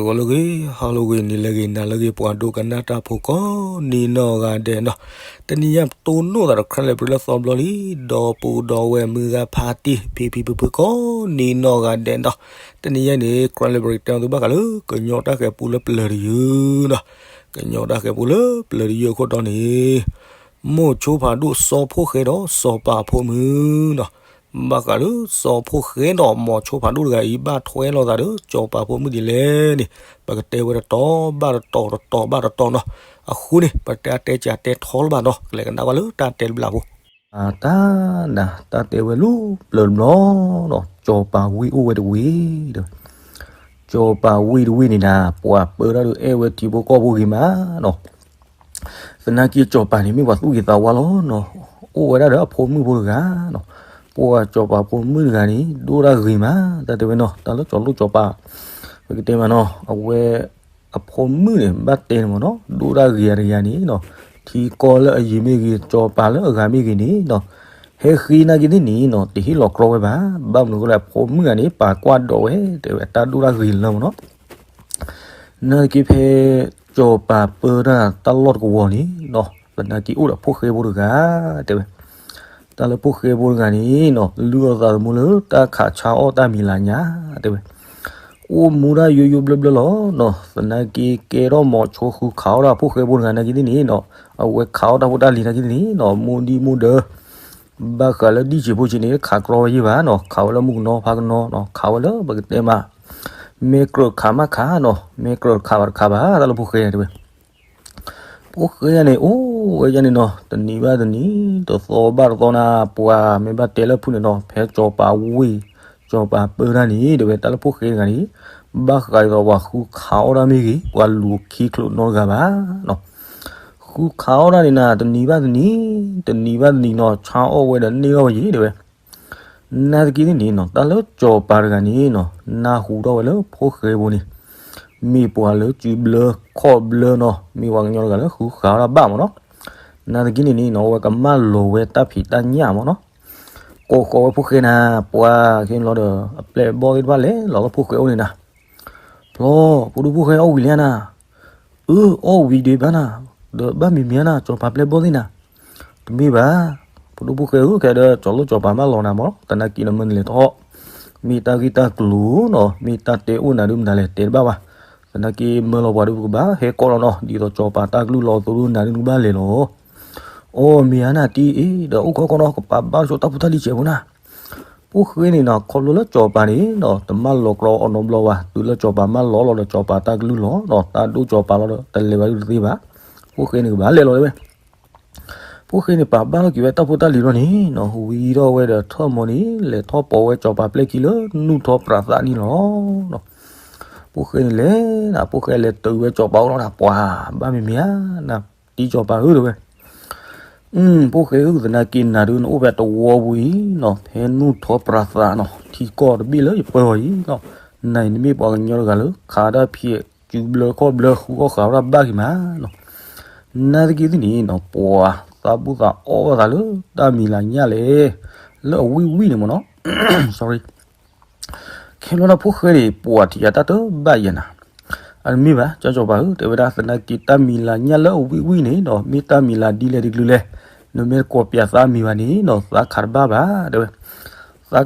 ဂီၤလၢအဂ့ၤ ဟါလၢအဂ့ၤ နံၤလၢအဂ့ၤ နၤလၢအဂ့ၤ ပှၤဒိကနၣ်တၢ်ဖိကိးနံၤနီၢ်ဂၤဒဲးနီၤ, တနံၤညါပတိၢ်နီၣ်သးဒီး Crime Library လၢသီဘျီလံ, ဒီပုၢ်ဒီဝဲၢ်မုၢ်ဂၤဖါတံၢ် ဖံဖံဖုဖုကိးနံၤနီၢ်ဂၤဒဲးနီၤ, တနံၤညါန့ၣ် Crime Library တဲသုဘၣ်ဃးလၢ ကညီတၢ်ဃဲၤပူလၢပျၢၤတယုၢ်နီၤ, ကညီတၢ်ဃဲၤပူလၢပျၢၤတယုၢ်အခိၣ်တီန့ၣ် မိၢ်ဆိဖးဒိၣ်စီၤဖိၣ်ဃဲဒီးစီၤပၤဖိမုၣ်နီၤ, ဘၣ်ဃးလၢစီၤဖိၣ်ဃဲဒီးမိၢ်ဆိဖးဒိၣ်တဂၤအံၤ ဘၣ်ထွဲလိာ်သးဒီးစီၤပၤဖိမုၣ်ဒ်လဲၣ်န့ၣ် ပကတဲဝဲတတီၤဘၣ်တတီၤ တတီၤဘၣ်တတီၤနီၤ, အဃိန့ၣ် ပတဲအတဲကတဲထီလၢၤဘၣ်နီၤ, ကလဲၤကနၣ်ကွၢ်လၢတၢ်တဲတဘျီဖိ, တၢ်နၤ တၢ်တဲဝဲလၢပျၢၤတဘျီနီၤ, စီၤပၤဝ့ၢ်အိၣ်ဝဲတဝ့ၢ်ဒီး စီၤပၤဝ့ၢ်တဝ့ၢ်န့ၣ်နၤ ပှၤပၢတၢ်ဒီးအဲၣ်ဝဲထံဖိကီၢ်ဖိဂ့ၤမးနီၤ, သနာ်က့စီၤပၤန့ၣ်မ့ၢ်ပှၤသူၣ်ဂ့ၤသးဝါလီၤနီၤ, အိၣ်ဝဲဒၣ်ဒီးအဖိမုၣ်ဖိတဂၤနီၤ, ပှၤစီၤပၤဖိမုၣ်တဂၤန့ၣ် ဒိၣ်တၢ်ဂ့ၤမး, တၢ်တဲဝဲနီၤ တၢ်လၢစီၤလိၣ်စီၤပၤ ပကတဲမးနီၤ, အဝဲ အဖိမုၣ်န့ၣ် ဘၣ်တဲန့ၣ်မးနီၤ, ဒိၣ်တၢ်ဂ့ၤအတဂၤန့ၣ်နီၤ, ထံကီၢ်လၢအယံၤမ့ၢ်ဂ့ၤ စီၤပၤလၢအဂၤမ့ၢ်ဂ့ၤန့ၣ်နီၤ, ဟဲဃ့နာ်က့သ့ၣ်န့ၣ်နီၤ တဟ့ၣ်လီၤကြီဝဲဘၣ်, ဘၣ်မနုၤအဃိလဲၣ် အဖိမုၣ်ဂၤန့ၣ် ပာ်ကွၢ်ဒိးဝဲ တဲဝဲတၢ်ဒိၣ်တၢ်ဂ့ၤလၢမးနီၤ နာ်သက့ဖဲ စီၤပၤပၢတၢ်တၢ်လီၢ်တကဝီၤန့ၣ်နီၤ, သနာ်က့အိၣ်ဒီးဖိၣ်ဃဲဖိတဂၤ တဲဝဲ, တၢ်လၢဖိၣ်ဃဲဖိတဂၤန့ၣ်နီၤ လုၢ်အီၣ်သးသမူလၢတၢ်ခးဆါအီၣ်တၢ်မံၤလၤညါ တဲဝဲ, အိၣ်မူတၢ်ယိယိဘျၢဘျၢလီၤနီၤ, သနာ်က့ကဲထီၣ်မိၤဆိဃုခးအီၣ်တၢ်ဖိၣ်ဃဲဖိတဂၤနာ်က့သ့ၣ်န့ၣ်နီၤ, အဝဲခးအီၣ်တၢ်ဖိတၢ်လံၤနာ်က့သ့ၣ်န့ၣ်နီၤ, မိၢ်ဒံၣ်မိၢ်ဒၢ ဘၣ်ဃးလၢဒံၣ်ဆံးဖိဆံးန့ၣ် ခးကြီဝဲယဲၢ်ဘၣ်နီၤ, ခးဝဲလၢမုၣ်ကနီၤဖါကနီၤနီၤ, ခးဝဲလၢပကတဲမး မဲကြၢးခးမးခးနီၤ, မဲကြၢးခးဘၣ်တခးဘၣ် တၢ်လၢဖိၣ်ဃဲတဲဝဲ, ဖိၣ်ဃဲန့ၣ် အိၣ်ဝဲယဲၢ်န့ၣ်နီၤ, တနံၤဘၣ်တနံၤ တသီဘၣ်တသီနၤ ပှၤမ့ၢ်ဘၣ်တဲလၢဖုၣ်န့ၣ်နီၤ, ဖဲစီၤပၤဝ့ၢ် စီၤပၤပၢတၢ်န့ၣ် တဲဝဲတၢ်လၢဖိၣ်ဃဲတဂၤန့ၣ် ဘၣ်ဃးဒ်သိးပှၤဃုခးအီၣ်တၢ်မ့ၢ်ဂ့ၤ ပှၤလူၤခံချိးနီတဂၤဘၣ်နီၤ, ဃုခးအီၣ်တၢ်န့ၣ်နၤ တနံၤဘၣ်တနံၤ တနံၤဘၣ်တနံၤနီၤ ဆါအီၣ်ဝဲဒီးန့ၢ်အီၣ်ဝဲယဲၢ်တဲဝဲ နာ်သက့န့ၣ်နီၤ တၢ်လၢစီၤပၤတဂၤန့ၣ်နီၤ နၢ်ဟူထီၣ်ဝဲလၢဖိၣ်ဃဲဖိန့ၣ် မ့ၢ်ပှၤလၢစုဘျၢခီၣ်ဘျၢနီၤ, မ့ၢ်ပှၤကညီတဂၤလၢဃုခးအီၣ်တၢ်ဘၣ်မးနီၤ, နာ်သက့န့ၣ်န့ၣ်နီၤ အဝဲကမၢလီၤဝဲတၢ်ဖံးတၢ်ညၣ်မးနီၤ, ကိးဃီၤဝဲဖိၣ်ဃဲနၤ ပှၤက့ၤလီၤဒီး အပျဲၢ်အဘီၣ်သ့ၣ်တဖၣ်လဲၤလီၤလၢဖိၣ်ဃဲအိၣ်န့ၣ်နၤ ဖျီ ဖိဒိၣ်ဖိၣ်ဃဲအီၣ်ဝံၤလံဧါနၤ, အၢ အီၣ်ဝံၤဒံးဘၣ်နၤ, ဒီးဘၣ်မံၤမံၤဧါနၤ စီၤပၤပျဲၢ်ဘီၣ်သ့ၣ်နၤ, တမ့ၢ်ဘၣ်, ဖိဒိၣ်ဖိၣ်ဃဲဧၢ ခဲဒီးစီၤလိၣ်စီၤပၤမၢလီၤနၤမး, သနာ်က့နမ့ၢ်နလဲၤထီၣ်, မ့ၢ်တၢ်ဂ့ၢ်တၢ်ကျိၤနီၤ မ့ၢ်တၢ်တဲအိၣ်နၤဒုးမတၤလဲၣ်တဲတဘၣ်ဘၣ်, သနာ်က့မၢလီၤပှၤဒုးပကဘၣ်ဟဲကိးလီၤနီၤ ဒ်သိးစီၤပၤတၢ်ကလုၢ်လီၤသိဒုးနၤဒုးနကဘၣ်လဲၤလီၤ အိ မ့ၢ်ဧါနၤတံၢ်အ့ၣ် ဒီးအိၣ်ခိးခိးနီၤ ကပာ်ဘၣ်ဆိတၢ်ဖိတၢ်လံၤဆဲးဖိနၤ, ဖိၣ်ဃဲန့ၣ်နီၤ ခီဖျိလၢစီၤပၤန့ၣ်နီၤ တမၢလီၤကြီအီၤနီတဘျီဘၣ်, တုၤလၢစီၤပၤမၢလီၤလီၤဒီးစီၤပၤတၢ်ကလုၢ်လီၤနီၤ တၢ်ဒိၣ်စီၤပၤလီၤဒီး တလဲၤဘၣ်ဒုးတသ့ဘၣ်, ဖိၣ်ဃဲန့ၣ်ကဘၣ်လဲၤလီၤတဲဝဲ ဖိၣ်ဃဲန့ၣ် ပာ်ဘၣ်ထီၣ်က့ၤဝဲတၢ်ဖိတၢ်လံၤလီၤန့ၣ်နီၤ ဝံထီၣ်ဝဲဒီးထၢၣ်မီၤန့ၣ် လဲၤထီၣ်ပိာ်ဝဲစီၤပၤပျဲၢ်ခံလၢနူၢ်ထီပြးသးန့ၣ်လီၤ. ဖိၣ်ဃဲန့ၣ်လဲၤနၤ ဖိၣ်ဃဲလဲၤတုၤဝဲစီၤပၤအိၣ်လီၤနၤ ပှၤဘၣ်မံၤမံၤဧါနၤ တံၢ်စီၤပၤဧၢတဲဝဲ, ဖိၣ်ဃဲဧၢ သနာ်က့နၤဒုးနအိၣ်ဖဲတဝီပူၤအံၤနီၤ ဖဲနူၢ်ထီပြးသးနီၤ ထံကီၢ်တဘ့ၣ်လၢယပၢအီၤအံၤနီၤ နၤအံၤနမ့ၢ်ပှၤကညီတဂၤလၢ ခးတၢ်ဖံး စုဘျၢခီၣ်ဘျၢ ဃုအီၣ်ဃုအီတၢ်ဘၣ်ဂ့ၤမးနီၤ နာ်သက့သ့ၣ်န့ၣ်နီၤ ပှၤသးဘူၣ်သးအီၣ်ဘၣ်သးလၢတၢ်မံၤလၤညၣ်လဲၣ် လၢအဝံၣ်ဝံၣ်န့ၣ်မ့ၢ်နီၤ sorry ခဲလၢာ်ဒီးဖိၣ်ဃဲန့ၣ် ပှၤထံၣ်ယၤတၢ်တဘၣ်ယဲၢ်နၤ အတမ့ၢ်ဘၣ် ကၠီစီၤပၤဧၢ တဲဝဲဒၣ်သနာ်က့တၢ်မံၤလၤညၣ်လၢအဝံၣ်ဝံၣ်န့ၣ်နီၤ မ့ၢ်တၢ်မံၤလၤဒ်လဲၣ်တကလုာ်လဲၣ် နမ့ၢ်တကိးပၠးသးမံၤဘၣ်န့ၣ်နီၤ သးခးတဘၣ်ဘၣ် တဲဝဲ သး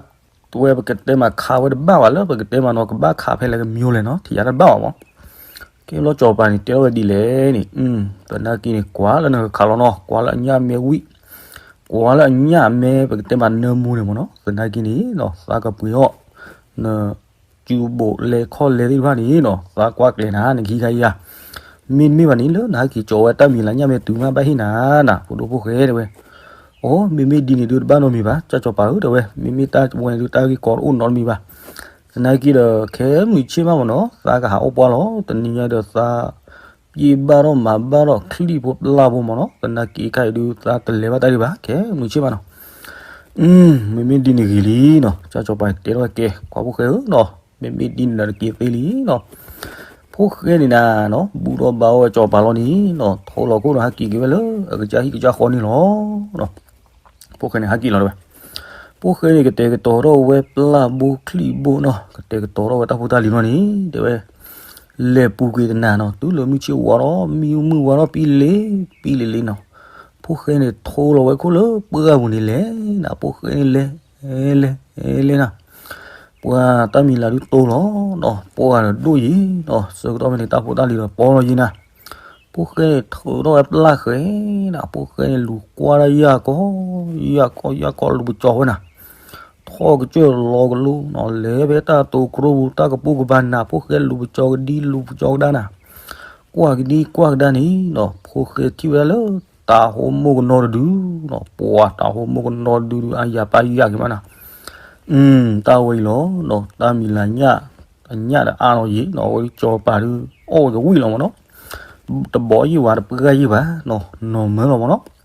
တဝဲပကတဲမးခးဝဲတဘၣ်ဘၣ်လၢပကတဲမးနီၤ ကဘၣ်ခးဖဲလဲၣ်ကမံၤလဲၣ်နီၤ ထံၣ်ယၤတၢ်တဘၣ်ဘၣ်မး ကဲဘျီစီၤပၤန့ၣ် တဲထီၣ်ဝဲဒ်လဲၣ်န့ၣ် သနာ်က့န့ၣ် ကွၢ်လၢနကခးလီၤနီၤ ကွၢ်လၢအညၣ်မဲဝံၣ် ကွၢ်လၢအညၣ်မဲပကတဲမးနၢမူန့ၣ်မ့ၢ်နီၤ သနာ်က့န့ၣ်နီၤ သးကပှ့ၤအီၣ် န စုဘိးလဲခီၣ်လဲသ့ၣ်တဖၣ်န့ၣ်နီၤ သးကွၢ်ကျဲၤနၤ နကဟံးခါယၤ မ့တမ့ၢ်ဘၣ်န့ၣ် လၢနဟဲက့ၤကၠီၤဝဲတၢ်မံၤလၤညၣ်မ့ၢ်တုၤမးဘၣ်ဟ့ၣ်နၤနၤ ဖိဒိၣ်ဖိၣ်ဃဲတဲဝဲ အိ မ့မ့ၢ်ဒ်န့ၣ်ဒုးတဘၣ်နီတမံၤဘၣ် ကၠီစီၤပၤဧၢ တဲဝဲ မ့မ့ၢ်တၢ်ဝဲန့ၣ်ဒုးတၢ်ဂ့ၢ်ကီတအိၣ်နီတမံၤဘၣ် သနာ်က့ဒီး ခဲမုၢ်ဆ့ၣ်မးမ့ၢ်နီၤ သးကဟးအိၣ်ပှၢ်လီၤ တနံၤညါဒီးသး ပျ့ၢ်ဘၣ်ထီၣ်မၤဘၣ်ထီၣ်ချံၣ်ဖိပျၢ်ဖိမ့ၢ်နီၤ သနာ်က့ခါအံၤဒုး သးတလဲၤဘၣ်တၢ်ဒံးဘၣ် ခဲမုၢ်ဆ့ၣ်မးနီၤ မ့မ့ၢ်ဒ်န့ၣ်ဂ့ၤလံနီၤ ကၠီစီၤပၤတဲထီၣ်ဝဲကဲ ကွၢ်ဖိၣ်ဃဲဧၢနီၤ မ့မ့ၢ်ဒ်န့ၣ်ဒီးတက့ၤသ့လံနီၤ ဖိၣ်ဃဲန့ၣ်နၤနီၤ ဘူၣ်ထီၣ်ဘါအီၣ်ဝဲစီၤပၤလီၤန့ၣ်နီၤ ထိၣ်လီၤခိၣ်ဒီးဟဲက့ၤက့ၤဝဲလၢအကစၢ်ဟံၣ်ကစၢ်ဃီန့ၣ်လီၤ ဖိၣ်ဃဲန့ၣ်ဟဲက့ၤလီၤတဲဝဲ ဖိၣ်ဃဲန့ၣ်ကတဲာ်ကတီၤထီၣ်ဝဲပျၢ်ဘိချံၣ်ဘိနီၤ ကတဲာ်ကတီၤထီၣ်ဝဲတၢ်ဖိတၢ်လံၤနီၤန့ၣ် တဲဝဲ လဲၤပူၤကွံာ်တနၤနီၤ, တုၤလၢမုၢ်ဆ့ၣ်ဝါထီၣ် မ့ၣ်အူမုၢ်ဝါထီၣ် ပံလ့ၤ ပံလ့ၤလံနီၤ, ဖိၣ်ဃဲန့ၣ်ထိလီၤဝဲခိၣ်လၢပှၢ်ပူၤန့ၣ်လဲၤနၤ, ဖိၣ်ဃဲန့ၣ်လဲၤ လဲၤ လဲၤနၤ, ပှၤတၢ်မံၤလၤဒုးတိၢ်လီၤနီၤ, ပှၢ်ဒီးဒိၣ်ယံၤနီၤ, ဆၢကတီၢ်ဖဲန့ၣ် တၢ်ဖိတၢ်လံၤဒီးပီလီၤယံၤနၤ, ဖိၣ်ဃဲန့ၣ်ထုးထီၣ်ဝဲပျၢ်ဃဲနၤ, ဖိၣ်ဃဲန့ၣ်လူၤကွၢ်ဒၣ်ယၢ်ကီ ယၢ်ကီ ယၢ်ကီလူၤပကၠီဝဲနၤ ထီၣ်ကစၢၢ်လီၤကလိနီၤ, လဲၤဖဲတၢ်တိၤကျိပူၤ တၢ်ကပိာ်ကပၤနၤ, ဖိၣ်ဃဲလူၤပကၠီကဒံ လူၤပကၠီကဒါနၤ, ကွၢ်ကဒံကွၢ်ကဒါန့ၣ်နီၤ, ဖိၣ်ဃဲထံၣ်ဝဲဒၣ်လၢ တၤဟိမိၢ်ကနီၤတဒုနီၤ, ပှၤတၤဟိမိၢ်ကနီၤတဒုဒုး အါယၤပၢ်ယၢ်က့ၤမးနၤ, တၢ်ဝဲအံၤလီၤနီၤ, တၢ်မံၤလၤညၣ် အညၣ်ဒီးအါလီၤယံၤနီၤ, အဝဲစီၤပၤဒုး အီၣ်ဝဲကဝံၣ်လီၤမးနီၤ, တဘီယံၣ်ဘၣ် တပှၢ်ယံၣ်ဘၣ်နီၤ, နီၤမၢလီၤမးနီၤ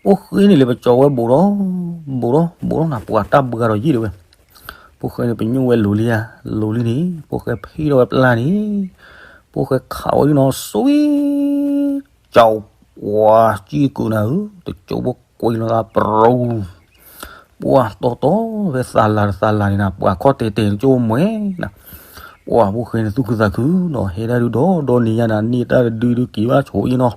ဖိၣ်ဃဲန့ၣ်လဲၤပကၠီဝဲဘူးဒီး ဘူးဒီး ဘူးဒီးနၤ, ပှၤတၢ်ဘှါဒီးယံာ်ဒၣ်ဝဲ, ဖိၣ်ဃဲန့ၣ်ပညိၣ်ဝဲလိၤလံဧါ, လိၤလံန့ၣ် ဖိၣ်ဃဲဖံထီၣ်ဝဲပျၢ်န့ၣ်, ဖိၣ်ဃဲခးဝဲဒၣ်နီၤ စွံ ကၠီ ပှၤစံၢ်ကုာ်နၤဧၢ, တကၠိဖိကွံာ်လီၤသးပရူၤ, ပှၤတီတီဖဲသးလၤတသးလၤန့ၣ်နၤ, ပှၤခီၣ်တဲာ်တဲာ်တကၠိမဲနၤ, ပှၤဖိၣ်ဃဲန့ၣ်သူၣ်ခုသးခုနီၤ, ဟဲဒၣ်ဒုးဒီးဒီးန့ၢ်ယါနၤ, န့ၢ်တၢ်တဒုဒုးက့ၤဘၣ်ဆိအံၤနီၤ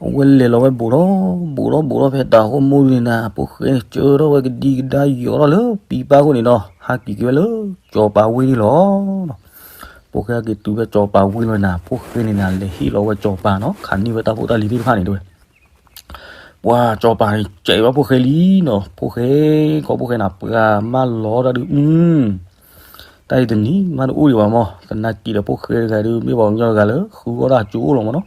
အဝဲလဲၤလီၤဝဲဘူးထီၣ် ဘူးထီၣ် ဘူးထီၣ်ဖဲတၤဟိမိၢ်ဒုန့ၣ်နၤ, ဖိၣ်ဃဲန့ၣ်ကၢထီၣ်ဝဲကဒံကဒါယီၤထီၣ်လၢပံပၢ်ခိၣ်န့ၣ်ဒီး ဟးက့ၤက့ၤဝဲလၢစီၤပၤဝ့ၢ်န့ၣ်လီၤ. ဖိၣ်ဃဲဟဲက့ၤတုၤဖဲစီၤပၤဝ့ၢ်လီၤနၤ, ဖိၣ်ဃဲန့ၣ်နၤ လဲၤဟ့ၣ်လီၤဝဲစီၤပၤနီၤ, ခးန့ၢ်ဝဲတၢ်ဖိတၢ်လံၤသ့ၣ်တဖၣ်န့ၣ်တဲဝဲ ပှၤစီၤပၤန့ၣ် ကဲးဘၣ်ဖိၣ်ဃဲလံနီၤ, ဖိၣ်ဃဲ ကီၢ်ဖိၣ်ဃဲနၤ ပှၤမၢလီၤတၢ်ဒုး တၢ်အံၤတနံၤမးတအိၣ်ဒံးဘၣ်မး, သနာ်က့ဒီးဖိၣ်ဃဲတဂၤဒုး မ့ၢ်ပှၤကညီတဂၤလၢဃုအီၣ်တၢ်ကၠိအိၣ်လီၤမးနီၤ,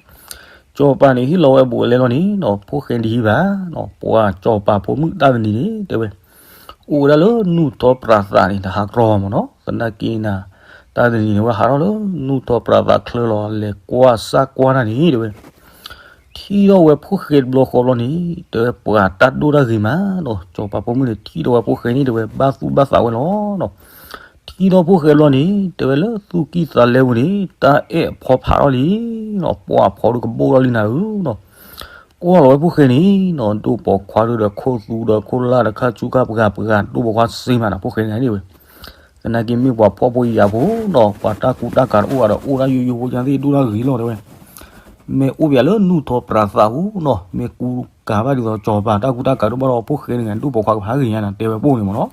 စီၤပၤန့ၣ် ဟ့ၣ်လီၤဝဲဘူးအလဲလီၤန့ၣ်နီၤ, ဖိၣ်ဃဲတဟံးဘၣ်နီၤ, ပှၤစီၤပၤဖိမုၣ်တၢ်တနံၤန့ၣ် တဲဝဲ အိၣ်ဝဲဒၣ်လၢနူၢ်ထီပြးသးန့ၣ် တဟးကြီမးနီၤ, သနာ်က့နၤ တၢ်တနံၤန့ၣ် ဝဲဟးထီၣ်လၢနူၢ်ထီပြးသးချၢလီၤ, လဲၤကွၢ်စၢ်ကွၢ်တၢ်န့ၣ် တဲဝဲ ထံၣ်ထီၣ်ဝဲဖိၣ်ဃဲတဘျီဃီဘျီန့ၣ် တဲဝဲပှၤတၢ်ဒိၣ်တၢ်ဂ့ၤမးနီၤ, စီၤပၤဖိမုၣ်န့ၣ် ထံၣ်ထီၣ်ဝဲဖိၣ်ဃဲန့ၣ် တဲဝဲဘၣ်သူၣ်ဘၣ်သးဝဲလီၤနီၤ, ထံၣ်ထီၣ်ဖိၣ်ဃဲဘျီန့ၣ် တဲဝဲလၢသူၣ်ကံၢ်သးလဲပူၤန့ၣ် တၢ်အဲၣ်အဖီဖးထီၣ်လံနီၤ, ပှၤအဖီဒုးကဘိၣ်ထီၣ်လံနၤဧၢနီၤ, ကွၢ်လီၤဝဲဖိၣ်ဃဲန့ၣ်နီၤ, ဒိၣ်ပိာ်ခွါဒုးဒီးခိၣ်သူဒီးခိၣ်လၢ်ဒီးခါဆူၣ်ခါပှၤပှၤ ဒိၣ်ပိာ်ခွါစ့မးနီၤ, ဖိၣ်ဃဲန့ၣ်ဝဲ သနာ်က့မ့ၢ်ပှၤဖှီၣ်ဖိယာ်ဖိနီၤ, ပှၤတၢ်ကူတၢ်ကၤတအိၣ်ဘၣ်ဒီး အိၣ်ဒၣ်ယိယိဖိညါသ့ၣ်ဒိၣ်တၢ်ဂ့ၤလီၤတဲဝဲ, မ့ၢ်အိၣ်ပယၤလၢနူၢ်ထီပြးသးပူၤနီၤ, မ့ၢ်ကူကၤဘၣ်ဒ်သိးစီၤပၤတၢ်ကူတၢ်ကၤဒိၣ်ဘၣ်ဒီး ဖိၣ်ဃဲန့ၣ် ဒိၣ်ပိာ်ခွါကဖးဂ့ၤညါနၤ တဲဝဲပိၢ်န့ၣ်မးနီၤ,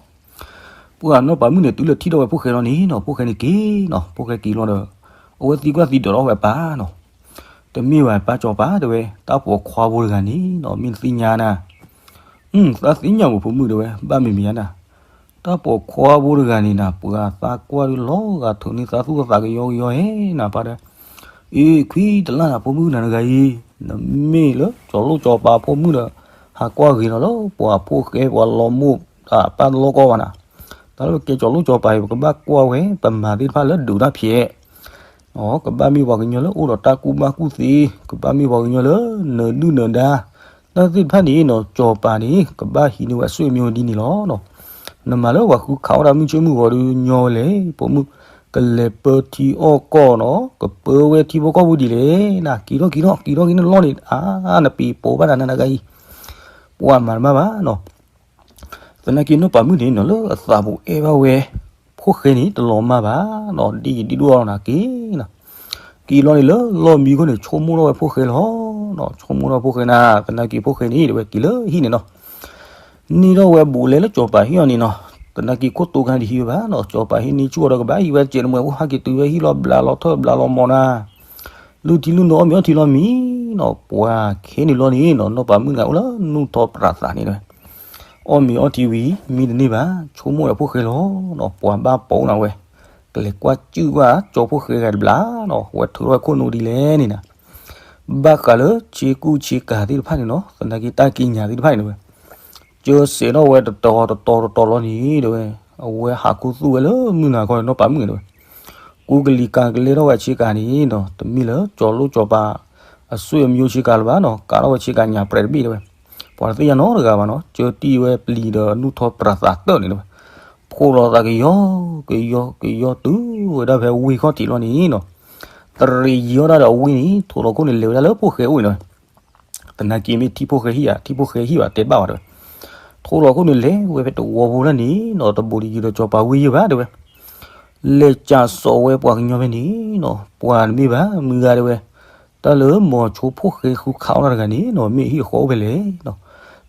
ပှၤနီၢ်ပၤမုၣ်န့ၣ် တုၤလၢထံၣ်ထီၣ်ဝဲဖိၣ်ဃဲလီၤန့ၣ်နီၤ, ဖိၣ်ဃဲန့ၣ်က့ၤနီၤ, ဖိၣ်ဃဲက့ၤလီၤဒီး အဝဲသံကွၢ်သံဒိးထီၣ်ဝဲပၢ်နီၤ, တမ့ၢ်ဘၣ်ပၢ်စီၤပၤတဲဝဲ, တၢ်ပိာ်ခွါဖိတဂၤန့ၣ်နီၤ, မ့ၢ်နသ့ၣ်ညါနၤ, သးသ့ၣ်ညါဝဲဖိမုၣ်တဲဝဲ, ဘၣ်မ့မ့ၢ်ယါနၤ, တၢ်ပိာ်ခွါဖိတဂၤန့ၣ်နၤ ပှၤသးကွၢ်ဒုးလီၤဂာ်ထိးန့ၢ်သးသူၣ်သးကယီကယီဧဲနၤပၢ်တဲ, အ့ ခွံတလၢ်နၤဖိမုၣ်နၤတဂၤအံၤ, နမ့ၢ်လၢစီၤလိၣ်စီၤပၤဖိမုၣ်ဒီး ဟးကွၢ်ဂ့ၤလီၤလၢပှၤဖိၣ်ဃဲပှၤလီၤမိၢ် တၢ်ပၢ်လီၢ်ကီၢ်ဘၣ်နၤ, တၢ်လၢပကဲစီၤလိၣ်စီၤပၤအံၤ ပကဘၣ်ကွၢ်ဝဲ ပမၤသ့ၣ်တဖၣ်လၢဒုးတၢ်ဖျဲး ကဘၣ်မ့ၢ်ပှၤကညီလၢအိၣ်ဒီးတၢ်ကူၣ်ဘၣ်ကူၣ်သ့, ကဘၣ်မ့ၢ်ပှၤကညီလၢနၢၤဒုၣ်နၢၤဒါ, တၢ်သ့ၣ်တဖၣ်န့ၣ်နီၤ စီၤပၤန့ၣ် ကဘၣ်ဟံးန့ၢ်ဝဲအဆွေမျိုးဒ်န့ၣ်လီၤ. နမၤလၢပှၤဃုခးအီၣ်တၢ်မုၢ်ဆ့ၣ်မုၢ်ဂီၤဒီးညီဝဲလဲၣ်, ပိာ်မုၣ်ကလဲၤပၢထံအီၣ်ကီၢ်နီၤ, ကပၢဝဲထံဖိကီၢ်ဖိဒ်လဲၣ်နၤ, က့ၤထီၣ်က့ၤထီၣ်က့ၤထီၣ်က့ၤန့ၣ်လီၤန့ၣ်, အါ နပံၤပိာ်ဘၣ်တၢ်နၤနဂၤအံၤ, ပှၤမၤတမၣ်ဘၣ်နီၤ သနာ်က့နီၢ်ပၤမုၣ်န့ၣ်နီၤ လၢအသးပူၤအဲၣ်ဘၣ်ဝဲ ဖိၣ်ဃဲန့ၣ် တလီၤမၢ်ဘၣ်နီၤ, ဒ်ယဒ်ဒိၣ်အီၤနၤက့ၤနီၤ, က့ၤလီၤန့ၣ်လၢလီၢ်မံခိၣ်န့ၣ် ဆိကမိၣ်ထီၣ်ဝဲဖိၣ်ဃဲလီၤနီၤ, ဆိကမိၣ်ထီၣ်ဖိၣ်ဃဲနၤ, သနာ်က့ဖိၣ်ဃဲန့ၣ် တဲဝဲက့ၤလၢဟံၣ်န့ၣ်နီၤ န့ၢ်ထီၣ်ဝဲဘူးလဲလၢစီၤပၤဟံၣ်အီၤန့ၣ်နီၤ, သနာ်က့ခိၣ်တိခါတဟံးဝဲဘၣ်နီၤ, စီၤပၤဟံၣ်န့ၢ်ဆူၣ်အီၤဒီးကဘၣ်ဟံးဝဲစဲးတမှဲၤဖိ ဟဲက့ၤတုၤဝဲဟံၣ်လီၤဘျးလီၤထၢၣ်ဘျးလီၤမီၤနၤ, လုၢ်ထံလုၢ်နိအီၣ်မ့ၤအီထံလီၤမံနီၤ, ပှၤခဲန့ၣ်လီၤန့ၣ်နီၤ နီၢ်ပၤမုၣ်တဂၤအိၣ်လၢနူၢ်ထီပြးသးန့ၣ်တဲဝဲ, အီၣ်မ့ၤအီထံဝံၤ မံတန့ၢ်ဘၣ် ဆိကမိၣ်ဒီးဖိၣ်ဃဲလီၤနီၤ, ပှၤဘၣ်ပိာ်နၤဝဲ, ကလဲၤကွၢ်စုၣ်ဘၣ်ကၠီဖိၣ်ဃဲဂၤတဘျီနီၤ, ဝဲထုးထီၣ်ဝဲခိၣ်နူာ်ဒ်လဲၣ်န့ၣ်နၤ ဘၣ်ဃးလၢဆ့ကူဆ့ကၤသ့ၣ်တဖၣ်န့ၣ်နီၤ, သနာ်က့တၢ်ကံးညာ်သ့ၣ်တဖၣ်န့ၣ်တဲဝဲ, ကၢစဲးထီၣ်ဝဲတတီၤတတီၤတတီၤလီၤန့ၣ်တဲဝဲ, အဝဲဟးခူသူၣ်ဝဲလၢမုၢ်နၤခီနီၢ်ပၤမုၣ်န့ၣ်တဲဝဲ, ကူကလံၤကၤကလဲထီၣ်ဝဲဆ့ကၤန့ၣ်နီၤ, တမ့ၢ်လၢကၠီလိၣ်ကၠီပၤ အဆွေမျိုးဆ့ကၤလၢၤဘၣ်နီၤ, ကးထီၣ်ဝဲဆ့ကၤညၣ်ပြဲၤတဘ့ၣ်တဲဝဲ, ပှၤတသ့ၣ်ညါနီတဂၤဘၣ်နီၤ, ကၢတံၢ်ဝဲပျံၤဒီးနူၢ်ထီပြးသးတၢၢ်န့ၣ်တဲဝဲ, ဖိးလီၤသးကယီကယီကယီတုၤဝဲဒၣ်ဖဲဝ့ၢ်ခီၣ်ထံးလီၤန့ၣ်နီၤ, တရံးယံၤထီၣ်ဒၣ်ဒီးအဝ့ၢ်န့ၣ် ထိးလီၤခိၣ်န့ၣ်လဲၤဝဲဒၣ်လၢဖိၣ်ဃဲအိၣ်န့ၣ်တဲဝဲ သနာ်က့မ့ၢ်ထံၣ်ဖိၣ်ဃဲဟံၣ်ဧါ, ထံၣ်ဖိၣ်ဃဲဟံၣ်ဘၣ်တဲဘၣ်ဝဲတဲဝဲ, ထိးလီၤခိၣ်န့ၣ်လဲၤဝဲဖဲတဝီဖိဒၣ်န့ၣ်နီၤ, တဘူးတယံၤဒီးကၠီပၤဝ့ၢ်ယဲၢ်ဘၣ်တဲဝဲ, လဲၤကးစိာ်ဝဲပှၤကညီဖဲန့ၣ်နီၤ, ပှၤတမ့ၢ်ဘၣ် မုၢ်ဂၤတဲဝဲ, တၢ်လၢမိၤဆိဖိၣ်ဃဲဃုခးအီၣ်တၢ်တဂၤန့ၣ်နီၤ မ့ၢ်အဟံၣ်အဃီအိၣ်ဖဲလဲၣ်နီၤ,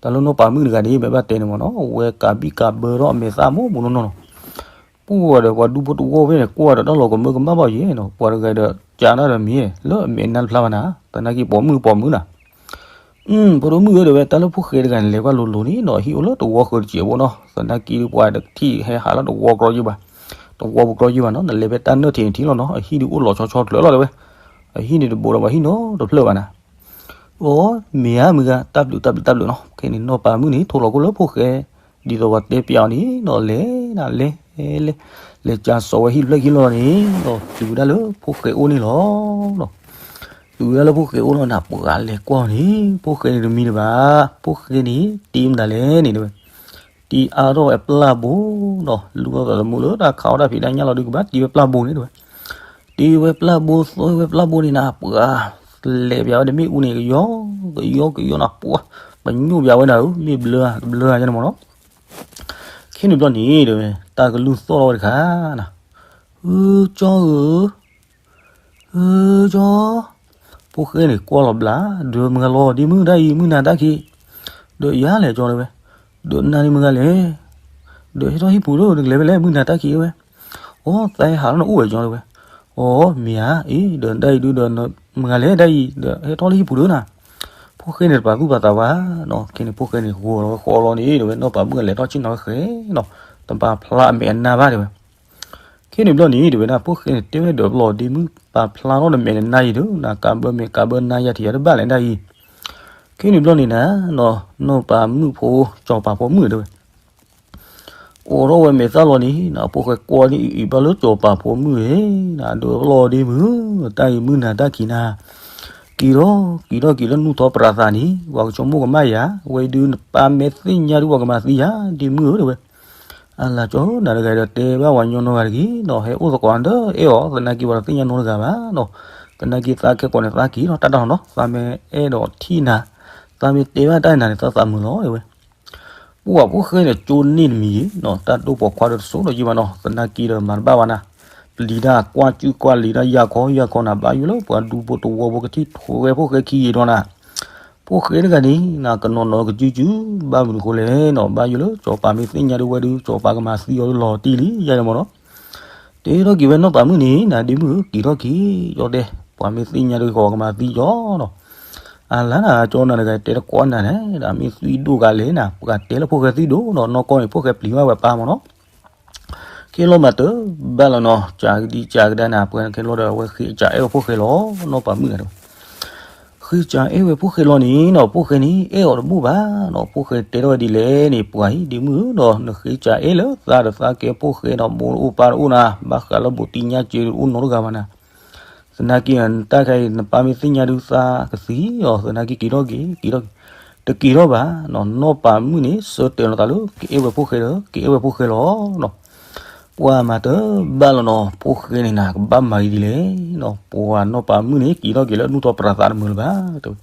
တၢ်လၢနီၢ်ပၤမုၣ်တဂၤန့ၣ် မ့ၢ်ဘၣ်တဲန့ၣ်မ့ၢ်နီၤ ဝဲကးဘံၣ်ကးဘၢထီၣ်အမဲာ်သၣ်မိၢ်မိၢ်နီၢ်နီၢ်နီၤ, ပှၤဒီးပှၤဒူဖိတဝီဖဲန့ၣ် ကွၢ်ဒီးတၢ်လီၤကမၢကမၣ်ဘၣ်ယဲနီၤ, ပှၤတဂၤဒီးကးတၢ်ဒီးမ့ၢ် လၢအမဲာ်နါတဖျါဘၣ်နၤ, သနာ်က့ပိာ်မုၣ်ပိာ်မုၣ်နၤ အ ဖိဒိၣ်မုၣ်ဧၢ တဲဝဲ တၢ်လၢဖိၣ်ဃဲတဂၤန့ၣ် လဲၤကွၢ်လိၤလိၤန့ၣ်နီၤ အဟံၣ်အိၣ်လၢတဝီဃၢၤတစဲးဖိနီၤ, သနာ်က့ဒုးပှၤတထံၣ်ဟဲဟးလၢတဝီကြီယံၤဘၣ်, တဝီပူၤကြီယံၤဘၣ်နီၤ, နလဲၤဖဲတၢ်နၢၣ်ထံးနထံၣ်လီၤနီၤ, အဟံၣ်ဒုးအိၣ်လီၤဆီဆီတဖျၢၣ်လီၤတဲဝဲ, အဟံၣ်န့ၣ်တဘိးဒီးပှၤဟံၣ်နီတဖျၢၣ်ဘၣ်နၤ, အိ မ့ၢ်ဧါ မုၢ်ဂၤ တၢ်ဘျုးတၢ်ဘျုးတၢ်ဘျုးနီၤ, ခဲန့ၣ် နီၢ်ပၤမုၣ်န့ၣ် ထိၣ်လီၤခိၣ်လၢဖိၣ်ဃဲ ဒ်သိးပှၤတဲပျးအီၤန့ၣ်နီၤ, လဲၤနၤ လဲၤ လဲၤ လဲၤကးစိာ်ဝဲဟံၣ်တဖျၢၣ်ခံလီၤန့ၣ်နီၤ, တုၤဝဲဒၣ်လၢဖိၣ်ဃဲအိၣ်န့ၣ်လီၤနီၤ, တုၤဝဲဒၣ်လၢဖိၣ်ဃဲအိၣ်လီၤန့ၣ် ပှၤလဲၤကွၢ်အီၤန့ၣ် ဖိၣ်ဃဲန့ၣ်တမံၤလၢၤဘၣ်, ဖိၣ်ဃဲန့ၣ် တ့မနုၤလဲၣ်န့ၣ်တဲဝဲ, တ့အါထီၣ်ဝဲပျၢ်ဘိနီၤ, လူၤသးသမူလၢတၢ်ခးအီၣ်တၢ်ဖံးတၢ်ညၣ်လီၤဒုးကဘၣ်တ့ဝဲပျၢ်ဘိန့ၣ်တဲဝဲ, တ့ဝဲပျၢ်ဘိ သွဲဝဲပျၢ်ဘိန့ၣ်နၤ ပှၤ လဲၤပျးဝဲတမ့ၣ်အူန့ၣ် ကယီ ကယီ ကယီနၤ ပှၤ ပညိၣ်ပျးဝဲနၤဧၢ, မ့ၢ်ဘျၢဧါ တဘျၢဧါန့ၣ်မ့ၢ်နီၤ, ခဲန့ၣ်ဘျီန့ၣ်တဲဝဲ တၢ်ကလုၢ်သီၣ်ထီၣ်ဝဲတခါနၤ, အၢ ကၠီဧၢ အၢ ကၠီ, ဖိၣ်ဃဲန့ၣ်ကွၢ်လီၤဘျး, ဒီးမုၢ်ဂၤလီၤ ဒ့မုၣ်တၢ်အံၤ မုၢ်နၤတၢ်ခံး, ဒီးယၤလဲၣ်ကၠီတဲဝဲ, ဒီးနၤန့ၣ်မုၢ်ဂၤလဲၣ်, ဒီးဟဲထီၣ်ဟံၣ်ပူၤဒီး နကလဲၤဖဲလဲၣ် မုၢ်နၤတၢ်ခံးတဲဝဲ, အိ သးဟဲဟးလၢနအိၣ်ဝဲကၠီတဲဝဲ, အိ မ့ၢ်ဧါ, အ့ ဒီးတၢ်အံၤဒုးဒီး မုၢ်ဂၤလဲၣ်တၢ်အံၤ ဒီးဟဲထီၣ်လၢဟံၣ်ပူၤဒီးနၤ, ဖိၣ်ဃဲန့ၣ်တပာ်သူၣ်ပာ်သးဘၣ်နီၤ, ခဲန့ၣ်ဖိၣ်ဃဲန့ၣ် ဂီၤလီၤဝဲဃီလီၤန့ၣ်တဲဝဲ နီၢ်ပၤမုၣ်လဲၤထီၣ်ဆ့ၣ်နီၤဝဲဃဲနီၤ, တပာ်ဖျါအမဲာ်အနါဘၣ်တဲဝဲ ခဲန့ၣ်ဘျီန့ၣ် တဲဝဲဒၣ် ဖိၣ်ဃဲန့ၣ်တဲဝဲဒီးပလီၢ်ဒ့မုၣ် ပာ်ဖျါထီၣ်နမဲာ်နနါအံၤဒီး နကးဘၢမဲာ်ကးဘၢနါယၤထံၣ်ယၤတဘၣ်လဲၣ်ဒၣ်အံၤ, ခဲန့ၣ်ဘျီန့ၣ်နၤ နီၢ်ပၤမုၣ်ဖိ စီၤပၤဖိမုၣ်တဲဝဲ အိးထီၣ်ဝဲမဲာ်သၣ်လီၤန့ၣ် ဖိၣ်ဃဲကွၢ်န့ၢ်အံၤဘၣ်လၢစီၤပၤဖိမုၣ်ဧၢ, ဒီးပလီၢ်ဒ့မုၣ် တၢ်အံၤမုၢ်နၤတၢ်ခံးနၤ, က့ၤထီၣ် က့ၤထီၣ်က့ၤလၢနူၢ်ထီၣ်ပရးသးန့ၣ် ပှၤကဆိကမိၣ်ကမၣ်ယၤ, ဝဲဒုးနပၢ်မ့ၢ်သ့ၣ်ညါဒုးပှၤကမၤသံယၤ ဒ့မုၣ်ဧၢတဲဝဲ အလၤကၠီ နၤတဂၤဒီးတဲဘၣ်ပှၤညီနီတဂၤတဂ့ၤနီၤ, ဟဲအိၣ်သကိးဒီးအဲၣ်အီၤ သနာ်က့ပှၤတသ့ၣ်ညါနီတဂၤဘၣ်နီၤ, သနာ်က့သးခဲကိာ်န့ၣ်သးက့ၤလီၤတၢ်တၢ်နီၤနီၤ, သးမ့ၢ်အဲၣ်ဒိးထံၣ်နၤ, သးမ့ၢ်တဲဘၣ်တၢ်နၤန့ၣ် သးသးမုာ်လီၤတဲဝဲ, ပှၤဖိၣ်ဃဲန့ၣ်ကၠိန့ၢ်တမံၤနီၤ, တၢ်ဒိၣ်ပိာ်ခွါဒီးတစိၢ်ဒီးယံာ်ဘၣ်နီၤ, သနာ်က့ဒီးမၤတဘၣ်ဘၣ်နၤ, ပျံၤတၢ်ကွၢ်စုကွၢ်လံၤတၢ်ယၤခီယၤခီနၤ, ဘၣ်ယိၣ်လၢပှၤဒူဖိတဝီဖိကထံၣ်ထွဲဝဲဖိၣ်ဃဲခံဂ့ၤဒီးနၤ ဖိၣ်ဃဲတဂၤန့ၣ် နကနီၤနီၤကစုကစု ဘၣ်မနုၤဃိလဲၣ်နီၤ, ဘၣ်ယိၣ်လၢစီၤပၤမ့ၢ်သ့ၣ်ညါဒုးဝဲဒုး စီၤပၤကမၤသံအီၤလီၤတံၢ်လံ ယၤန့ၣ်မ့ၢ်နီၤ, တဲထီၣ်က့ၤဝဲနီၢ်ပၤမုၣ်န့ၣ် နၤဒ့မုၣ်ဧၢ က့ၤထီၣ်က့ၤ ယတဲ, ပှၤမ့ၢ်သ့ၣ်ညါဒုးကီးကမၤသံကၠီနီၤ, အလါနၤကၠီနၤတဂၤတဲတကိးနၤန့ၣ် ဒ်မ့ၢ်သွံၣ်ဒိၣ်ဂၤလဲၣ်နၤ, ပှၤတဲလၢဖိၣ်ဃဲသွံၣ်ဒိၣ်နီၤ, နီၢ်ကီၢ်န့ၣ် ဖိၣ်ဃဲပျံၤဘၣ်ဝဲပၢ်မ့ၢ်နီၤ ခဲလီၤမးတဘၣ်လီၤနီၤ, ကးကဒံကးကဒါနၤ ပှၤခဲလီၤဒီး အဝဲဃ့ကးအဲၣ်ဝဲဖိၣ်ဃဲလီၤ, နီၢ်ပၤမုၣ်ဂၤတဲဝဲ, ဃ့ကးအဲၣ်ဝဲဖိၣ်ဃဲလီၤန့ၣ်နီၤ, ဖိၣ်ဃဲန့ၣ် အဲၣ်အီၤတဘူၣ်ဘၣ်နီၤ, ဖိၣ်ဃဲတဲထီၣ်ဝဲဒ်လဲၣ်န့ၣ် ပှၤအံၤ ဒ့မုၣ်ဧၢနီၤ, နဃ့ကးအဲၣ်လၢသးဒီးသးကဲဖိၣ်ဃဲနီၤ, မိၢ်တအိၣ်ပၢ်တအိၣ်နၤ, ဘၣ်ဃးလၢဘူးတံၢ်ညၣ်စ့တအိၣ်နီတဂၤဘၣ်နၤ သနာ်က့ တၢ်ခဲအံၤ နပၢ်မ့ၢ်သ့ၣ်ညါဒုးသးကသံအီၤ, သနာ်က့က့ၤထီၣ်က့ၤ က့ၤထီၣ်က့ၤ, တက့ၤထီၣ်ဘၣ်နီၤ, နီၢ်ပၤမုၣ်န့ၣ် ဆၢတဲာ်လီၤသးလၢ ကအဲၣ်ဝဲဖိၣ်ဃဲဒီး ကအဲၣ်ဝဲဖိၣ်ဃဲလီၤနီၤ, ပှၤမၤတဘၣ်လီၤနီၤ, ဖိၣ်ဃဲန့ၣ်နၤ ကဘၣ်မၤဂ့ၤဒ်လဲၣ်နီၤ, ပှၤနီၢ်ပၤမုၣ်န့ၣ် က့ၤထီၣ်က့ၤလၢနူၢ်ထီၣ်ပရးသးတမုာ်လၢၤဘၣ် တဲဝဲ,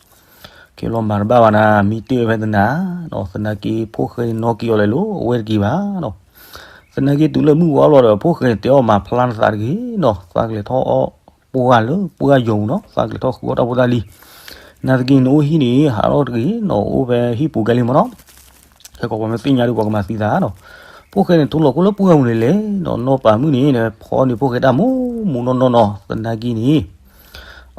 ခဲလီၤမၤတဘၣ်ဘၣ်နၤ, မံတ့ၢ်ဝဲဖဲသနၤနီၤ, သနာ်က့ဖိၣ်ဃဲန့ၣ် နီၣ်က့ၤအီၤလဲၤလိၤ အဝဲတက့ၤဘၣ်နီၤ သနာ်က့တုၤလၢမုၢ်ဝါလီၤဒီး ဖိၣ်ဃဲတဲအီၤမၤဖျါနသးတဂ့ၤနီၤ, သးကလဲၤထီၣ်အီၣ်ပှၢ်လၢပှၢ်ယိာ်ပူၤနီၤ, သးကလဲၤထီၣ်ဃုအီၣ်တၢ်ဖိတၢ်လံၤ, နာ်သက့န့ၣ်အိၣ်ဟံၣ်န့ၣ် ဟးထီၣ်တဂ့ၤနီၤ, အိၣ်ဖဲဟံၣ်ပူၤကဲလံမ့ၢ်နီၤ, ဟဲကီးပှၤမ့ၢ်သ့ၣ်ညါဒီးပှၤကမၤသံသးနီၤ, ဖိၣ်ဃဲန့ၣ် ထိလီၤခိၣ်လၢပှၢ်ပူၤန့ၣ်လဲၣ်နီၤ, နီၢ်ပၤမုၣ်န့ၣ် ဖီန့ၢ်ဖိၣ်ဃဲတၢ်မူမူနီၢ်နီၢ်နီၤ, သနာ်က့န့ၣ်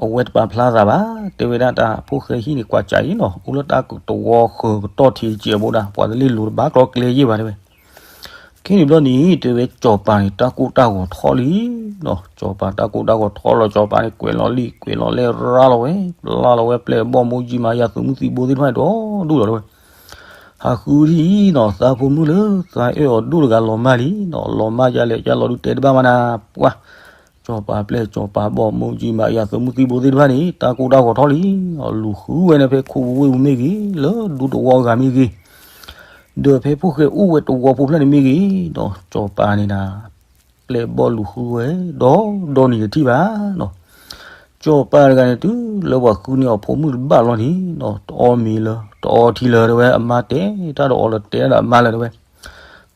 အဝဲတပာ်ဖျါသးဘၣ်, တဲဝဲဒၣ်တၢ်ဖိၣ်ဃဲဟံၣ်န့ၣ် ကွၢ်ကးအံၤနီၤ, အိၣ်လၢတၢ်တဝီဃၢၤကတီၢ်ထံးတစဲးဘိဒၣ်, ပှၤတလ့ၢ်လိၤတဘၣ်ကျီကျဲယဲၢ်ဘၣ်တဲဝဲ, ခဲန့ၣ်ဘျီန့ၣ် တဲဝဲစီၤပၤန့ၣ် တၢ်ကိၢ်တၢ်ဂီၤထီၣ်လံနီၤ, စီၤပၤတၢ်ကိၢ်တၢ်ဂီၤထီၣ်လီၤ, စီၤပၤန့ၣ် ကွဲးလီၤလံာ် ကွဲးလီၤလဲၢ် ရၤလီၤဝဲ, ရၤလီၤဝဲပျဲၢ်ဘီၣ်မိၢ်ကၠံမၤယၤသုးမုၢ်သံၣ်ဘိသ့ၣ်တဖၣ်န့ၣ် ဒီဒူၣ်လီၤတဲဝဲ ဟးဃုထံၣ်နီၤ, သးဖိမုၣ်လၢသးအဲၣ်အီၤဒိၣ်တဂၤလီၤမၢ်လံနီၤ, လီၤမၢ်ယၤလဲၣ်ယၤလီၤဒုးတဲတဘၣ်မးနၤ, ပှၤ စီၤပၤပျဲၢ်စီၤပၤဘီၣ်မိၢ်ကၠံမၤယၤသုးမုၢ်သံၣ်ဘိသ့ၣ်တဖၣ်န့ၣ် တၢ်ကိၢ်တၢ်ဂီၤထီၣ်လံ, လူၤဃုဝဲန့ၣ်ဖဲခိၣ်ဝ့ၢ်ပူၤမ့ၢ်ဂ့ၤ, လၢဒူသဝီအဂၤမ့ၢ်ဂ့ၤ, ဒီးဖဲဖိၣ်ဃဲအိၣ်ဝဲတဝီဖိဖျၢၣ်န့ၣ်မ့ၢ်ဂ့ၤနီၤ, စီၤပၤန့ၣ်နၤ ပျဲၢ်ဘီၣ်လူၤဃုဝဲ ဒီးဒီနံၤတထံၣ်ဘၣ်နီၤ, စီၤပၤတဂၤန့ၣ် တုၤလၢပှၤဃုန့ၢ်အီၤဖိမုၣ်တဘၣ်လီၤန့ၣ်နီၤ, တအီမ့ၤလၢၤ တအီထံလၢၤတဲဝဲ, အမါတဲတၢ်ဒီးအီၤလၢၤ တဲတၢ်ဒီးအမါလၢၤတဲဝဲ,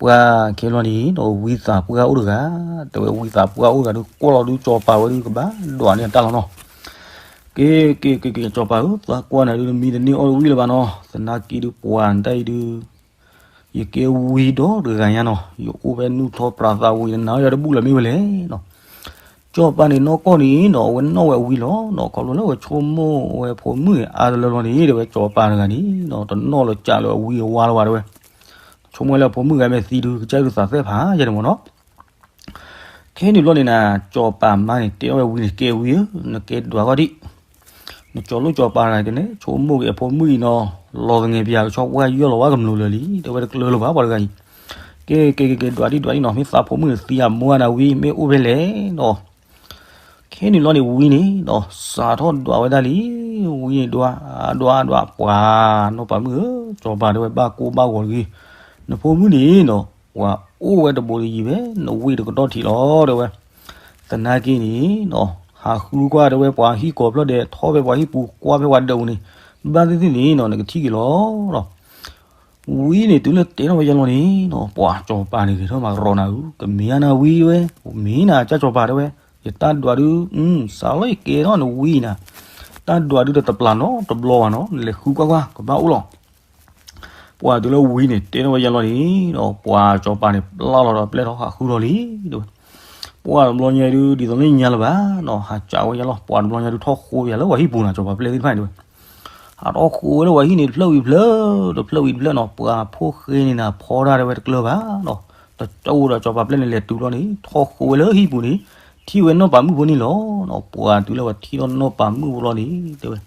ပှၤခဲလီၤန့ၣ် ဒီးဝံသးပှၢ်အိၣ်တဂၤ, တဲဝဲဝံသးပှၢ်အိၣ်တဂၤဒီး ကွၢ်လီၤဒုးစီၤပၤဝဲဒုးကဘၣ်ဒွးန့ၢ်အတၢ်လီၤနီၤ. က့ၤက့ၤက့ၤက့ၤ စီၤပၤဧၢ, သးကွၢ်နၤဒုး နမံတန့ၢ်အီၣ်တဝံၣ်လၢၤဘၣ်နီၤ, သနာ်က့ဒုးပှၤနတၢ်အံၤဒုး ယကဲဝံဒီတဂၤညါနီၤ, ယအိၣ်ဖဲနူၢ်ထီပြးသးဝံၤ နနၤယၤတဘူၣ်လၢၤမ့ၢ်ဝဲလဲၣ်နီၤ. စီၤပၤန့ၣ်နီၢ်ကီၢ်န့ၣ်နီၤ အဝဲနီၣ်ဝဲအဝံလီၤနီၤ, ခီဖျိလၢအဝဲဆိကမိၣ်ဝဲဖိမုၣ်အါတလၢလီၤန့ၣ် တဲဝဲစီၤပၤတဂၤန့ၣ်နီၤ တနီၣ်လၢကးလၢအဝံအဝါလၢၤဘၣ်တဲဝဲ, ဆိကမိၣ်ဝဲလၢအဖိမုၣ်ဂၤမ့ၢ်သံဒုး ကစၢ်ဒုးသးသ့ၣ်ဖးယဲန့ၣ်မ့ၢ်နီၤ. ခဲန့ၣ်ဘျီန့ၣ်နၤ စီၤပၤမါန့ၣ် တဲထီၣ်ဝဲဝံန့ၣ် ကဲဝံဧၢ, နကဲဒွးဂီၢ်ဒံး, နကၠီၤလိၣ်စီၤပၤတဂၤကန့ၣ် ဆိကမိၣ်က့ၤအဖိမုၣ်အံၤနီၤ, လီၤသငဲးပယၤကဆီပှၢ်ယီၢ်လီၤဝဲကမျူၤလၢာ်လံ, တဲဝဲတကျၢၤလၢၤဘၣ်ပှၤတဂၤအံၤ. ကဲက့ၤက့ၤက့ၤ ဒွးဒံးဒွးဒံးနီၤ, မ့ၢ်သးဖိမုၣ်န့ၣ်သံအမိၢ်အနၤဝံ မ့ၢ်အိၣ်ဖဲလဲၣ်နီၤ. ခဲန့ၣ်ဘျီန့ၣ်ဝံန့ၣ်နီၤ စးထီၣ်ဒွးဝဲဒၣ်လံ, ဝံန့ၣ်ဒွး ဒွးဒွး ပှၤနီၢ်ပၤမုၣ်ဧၢ, စီၤပၤတဲဝဲဘၣ်ကိၢ်ဘၣ်ဂီၤတဂ့ၤ, နဖိမုၣ်န့ၣ်နီၤ ပှၤအိၣ်ဝဲတဘိးတယံၤဖဲ နဝံတကတီၢ်ထံးလီၤတဲဝဲ. သနာ်က့န့ၣ်နီၤ ဟးဃုကွၢ်တဲဝဲပှၤဟံၣ်ကိးဖျၢၣ်ဒဲး ထီၣ်ဖဲပှၤဟံၣ်ပူၤ ကွၢ်ဖဲပှၤဒၢးပူၤန့ၣ် ဘၣ်သ့ၣ်သ့ၣ်န့ၣ်နီၤ နကထံၣ်က့ၤလီၤနီၤ. ဝံန့ၣ်တုၤလၢတဲထီၣ်ဝဲယဲလီၤန့ၣ်နီၤ ပှၤစီၤပၤန့ၣ်ဂ့ၤထီၣ်မးကရီနၤဧၢ, ကမ့ၢ်ဧါနၤဝံဝဲ, မ့ၢ်နၤကၢ်စီၤပၤတဲဝဲ, ယတၢ်ဒွးဒုး စးလီၤယကဲထီၣ်နဝံနၤ, တၢ်ဒွးဒုးဒီးတပျၢ်နီတဘျီဘၣ်နီၤ, နလဲၤဃုကွၢ်ကွၢ် ကဘၣ်အိၣ်လီၤ. ပှၤတုၤလၢဝံန့ၣ်တဲထီၣ်ဝဲယဲလီၤန့ၣ် ပှၤစီၤပၤန့ၣ် ပျၢ်လီၤဒီးပျဲၢ်ထီၣ်ဟးဃုထီၣ်လံတဲဝဲ. ပှၤတဘျီညါဒုး ဒ်သိးလၢညါလၢၤဘၣ်နီၤ ဟးကးဝဲယဲလီၤ, ပှၤတဘျီညါဒုးထီၣ်ဃိယၤလၢပှၤဟံၣ်ပူၤနၤ စီၤပၤပျဲၢ်သ့ၣ်တဖၣ်န့ၣ်တဲဝဲ. ဟးထီၣ်ဃိဝဲလၢပှၤဟံၣ်န့ၣ် တဖျၢၣ်ဝံၤတဖျၢၣ် တဖျၢၣ်ဝံၤတဖျၢၣ်နီၤ, ပှၤဖိဃဲန့ၣ်နၤဖီတၢ်တဲဝဲတကျၢၤဘၣ်နီၤ, တကၠိဒီးစီၤပၤပျဲၢ်န့ၣ်လဲၤတုၤဘျီန့ၣ် ထီၣ်ဃိဝဲလၢဟံၣ်ပူၤန့ၣ် ထံၣ်ဝဲနီၢ်ပၤမုၣ်ဖိန့ၣ်လီၤနီၤ. ပှၤတုၤလၢပှၤထံၣ်ထီၣ်နီၢ်ပၤမုၣ်ဖိလီၤန့ၣ်တဲဝဲ,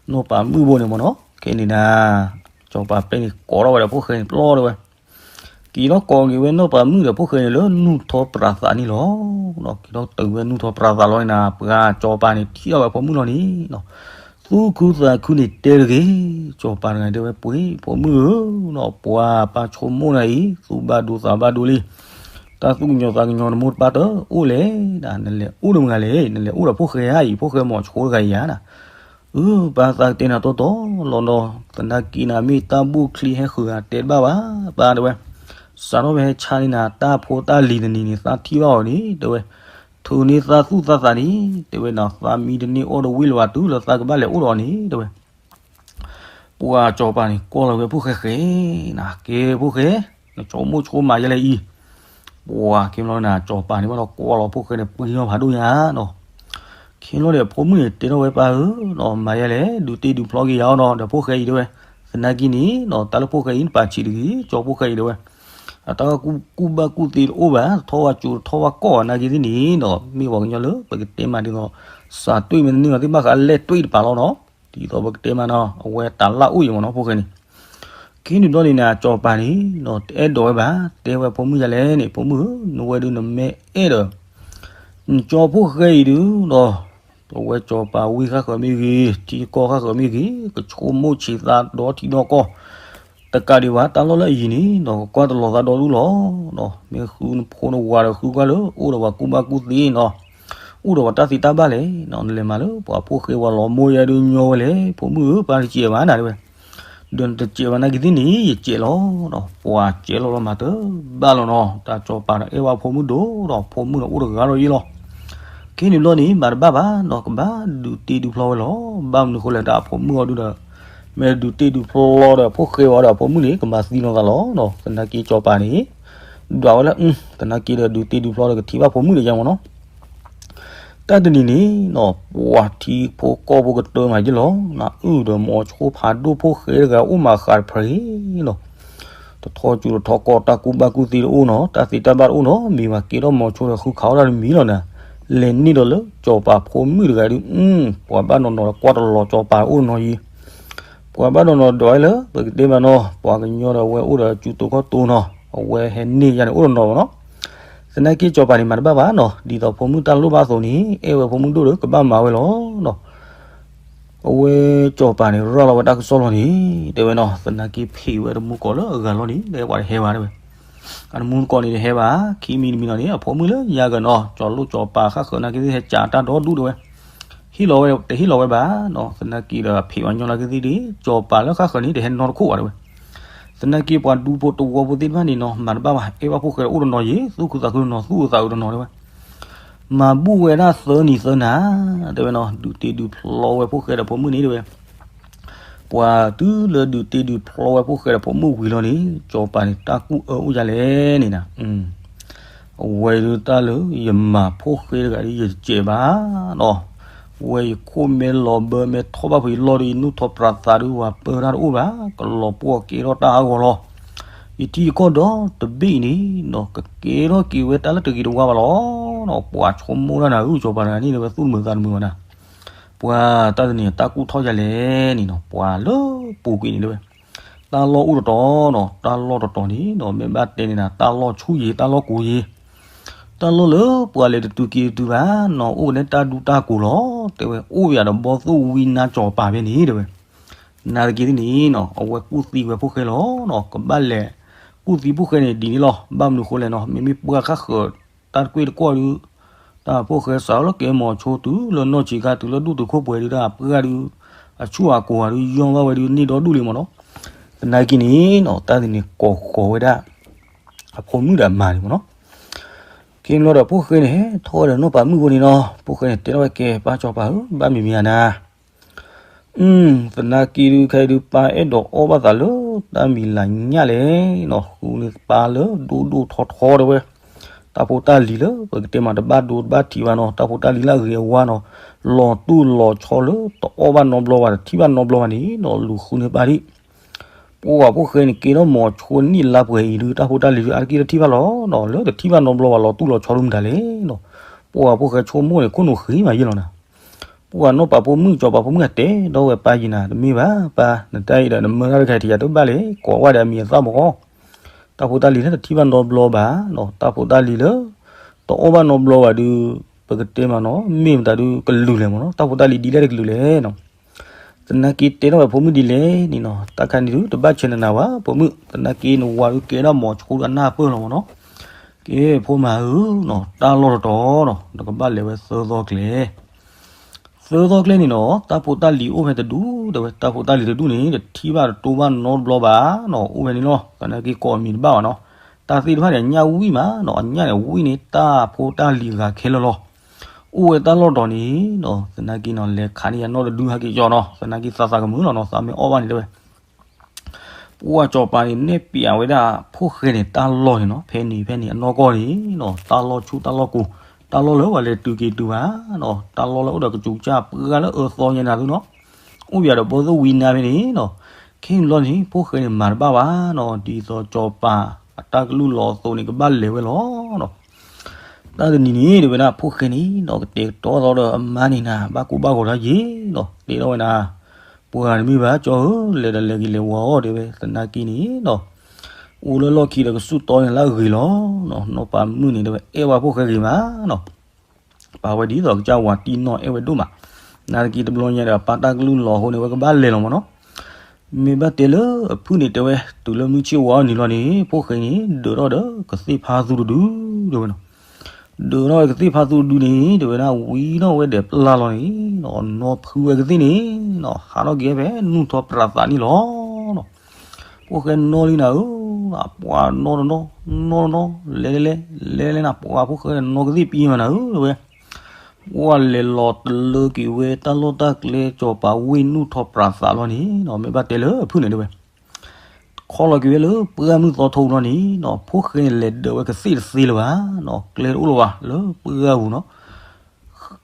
နီၢ်ပၤမုၣ်ဖိန့ၣ်မ့ၢ်နီၤ ခဲန့ၣ်နၤ စီၤပၤပျဲၢ်န့ၣ်ကိးထီၣ်ဝဲဒီးဖိဃဲန့ၣ်ပျီတဲဝဲ, က့ၤထီၣ်ကိးက့ၤဝဲနီၢ်ပၤမုၣ်ဒီးဖိဃဲန့ၣ်လၢနူၢ်ထီပြးသးန့ၣ်လီၤ. က့ၤထီၣ်တုၤဝဲနူၢ်ထီပြးသးလီၤန့ၣ်နၤ ပှၤစီၤပၤန့ၣ်ထံၣ်ထီၣ်ဝဲဖိမုၣ်လီၤန့ၣ်နီၤ, သူၣ်ခုသးခုန့ၣ်တဲတဂ့ၤ, စီၤပၤတဂၤတဲဝဲပှ့ၤ ဖိမုၣ်ဧၢနီၤ, ပှၤပၢ်ဆိကမိၣ်နၤအံၤ သူၣ်ဘၣ်ဒိသးဘၣ်ဒိလံ, တၢ်သူၣ်ကညီၤသးကညီၤနမိၢ်တပၢ်တအိၣ်လဲၣ်ဒၣ်, နလဲၤအိၣ်ဒီးမတၤဂၤလဲၣ်, နလဲၤအိၣ်ဒီးဖိဃဲဧါအံၤ, ဖိဃဲမိၤဆိတဂၤအံၤဧါနၤ အၢ ပၢ်သးကတဲနၤတီတီလီၤနီၤ, သနာ်က့နၤမ့ၢ်တၢ်ဘူၣ်ချံဟဲဃုာ်ဂၤတဲတဘၣ်ဘၣ် ပၢ်တဲဝဲ, စးထီၣ်ဖဲဟဲဆါန့ၢ်နၤတၢ်ဖိတၢ်လံၤတနံၤန့ၣ် သးထံၣ်ဘၣ်အီၤန့ၣ် တဲဝဲ, ထုးန့ၢ်သးသူၣ်သးသးန့ၣ် တဲဝဲနီၤ, သးမံတန့ၢ်အီၣ်တဝံၣ်လၢၤဘၣ် တုၤလၢသးကဘၣ်လဲၤအိၣ်ဒီးအီၤန့ၣ် တဲဝဲ ပှၤစီၤပၤန့ၣ် ကွၢ်လီၤဝဲဖိဃဲဃဲနၤ, ကဲဖိဃဲ, နဆိကမိၣ်ဆိကမးယဲလဲၣ်အံၤ, ပှၤက့ၤလီၤနၤ စီၤပၤန့ၣ်ဘၣ်ဒီးကွၢ်လီၤဖိဃဲန့ၣ် ပှ့ၤထီၣ်ဖးဒိၣ်ညါနီၤ, ခဲလီၤဒီးဖိမုၣ်န့ၣ်တဲထီၣ်ဝဲပၢ်ဧၢနီၤ, မၤယဲလဲၣ် ဒုးတ့ဒုးဖျီက့ၤယၤအီၤနီၤ ဒီးဖိဃဲအံၤတဲဝဲ, သနာ်က့န့ၣ်နီၤ တၢ်လၢဖိဃဲအံၤနပာ်ဆံးတဂ့ၤ ကၠီဖိဃဲအံၤတဲဝဲ, အတၢ်ကူၣ်ဘၣ်ကူၣ်သ့တအိၣ်ဘၣ် တထီၣ်ဝဲကၠိတထီၣ်ဝဲကီၢ်ဘၣ်နာ်က့သ့ၣ်န့ၣ်နီၤ မ့ၢ်ပှၤကညီလၢပကတဲမးဒ်သိး စးတွ့ၣ်မ့ၢ်တန့ၢ်ဘၣ်သ့ၣ်ဘၣ်ဃးလဲၣ်တွ့ၣ်တပၤလီၤနီၤ, ဒ်သိးပကတဲမးနီၤ အဝဲတၢ်လၢအိၣ်အံၤမ့ၢ်နီၤ ဖိဃဲန့ၣ် ခဲန့ၣ်ဘျီန့ၣ်နၤ စီၤပၤန့ၣ်နီၤ တအဲၣ်ဒိးဝဲဘၣ် တဲဝဲဖိမုၣ်ယၤလဲၣ်န့ၣ် ဖိမုၣ်ဧၢ နဝဲဒုးနမ့ၢ်အဲၣ်ဒီး နကၠီဖိဃဲအံၤဒုးနီၤ ပဝဲစီၤပၤဝံဃၣ်ဃၢၤမ့ၢ်ဂ့ၤ ထံကီၢ်ဃၣ်ဃၢၤမ့ၢ်ဂ့ၤ ကဆိကမိၣ်ဆံးသးဒီထံဒီကီၢ် တကးဒံးဘၣ် တၢ်လီၢ်လၢအယံၤန့ၣ်နီၤ ကကွၢ်တလီၤသးဒီဒူၣ်လီၤနီၤ မ့ၢ်ဃုနဖိနဝၤဒီးဃုကွၢ်လၢ အိၣ်ဒီးပှၤကူၣ်ဘၣ်ကူၣ်သ့နီၤ အိၣ်ဒီးပှၤတၢ်သ့တၢ်ဘၣ်လဲၣ်နီၤ နလဲၤမၤလၢပှၤဖိဃဲပှၤလီၤမိၢ်ယဲဒုးညီဝဲလဲၣ် ဖိမုၣ်ဧၢ ပၢ်တစဲးဘၣ်နၤတဲဝဲ ဒီးနတစဲးဘၣ်နာ်က့သ့ၣ်န့ၣ် ယစဲးလီၤနီၤ ပှၤစဲးလီၤလီၤမၤတဘၣ်လီၤနီၤ တၢ်စီၤပၤဒီးအဲၣ်ဝဲဖိမုၣ်ဒိၣ်ဒီး ဖိမုၣ်န့ၣ်အိၣ်တဂၤဒီးယ့ၢ်လီၤ ခဲန့ၣ်ဘျီန့ၣ် မၤတဘၣ်ဘၣ်နီၤ ကဘၣ်ဒုးတ့ဒုးဖျီဝဲလီၤ ဘၣ်မနုၤဃိလဲၣ် တၢ်အဖိမုၣ်အီၤဒုဒီး မ့ၢ်ဒုးတ့ဒုးဖျီဒီးဖိဃဲဝဲဒီးအဖိမုၣ်န့ၣ် ကမၤသံလိာ်သးလီၤနီၤ သနာ်က့စီၤပၤန့ၣ် ဒွးဝဲလၢ သနာ်က့ဒီးဒုးတ့ဒုးဖျီဒီးကထံၣ်ဘၣ်ဖိမုၣ်ဒီးယါမ့ၢ်နီၤ တၢ်တနံၤန့ၣ်နီၤ ပှၤထံဖိကီၢ်ဖိကတၢၢ်မးယ့ၢ်လီၤ နအုၣ်ဒီးမိၤဆိဖးဒိၣ်ဖိဃဲတဂၤအိၣ်မးဃးတဖျၢၣ်နီၤ တထီၣ်ကၠူတထီၣ်ကီၢ် တၢ်ကူၣ်ဘၣ်ကူၣ်သ့တအိၣ်နီၤ တၢ်သ့တၢ်ဘၣ်တအိၣ်နီၤ မ့ၢ်ဘၣ်ကဲထီၣ်မိၤဆိဒီးဃုခးအီၣ်တၢ်တမံၤလီၤနၤ လဲၤန့ၢ်ဒီးလၢစီၤပၤဖိမုၣ်တဂၤဒုး ပှၤဘၣ်နီၢ်နီၢ်ဒီးကွၢ်တလီၤစီၤပၤအိၣ်နီၤယံၤ ပှၤဘၣ်နီၢ်နီၢ်ဒွးဝဲလၢ ပကတဲမးနီၤ ပှၤကညီဒီးအဝဲအိၣ်ဒီးကၠူတိာ်ခီၣ်တိာ်နီၤ အဝဲဟဲန့ၢ်ယါန့ၣ်အိၣ်တနီၤဘၣ်နီၤ သနာ်က့စီၤပၤန့ၣ်မၤတဘၣ်ဘၣ်နီၤ ဒ်သိးဖိမုၣ်တၢ်လိၣ်ဘၣ်အသိးန့ၣ် အဲၣ်ဝဲဖိမုၣ်ဒိၣ်ဒီးကဘၣ်မၤဝဲလီၤနီၤ အဝဲစီၤပၤန့ၣ် ရၤလီၤဝဲတၢ်ကစီၣ်လီၤန့ၣ် တဲဝဲနီၤ သနာ်က့ဖံးဝဲတမူတကိးလၢအဂၤလီၤန့ၣ် တဲပှၤတဟဲဘၣ်တဲဝဲ အတမူတကိးန့ၣ်တဟဲဘၣ် ခံမံၤတမံၤလီၤန့ၣ် အဖိမုၣ်လၢယါကနီၤ ကၠီၤလိၣ်ကၠီၤပၤဃၣ်ဃၢၤနာ်က့သ့ၣ်ဟဲကးတၢ်ဒီဒူၣ်တဲဝဲ ဟ့ၣ်လီၤဝဲ တဟ့ၣ်လီၤဝဲဘၣ်နီၤ သနာ်က့ဒီးဖံးဝဲညီနာ်က့သ့ၣ်ဒ် ကၠီၤပၤလၢဃၣ်ဃၢၤန့ၣ် တဟဲနီတခိၣ်ဘၣ်တဲဝဲ သနာ်က့ပှၤဒူဖိတဝီဖိသ့ၣ်တဖၣ်န့ၣ်နီၤ မၤတဘၣ်ဘၣ် အဲၣ်ဘၣ်ဖိၣ်ဃဲအိၣ်တနီၤယံၤ သူၣ်ခုသးခုတနီၤ သူၣ်အုးသးအုးတနီၤတဲဝဲ မၤဘူၣ်ဝဲဒၣ်သၢနံၤသၢနၤ တဲဝဲနီၤ ဒုးတ့ဒုးဖျီဝဲဖိၣ်ဃဲဒီးဖိမုၣ်န့ၣ်တဲဝဲ ပှၤတုၤလၢဒုးတ့ဒုးဖျီဝဲဖိၣ်ဃဲဒီးဖိမုၣ်ဝံၤလီၤန့ၣ် စီၤပၤန့ၣ် တၢ်ကူၣ်အၢအိၣ်ဒ်လဲၣ်န့ၣ်နၤ အဝဲဒုးတၢ်လၢယမၤဖိၣ်ဃဲတဂၤဒီး ယတစဲးဘၣ်နီၤ, ဝဲယခိၣ်မ့ၢ်လီၤဘၢမ့ၢ်ထီၣ်ဘၣ်ဖုးယလီၢ်ဒီး ယနူၢ်ထီၣ်ပြးသးဒုး ဝၤပၢတၢ်တအိၣ်ဘၣ်, ကလီၤပှီၢ်ကဲထီၣ်တၢ်ဟးဂီၤလီၤ. ယထံယကီၢ်ဒီတဘ့ၣ်အံၤန့ၣ်နီၤ ကကဲထီၣ်က့ၤဝဲတၢ်လၢတဂ့ၤတဝါဘၣ်လီၤ. ပှၤဆိကမိၣ်တၢ်နၤဧၢ စီၤပၤတဂၤန့ၣ် လၢဝဲသူၣ်တမုာ်သးတမုာ်ဘၣ်နၤ, ပှၤတၢ်တနံၤတၢ်ကူၣ်ထီၣ်ယၤလဲၣ်န့ၣ်နီၤ ပှၤလၢပူၤကွံာ်န့ၣ်လၢဝဲ တၢ်လီၢ်အိၣ်တတီၤနီၤ, တၢ်လီၢ်တတီၤန့ၣ်နီၤ မ့ၢ်ဘၣ်တဲန့ၣ်နၤ တၢ်လီၢ်ဆူၣ်ယံၤ တၢ်လီၢ်ကိၤယံၤ, တၢ်လီၢ်လၢပှၤလဲၤတတုၤက့ၤတတုၤဘၣ်နီၤ အိၣ်ဝဲန့ၣ်တၢ်ဒူတၢ်ကိၤလီၤ. တဲဝဲ အိၣ်ယၤဒီးဘီသိၣ်ဝံနါစီၤပၤဖဲန့ၣ်တဲဝဲ, နာ်သက့န့ၣ်နီၤ အဝဲကူၣ်သံဝဲဖိၣ်ဃဲလီၤနီၤ, ကဘၣ်လဲၤကူၣ်သံဖိၣ်ဃဲန့ၣ်ဒ်န့ၣ်လီၤ. ဘၣ်မနုၤဃိလဲၣ်နီၤ မ့မ့ၢ်ပှၢ်ခါဃၢၤ တၢ်တကွ့ၢ်တကွီၢ်ဒုး တၢ်ဖိၣ်ဃဲစးထီၣ်လၢကဲမီၤဆိတုၤလၢနီၢ်ဆံးခါ တုၤလၢဒူၣ်တုာ်ခိၣ်ပှဲၤဒုး တၢ်ပှၢ်ဒုး အဆူၣ်အကိၤဒုး ယီၢ်ဘၣ်ဝဲဒုး န့ၢ်ဒီဒူၣ်လံမ့ၢ်နီၤ. သနာ်က့န့ၣ်နီၤ တၢ်သ့ၣ်န့ၣ်ကိးဃီၤဝဲဒၣ် အဖိမုၣ်ဒီးအမါန့ၣ်မ့ၢ်နီၤ. ခ့မ့ၢ်လီၤဒီးဖိၣ်ဃဲန့ၣ် ဟဲထီၣ်ဝဲဒီးနီၢ်ပၤမုၣ်ဖိန့ၣ်နီၤ, ဖိၣ်ဃဲန့ၣ်တဲထီၣ်ဝဲကဲ ပၢ်စီၤပၤဧၢ ဘၣ်မံၤမံၤဧါနၤ သနာ်က့ဒုး ခဲအံၤဒုး ပၢ်အဲၣ်ဒိးအီၣ်ဘၣ်သးလၢတၢ်မံၤလၤညၣ်လဲၣ်နီၤ, ဃုန့ၢ်ပၢ်လၢဒိၣ်ဒိၣ်ထီထီတဲဝဲ, တၢ်ဖိတၢ်လံၤလၢပကတဲမးတဘၣ်ဒိတဘၣ်ထံးဘၣ်နီၤ, တၢ်ဖိတၢ်လံၤလၢအဂ့ၤအဝါနီၤ, လီၤတူၢ်လီၤဆီလၢတအီၣ်ဘၣ်နီတဘျီဘၣ် တထံၣ်ဘၣ်နီတဘျီဘၣ်န့ၣ်နီၤ လူၤဃုန့ၢ်ပၢ်ဒံး ပှၤဖိၣ်ဃဲန့ၣ် ကဲထီၣ်မီၤဆိနံၣ်လါပှဲၤအံၤဒုး တၢ်ဖိတၢ်လံၤဒုး အါတက့ၢ်တထံၣ်ဘၣ်လီၤနီၤ, လၢတထံၣ်ဘၣ်နီတဘျီဘၣ် လီၤတူၢ်လီၤဆီဒုးမတၤလဲၣ်နီၤ, ပှၤဖိၣ်ဃဲဆိကမိၣ်န့ၣ် ခိၣ်နူာ်ဃ့မးယဲၢ်လီၤနၤ ပှၤနီၢ်ပၤဖိမုၣ် စီၤပၤဖိမုၣ်အတဲဒီးဝဲပၢ်ယံၤနၤ တမ့ၢ်ဘၣ်ပၢ်, နတၢ်အံၤဒီးနမၢတၢ်တခါထံးယၤတဘၣ်လဲၣ် ကိးဝဲဒီးအမံၤအသၣ်မၢ်ဃီ, တၢ်ဖိတၢ်လံၤလၢတထံၣ်ဘၣ်နီတဘျီဘၣ်နီၤ, တၢ်ဖိတၢ်လံၤလၢ တအီၣ်ဘၣ်နီတဘျီဘၣ်ဒုး ပကတဲမးနီၤ မ့ၢ်မတၤဒုးကလုာ်လဲၣ်မ့ၢ်နီၤ, တၢ်ဖိတၢ်လံၤဒ်လဲၣ်တကလုာ်လဲၣ်နီၤ သနာ်က့တဲထီၣ်ဝဲဖိမုၣ်ဒ်လဲၣ်န့ၣ်နီၤ, တၢ်ခါန့ၣ်ဒုး တဘၣ်ဆဲးနနၤဝဲ ဖိမုၣ်, သနာ်က့နဝၤဒုးကဲထီၣ်မီၤဆိဒုးအနၢ်ပၢၢ်လီၤမ့ၢ်နီၤ, ကဲဖိမၤဧၢနီၤ တၢ်လီၢ်တတီၤနီၤ နကဘၣ်လဲၤဝဲသၢသီကျဲ သၢသီကျဲန့ၣ်နီၤ တၢ်ဖိတၢ်လံၤအိၣ်ဖဲတဒူၣ်တဲဝဲ, တၢ်ဖိတၢ်လံၤတဒူၣ်န့ၣ် တထံၣ်ဘၣ်တတိၢ်ဘၣ်နီတဘျီဘၣ်နီၤ, အိၣ်ဖဲန့ၣ်လီၤ. သနာ်က့ကိးအမံၤတဘၣ်ဘၣ်နီၤ, တၢ်သ့ၣ်တဖၣ်န့ၣ် အညၣ်ဝံၣ်မးနီၤ, အညၣ်န့ၣ်ဝံၣ်န့ၣ် တၢ်ဖိတၢ်လံၤဂၤခဲလၢာ်လီၤ. အိၣ်ဝဲတၢ်လီၢ်တတီၤန့ၣ်နီၤ သနာ်က့နီၤ လဲၤခးန့ၢ်ယၤနီတဒုဟဲက့ၤကၠီနီၤ, သနာ်က့သးသးကမုာ်လီၤနီၤ, သးမ့ၢ်အီၣ်ဘၣ်န့ၣ်တဲဝဲ ပှၤစီၤပၤန့ၣ် နဲၣ်ပျးဝဲဒၣ်ဖိၣ်ဃဲန့ၣ် တၢ်လီၢ်န့ၣ်နီၤ, ဖဲန့ၣ်ဖဲန့ၣ်အနီၢ်ကီၢ်န့ၣ်နီၤ, တၢ်လီၢ်ဆူၣ်တၢ်လီၢ်ကိၤ, တၢ်လီၢ်လၢပှၤလဲၤတုၤက့ၤတုၤဘၣ်နီၤ, တၢ်လီၢ်လၢအိၣ်ဒီးကစူးကစၢ်ပှၢ်လၢအၢသီညါနၤသုနီၤ, အိၣ်ပယၤဒီးဘီသိၣ်ဝံနါဖဲန့ၣ်နီၤ, ခဲန့ၣ်ဘျီန့ၣ် ဖိၣ်ဃဲန့ၣ်မၤတဘၣ်ဘၣ်နီၤ, ဒ်သိးစီၤပၤအတၢ်ကလုၢ်လီၤအသိးန့ၣ် ကဘၣ်လဲၤဝဲလီၤနီၤ. တၢ်တနံၤန့ၣ် တဲဝဲဒၣ်ဖိၣ်ဃဲန့ၣ်နီၤ ကတဲာ်ကတီၤသီဒီးအမါန့ၣ်နၤ ဘၣ်ကူဘၣ်ဂီၤတၢ်ယံၤနီၤ, တဲထီၣ်ဝဲနၤ ပှၤတမ့ၢ်ဘၣ်ကၠီဧၢ, လဲၤဒီးလဲၤဂ့ၤလဲၤဝါအီၤတဲဝဲ, သနာ်က့န့ၣ်နီၤ အိၣ်လၢလီၢ်ခံဒီးကစူၣ်တီန့ၣ်လၢအဂ့ၤလီၤနီၤ, နီၢ်ပၤမုၣ်န့ၣ်တဲဝဲ အဲၣ်ဝဲဖိၣ်ဃဲဂ့ၤမးနီၤ ပာ်ဝဲဒ်သိးကစၢ်ဝၤတံၢ်နီၢ်အဲၣ်ဝဲဒိၣ်မး, နာ်သက့တဘျီညါဒီး ပၢ်တၢ်ကလုၢ်လီၤအဃိန့ၣ် ဝဲကဘၣ်လဲၤလီၤမ့ၢ်နီၤ. မ့ၢ်ဘၣ်တဲလၢအဖုၣ်န့ၣ်တဲဝဲ တုၤလၢမုၢ်ဆ့ၣ်ဝါအီၤနံၤလီၤန့ၣ် ဖိၣ်ဃဲန့ၣ် ဒၢးထီၣ်ဒီးကသ့ၣ်ဖါသူတဒု တဲဝဲနီၤ. ဒၢးထီၣ်ဝဲကသ့ၣ်ဖါသူတဒုန့ၣ် တဲဝဲဒၣ် ဝံထီၣ်ဝဲဒီးပျၢ်လီၤန့ၣ်နီၤ, နီၢ်ဖုဝဲကသ့ၣ်န့ၣ်နီၤ ဟးထီၣ်က့ၤဖဲနူၢ်ထီၣ်ပြးသးန့ၣ်လီၤနီၤ. ဖိၣ်ဃဲနီၢ်လံနၤဧၢ, ပှၤနီၢ်တနီၢ် နီၢ်တနီၢ် လဲၤလဲၤလဲၤ လဲၤလဲၤနၤ ပှၤဖိၣ်ဃဲနီၢ်ကသ့ၣ်ပံမးနၤဧၢ တဲဝဲ. ပှၤလဲၤလီၤတလၢက့ၤဝဲတၢ်လီၢ်တၢ်ကျဲ စီၤပၤဝ့ၢ်နူၢ်ထီၣ်ပြးသးလီၤန့ၣ်နီၤ, မ့ၢ်ဘၣ်တဲလၢအဖုၣ်န့ၣ်တဲဝဲ ခီလီၤက့ၤဝဲလၢပှၢ်မုၢ်သီထိလီၤန့ၣ်နီၤ, ဖိၣ်ဃဲန့ၣ်လဲၤဒၢးဝဲကသ့ၣ်တသ့လၢၤဘၣ်နီၤ, ကျဲတအိၣ်လၢၤဘၣ် လၢပှၢ်ပူၤနီၤ.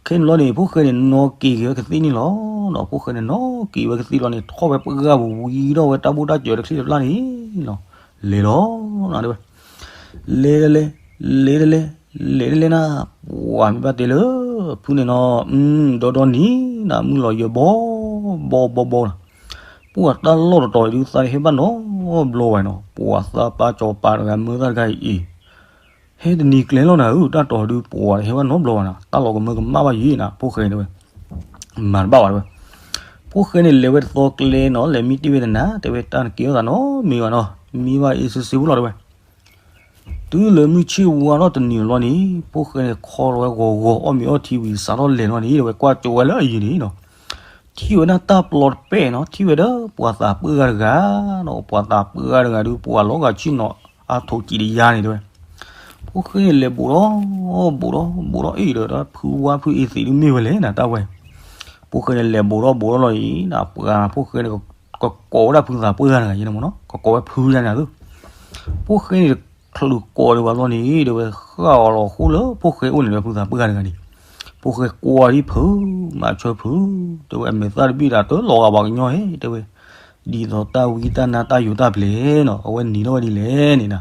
ခဲန့ၣ်လီၤန့ၣ် ဖိၣ်ဃဲန့ၣ်နီၣ်က့ၤက့ၤဝဲကသ့ၣ်န့ၣ်လီၤနီၤ, ဖိၣ်ဃဲန့ၣ်နီၣ်က့ၤဝဲကသ့ၣ်လီၤန့ၣ် ထီၣ်ဝဲပှၢ်ပူၤ ဝံထီၣ်ဝဲတၢ်ဘိၣ်တၢ်စၢၤတချံတဖျၢ်န့ၣ်နီၤ, လဲၤလီၤနီၤတဲဝဲ လဲၤတလဲၤ လဲၤတလဲၤ လဲၤတလဲၤနၤ, ပှၤမ့ၢ်ဘၣ်တဲလၢ ဖုန့ၣ်နီၤ, ဒီဒီနံၤနၤ မုၢ်လီၤယၢၤဘီ ဘီဘီဘီနီၤ, ပှၤတၢ်လီၢ်တတီၤအံၤဒုး သးတဟဲဘၣ်နီတဘျီဝဲနီၤ, ပှၤသးပၢ်စီၤပၤတဂၤမၢသၢ်တဂၤအံၤ ဟဲတနံၤကျဲလီၤနၤဧၢ, တၢ်တီၤဒုး ပှၤတဟဲဘၣ်နီတဘျီဘၣ်နၤ, တၢ်လီၤကမၢကမၣ်ဘၣ်ယံၤနၤ, ဖိၣ်ဃဲတဲဝဲ မၤတဘၣ်ဝဲတဲဝဲ, ဖိၣ်ဃဲန့ၣ်လဲၤဝဲတသီကျဲနီၤ, လဲၤမံတ့ၢ်ဝဲတနၤ, တဲဝဲတၢ်နကဲထီၣ်သးနီတမံၤဘၣ်နီၤ, မံဘၣ်အ့စ့စ့ဖိလီၤတဲဝဲ. တုၤလၢမုၢ်ဆ့ၣ်ဝါထီၣ်တနံၤလီၤန့ၣ် ဖိၣ်ဃဲန့ၣ်ခီလီၤဝဲဂီၤဂီၤ အီၣ်မ့ၤအီထံဝံၤ စးထီၣ်လဲၤလီၤန့ၣ် တဲဝဲ ကွၢ်ကၠိဝဲလၢအယံၤန့ၣ်နီၤ, ထံၣ်ဝဲဒၣ်တၢ်ပျီတပဲာ်နီၤ, ထံၣ်ဝဲဒီးပှၤသးပှၢ်ဂၤတဂၤနီၤ, ပှၤသးပှၢ်ဂၤတဂၤဒုး ပှၤလီၤဂာ်ဆ့ၣ်နီၤအါထိးကံးတယါန့ၣ်တဲဝဲ. ဖိၣ်ဃဲန့ၣ်လဲၤဘူးဒီး ဘူးဒီး ဘူးဒီး အ့ၣ်ဒီး ဖုဝါဖုအ့သံးဒုးမ့ၢ်ဝဲလဲၣ်နၤတၢ်ဝဲ. ဖိၣ်ဃဲန့ၣ်လဲၤဘူးဒီးဘူးဒီးလီၤအံၤ နၤပှၤဖိၣ်ဃဲန့ၣ် ကကိးဝဲဒၣ်ဖုသးပှၢ်ဂၤတဂၤယဲန့ၣ်မ့ၢ်နီၤ, ကကိးဝဲဖုယါန့ၣ်သု. ဖိၣ်ဃဲန့ၣ် ချုးကိးဒံးဘၣ်လီၤန့ၣ် တဲဝဲ ဃၣ်အီၤလီၤဃိလၢဖိၣ်ဃဲအိၣ်န့ၣ်ဒီးဖုသးပှၢ်ဂၤတဂၤန့ၣ်, ဖိၣ်ဃဲကွၢ်ဒံးဖု မၤဆၢဖု, တဲဝဲ အမဲာ်သၣ်တဘ့ၣ်ဒီးတလီၤဂာ်ပှၤကညီဧၢ တဲဝဲ, ဒ်သိးတၢ်ဝံတၢ်နါတၢ်ယိးတၢ်ပျဲၤနီၤ, အဝဲနံၤထီၣ်ဝဲဒ်လဲၣ်န့ၣ်နၤ.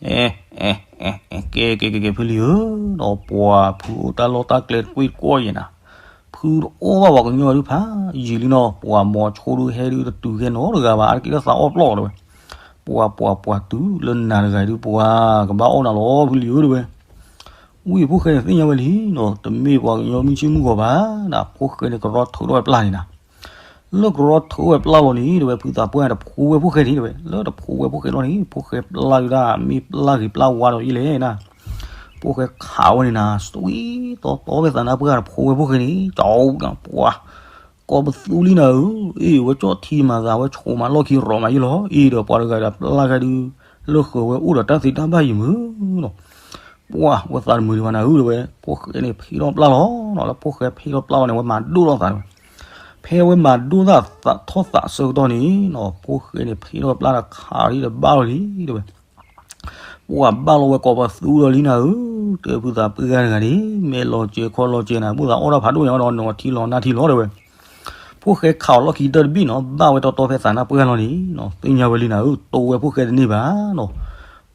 အဲ အဲ အဲ ကဲ ကဲ ကဲ ကဲ ဖုလံၤဧၢ, ဒီးပှၤဖုအိၣ်တၢ်လီၢ်တၢ်ကျဲတကွ့ၢ်တကွီၢ်ယဲၢ်နၤ, ဖုတအိၣ်ဘၣ်ပှၤကညီဒုးဖးယံာ်လံနီၤ, ပှၤမိၤဆိဒုးဟဲဒုးတတုၤခဲနီတဂၤဘၣ် အါတက့ၢ်လၢသးအီၣ်ပျီၢ်တဲဝဲ. ပှၤ ပှၤ ပှၤတုၤလၢနၤတဂၤဒုး ပှၤကဘၣ်အီၣ်နၤလီၤ ဖုလံၤဧၢတဲဝဲ. ဝံဖိၣ်ဃဲန့ၣ်သ့ၣ်ညါဝဲလံနီၤ, တမ့ၢ်ပှၤကညီမုၢ်ဆ့ၣ်မုၢ်ဂီၤဘၣ်နၤ, ဖိၣ်ဃဲန့ၣ်ကရီထၢထီၣ်ဝဲပျၢ်န့ၣ်နၤ. လၢကရီထၢဝဲပျၢ်လီၤန့ၣ်တဲဝဲ ဖုသးပှၢ်တဖိဝဲဖိၣ်ဃဲန့ၣ်တဲဝဲ, လၢတဖိဝဲဖိၣ်ဃဲလီၤန့ၣ် ဖိၣ်ဃဲပျၢ်ဒုးဒၣ် မ့ၢ်ပျၢ်ဂ့ၤပျၢ်ဝါဒီးယဲၢ်လဲၣ်နၤ. ဖိၣ်ဃဲခးဝဲန့ၣ်နၤ စဝံသီသီဖဲသးနါပှၢ်တဖိဝဲဖိၣ်ဃဲန့ၣ် ကၠီကၠီပှၤ ကိးပသူလံနၤဧၢ, အ့ၣ် ဝဲကၠီၣ်ထံမၤသး ဝဲဆိးမးလီၢ်ခံရီးမးယဲၢ်လီၤ, အ့ၣ်ဒီးပှၤတဂၤဒီးပျၢ်ဂၤဒုး လၢဃၢၤဝဲအိၣ်ဒီးတၢ်သ့တၢ်ဘၣ်ယံာ်မုၢ်နီၤ. ပှၤ ဝဲသးတမုာ်ဒံးဘၣ်နၤဧၢတဲဝဲ, ဖိၣ်ဃဲန့ၣ်ဖံးထီၣ်ပျၢ်လီၤနီၤ, လၢဖိၣ်ဃဲဖံးထီၣ်ပျၢ်လီၤန့ၣ် ဝဲမၤဒိၣ်ထီၣ်သးတဲဝဲ. ဖဲဝဲမၤဒိၣ်ထီၣ်သးအဆၢကတီၢ်န့ၣ်နီၤ, ဖိၣ်ဃဲန့ၣ်ဖံးထီၣ်ပျၢ်ဒီးခးဒံးဒီးဘၣ်လီၤလံတဲဝဲ. ပှၤဘၣ်လီၤဝဲကိးပသူဒီးလံနၤဧၢ, တဲဖုသးပှၢ်ဂၤတဂၤန့ၣ် မဲာ်လီၤစဲၤခီလီၤစဲၤနၤ ဘၣ်သးအီၣ်တၢ်ဖးဒိၣ်ညါဒီးနီၤထံလီၤနါထံလီၤတဲဝဲ. ဖိၣ်ဃဲခးအီၤလီၢ်ခံတၢၢ်တဘ့ၣ်နီၤ, ဘၣ်ဝဲတီတီဖဲသးနါပှၢ်လီၤန့ၣ်နီၤ, သ့ၣ်ညါဝဲလံနၤဧၢ, တိဝဲဖိၣ်ဃဲတန့ၢ်ဘၣ်နီၤ.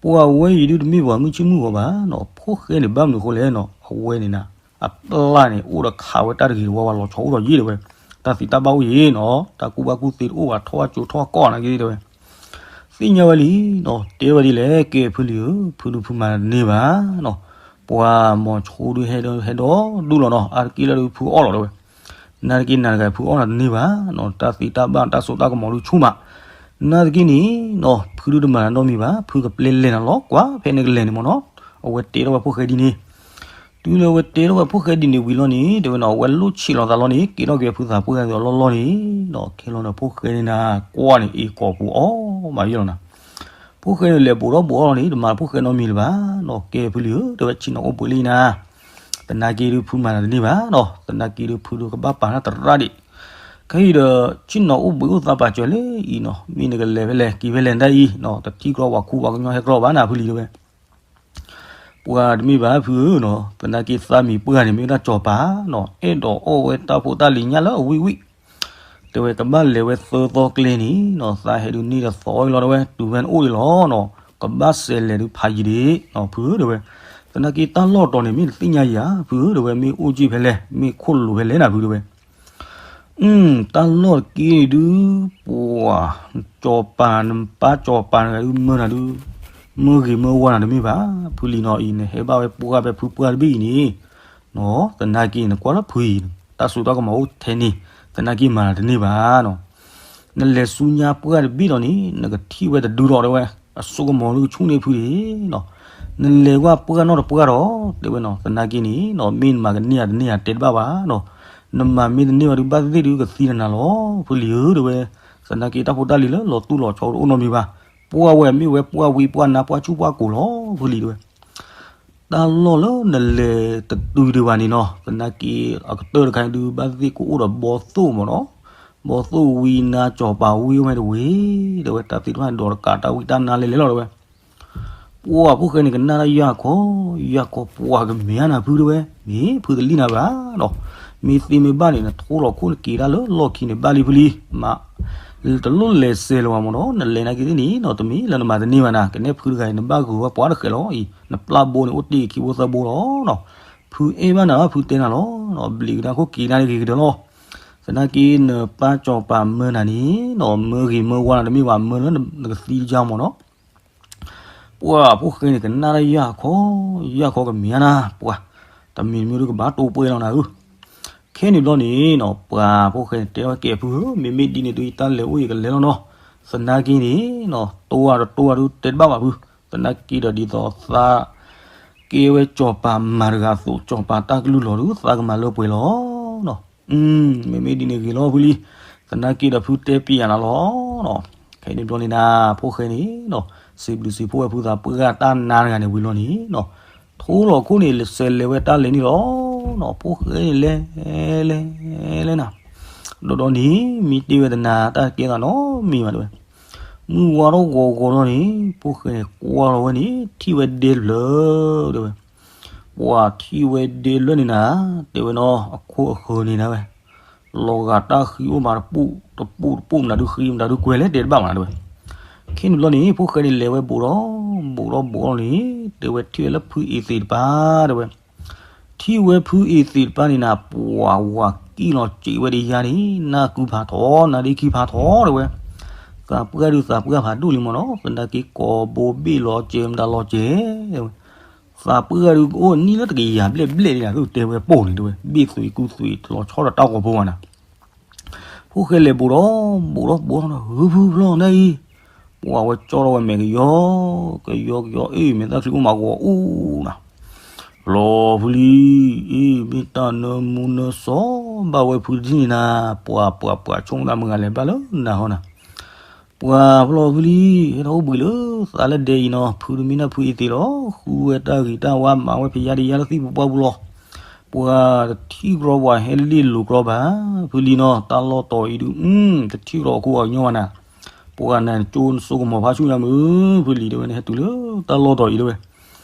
ပှၤဝဲအံၤဒုးတမ့ၢ်ပှၤမုၢ်ဆ့ၣ်မုၢ်ဂီၤဘၣ်နီၤ, ဖိၣ်ဃဲန့ၣ်ဘၣ်မနုၤအဃိလဲၣ်နီၤ, အဝဲန့ၣ်နၤ အပျၢ်န့ၣ် အိၣ်ဒီးခးဝဲတၢ်တဂ့ၤတဝါဝါလီၤဆီအိၣ်ဒီးယဲၢ်တဲဝဲ, တၢ်သ့တၢ်ဘၣ်အိၣ်ယဲၢ်နီၤ, တၢ်ကူၣ်ဘၣ်ကူၣ်သ့တအိၣ်ဘၣ် ထီၣ်ဘၣ်ကၠိထီၣ်ကီၢ်နာ်က့တဲဝဲ. သ့ၣ်ညါဝဲလံနီၤ, တဲဝဲဒ်လဲၣ် ကဲဖုလံၤဧၢ, ဖုဒုးဖုမၤတန့ၢ်ဘၣ်နီၤ, ပှၤမိၤဆိဒုးဟဲဒီးဟဲဒီးဒူၣ်လီၤနီၤ, အါတက့ၢ်လၢဒုးဖုအီၣ်လီၤတဲဝဲ. နာ်သက့နာ်တဂၤဖုအီၣ်နၤတန့ၢ်ဘၣ်နီၤ, တၢ်သ့တၢ်ဘၣ်တၢ်စိတၢ်ကမီၤဒုးဆူၣ်မး, နာ်သက့န့ၣ်နီၤ ဖုဒုးတမၤနၤနီတမံၤဘၣ်, ဖုကပျဲလဲၤနၤလီၤကွၢ် ဖဲန့ၣ်ကလဲၤန့ၣ်မ့ၢ်နီၤ, အဝဲတဲထီၣ်ဝဲဖိၣ်ဃဲဒ်န့ၣ် တုၤလၢဝဲတဲထီၣ်ဝဲဖိၣ်ဃဲဒ်န့ၣ်ဝံၤလီၤန့ၣ် တဲဝဲနီၤ အဝဲလိၣ်ဆံးလီၤသးလီၤန့ၣ် က့ၤထီၣ်က့ၤဖုသးပှၢ်ဂၤအလီၢ်လီၢ်န့ၣ်နီၤ, ခဲလီၤန့ၣ် ဖိၣ်ဃဲန့ၣ်နၤ ကွၢ်န့ၣ် အ့ၣ်ကိာ်ပူၤအီၣ်မးယဲၢ်လီၤနၤ. ဖိၣ်ဃဲန့ၣ်လဲၤဘူးထီၣ်ဘူးအီၣ်လီၤန့ၣ် တမၤဖိၣ်ဃဲနီတမံၤလၢၤဘၣ်နီၤ, ကဲဖုလံၤဧၢ တဲဝဲ ဆ့ၣ်နီၤအိၣ်ဘှံးလံနၤ, သနာ်က့ဒုးဖုမၤနၤတန့ၢ်ဘၣ်နီၤ, သနာ်က့ဒုးဖုဒုးကဘၣ်ပာ်နၤသရၣ်ဒံး ခဲအံၤဒီး ဆ့ၣ်နီၤအိၣ်ဘှံးအိၣ်သါပာ်စၢၤလၢအံၤနီၤ, မ့ၢ်နကလဲၤဖဲလဲၣ်က့ၤဖဲလဲၣ်ဒၣ်အံၤနီၤ, တထံၣ်ကြၢးပှၤခူပှၤကညီဟဲကြၢးဘၣ်နၤဖုလံၤတဲဝဲ. ပှၤတမ့ၢ်ဘၣ်ဖုဧၢနီၤ, သနာ်က့သးမံၤပှၢ်န့ၣ် မ့ၢ်ဝဲဒၣ်စီၤပၤနီၤ, အဲၣ်ဒိးအီၣ်ဝဲတၢ်ဖိတၢ်လံၤညၣ်လၢအဝံၣ်ဝံၣ်, တဲဝဲကဘၣ်လဲၤဝဲသၢသီကျဲန့ၣ်နီၤ, သးဟဲဒုးန့ၢ်ဒီးသီအံၤလီၤတဲဝဲ, တုၤဝဲန့ၣ်အိၣ်ဒံးလီၤနီၤ, ကဘၣ်စဲးလဲၤဒုးဖးယံၤဒံးနီၤ ဖုဧၢတဲဝဲ. သနာ်က့တၢ်လီၢ်တီၤန့ၣ် မ့ၢ်တသ့ၣ်ညါယၤဖုဧၢတဲဝဲ, မ့ၢ်အိၣ်က့ၤဖဲလဲၣ် မ့ၢ်ခိၣ်လိၤဖဲလဲၣ်နၤဖုတဲဝဲ. အၢ တၢ်လီၢ်တက့ၢ်န့ၣ်ဒုး ပှၤ စီၤပၤ နပၢ်စီၤပၤတဂၤဒုး မၢနၤဒုး မၢဂ့ၤမၢဝါနၤတမ့ၢ်ဘၣ်, ဖုလံၤနီၤအံၤ နဟဲဘၣ်ဝဲပှၢ်ဖဲဖုပှၢ်တဘ့ၣ်အံၤန့ၣ်နီၤ, သနာ်က့နကွၢ်လၢဖုအံၤ တၢ်စိတၢ်ကမီၤအိၣ်ထဲန့ၣ် သနာ်က့မၤနၤတန့ၢ်ဘၣ်နီၤ. နလဲၤဆူညါပှၢ်တဘ့ၣ်ဒီးန့ၣ် နကထံၣ်ဝဲတဒုဒီးတဲဝဲ, အစိကမီၤဒုးကဆူၣ်န့ၢ်ဖုဒံးနီၤ. နလဲၤကွၢ်ပှၢ်နီၢ်တပှၢ်ဒီး တဲဝဲနီၤ, သနာ်က့န့ၣ်နီၤ မ့ၢ်နမၤကန့ၢ်ဧါတန့ၢ်ဧါတဲတဘၣ်ဘၣ်နီၤ. နမၤမ့ၢ်တန့ၢ်ဘၣ်ဒုး ဘၣ်သ့ၣ်သ့ၣ်ဒုးကသံနၤလီၤ ဖုလံၤဧၢတဲဝဲ. သနာ်က့တၢ်ဖိတၢ်လံၤလၢလီၤသူၣ်လီၤဆီတအိၣ်နီတမံၤဘၣ်, ပှၢ်ဝဲမ့ၢ်ဝဲပှၢ်ဝံပှၢ်နါပှၢ်ဆူၣ်ပှၢ်ကိၤလီၤ ဖုလံၤတဲဝဲ. တၢ်လီၢ်လၢနလဲၤတတုၤဒံးဘၣ်န့ၣ်နီၤ, သနာ်က့အကတၢၢ်တခါအံၤဒုး ဘၣ်သ့ၣ်ကအိၣ်ဒီးဘီသိၣ်မ့ၢ်နီၤ, ဘီသိၣ်ဝံနါစီၤပၤဝံအိၣ်ဝဲတဝ့ၢ် တဲဝဲ, တၢ်သ့ၣ်တဖၣ်ဒိးတကးတၢ်ဝံတၢ်နါလဲၤလဲၤလီၤတဲဝဲ. ပှၢ်ဖိၣ်ဃဲန့ၣ်ကနၣ်တၢ်ယၢ်ခီ, ယၢ်ခီပှၤကမဲာ်ညါနၤဖုတဲဝဲ, မ့ၢ်ဖုတလံၣ်နၤဘၣ်နီၤ, မ့ၢ်သ့မ့ၢ်ဘၣ်န့ၣ် နထိလီၤခိၣ်နက့ၤတၢ်လၢလီၢ်ခံန့ၣ်ဘၣ်လံဖုလံၤ, မ့ၢ်တလိၣ်လဲၤစဲးလၢၤဘၣ်မ့ၢ်နီၤ, နလဲၤနာ်က့သ့ၣ်န့ၣ်နီၤ တမ့ၢ်လၢနမၤတန့ၢ်ဘၣ်နၤ, ကနဲဖုတဂၤအံၤ နဘၣ်ဂုာ်ဝဲပှၤတဃဲးလီၤအံၤ, နပျၢ်ဘိန့ၣ်အိၣ်တ့ၢ်ခံဘိသၢဘိလီၤနီၤ, ဖုအဲၣ်ဘၣ်နၤလီၤ ဖုတဲနၤလီၤနီၤ, ဘျံးကဒါခိၣ်က့ၤနၤတဂ့ၤကတၢၢ်လီၤ. သနာ်က့နပၢ်စီၤပၤမၢနၤန့ၣ်နီၤ မၢဂ့ၤမၢဝါနၤတမ့ၢ်ဘၣ် မၢလၢနကသံကစၢ်မ့ၢ်နီၤ. ပှၢ်ဖိၣ်ဃဲန့ၣ် ကနၣ်တၢ်ယၢ်ခီ, ယၢ်ခီကမဲာ်ညါနၤ, ပှၢ်, တမံၤတမံၤဒုးကဘၣ်တိၢ်ပှဲၤလီၤနၤဧၢ. ခဲန့ၣ်ဘျီန့ၣ်နီၤ ပှၢ်ဖိၣ်ဃဲန့ၣ် တဲဝဲကဲဖုဧၢ, မ့မ့ၢ်ဒ်န့ၣ်ဒုး ယတၢ်လဲၤအိၣ်ယကလဲၤလီၤနီၤ. သနာ်က့န့ၣ်နီၤ တိၢ်ဝဲတတိၢ်ဝဲဒုး တဲတဘၣ်ဘၣ်ဖု, သနာ်က့ဒီးဒ်သိးသး ကဲဝဲစီၤပၤမၤတဂၤအသိး စီၤပၤတၢ်ကလုၢ်လီၤဒုး သးကမၤလၢပှဲၤလီၤနီၤ. မ့မ့ၢ်ဒ်န့ၣ်ဂ့ၤလီၤဖုလံ, သနာ်က့ဒီးဖုတဲပျးနၤလီၤနီၤ. ခဲအံၤန့ၣ်ဘျီန့ၣ်နၤ ဖိၣ်ဃဲန့ၣ်နီၤ စံးဘျုးစံးဖှိၣ်ဝဲဖုသးပှၢ်တၢ်နါတဂၤန့ၣ်ဝံၤလီၤန့ၣ်နီၤ, ထိလီၤခိၣ်န့ၣ် လဲၤစဲးလဲၤဝဲတၢ်လဲၤန့ၣ်လီၤနီၤ. ဖိၣ်ဃဲန့ၣ်လဲၤ လဲၤ လဲၤနၤ, ဒီးဒီးန့ၣ် မ့ၢ်တ့ၢ်ဝဲတနၤ တၢ်ကဲသးနီတမံၤဘၣ်တဲဝဲ, မုၢ်ဝါထီၣ်ဂီၤဂီၤလီၤန့ၣ် ဖိၣ်ဃဲန့ၣ်ကွၢ်လီၤဝဲန့ၣ် ထံၣ်ဝဲဒဲတဖျၢၣ်တဲဝဲ, ပှၤထံၣ်ဝဲဒဲတဖျၢၣ်န့ၣ်နၤ တဲဝဲနီၤ အခိၣ်အဃၢၤန့ၣ်နၤဝဲ လီၤဂာ်တၢ်ဃံအိၣ်မးတပူၤတပူၤတပူၤ မတၤဒုဃံ မတၤဒုကွဲၤလဲၣ် တဲတဘၣ်မးတဲဝဲ. ခဲန့ၣ်ဘျီန့ၣ် ဖိၣ်ဃဲန့ၣ်လဲၤဝဲဘူးဒီး ဘူးဒီးဘူးဒီးန့ၣ် တဲဝဲထံၣ်ဝဲလၢဖုအ့သ့းတပၤတဲဝဲ, ထံၣ်ဝဲဖုအ့သ့းတပၤန့ၣ်နၤ ပှၤဝၤကံၣ်လီၤစံးဝဲဒ်ယါန့ၣ် နၢ်ကုဖးထီ နၢ်ဒ့ခံဖးထီတဲဝဲ, သးပှၢ်ဒုးသးပှၢ်ဖးဒိၣ်လံမးနီၤ သနာ်က့ကိးဘိဘ့ၣ်လီၤစဲး မတၤလီၤစဲး သးပှၢ်ဒုးကအိၣ်နံၣ်လၢတကယၤဘျဲၣ်ဘျဲၣ်ဒ်တဲဝဲပိၢ်န့ၣ်တဲဝဲ ဘ့ၣ်သွံးကူသွံးလီၤဆီဒီးတၢ်ဂီၤဖိမးနၤ. ဖိၣ်ဃဲလဲၤဘူးဒီး ဘူးဒီးဘူးဒီး ဟုဖုဖျီၣ်ဒၣ်အံၤ, ပှၤဝဲကၠီထီၣ်ဝဲမဲာ်ကယီ ကယီကယီအ့ၣ် မဲာ်သၣ်ချံအိၣ်မးဂီၤအိၣ်နၤ, လီၤဖုလံ, အ့ၣ် မ့ၢ်တၢ်နၢမူနၢစီၤဘၣ်ဝဲဖုတထံၣ်န့ၣ်နၤ, ပှၤပှၤပှၤဆိကမိၣ်သးမုၢ်ဂၤလဲၤဘၣ်လၢနၤဟီနၤ ပှၤဖျီၣ်ဖုလံ, ဟဲထီၣ်အိၣ်ဘှံးလၢသးလၢဒဲအံၤနီၤ, ဖုတမ့ၢ်နၢ်ဖုအ့သ့းလီၤ, ဃုဝဲတၢ်ဂံၢ်တၢ်ဝါ မၤဝဲဖံးယါဒံးယါလၢသံၣ်ပူၤပှၢ်ပူၤလီၤ. ပှၤတထံၣ်ကြီပှၤဟဲလ့ၣ်လိၤကြီဘၣ်, ဖုလံနီၤ, တၢ်လီၢ်တီၤအံၤဒုး တထံၣ်ကြီခိၣ်အကညီဘၣ်နၤ, ပှၤနၤကၠိနစိကမီၤဖးဆူညါမုၢ်, ဖုလံတဲဝဲန့ၣ် ဟဲတုၤလၢတၢ်လီၢ်တီၤအံၤတဲဝဲ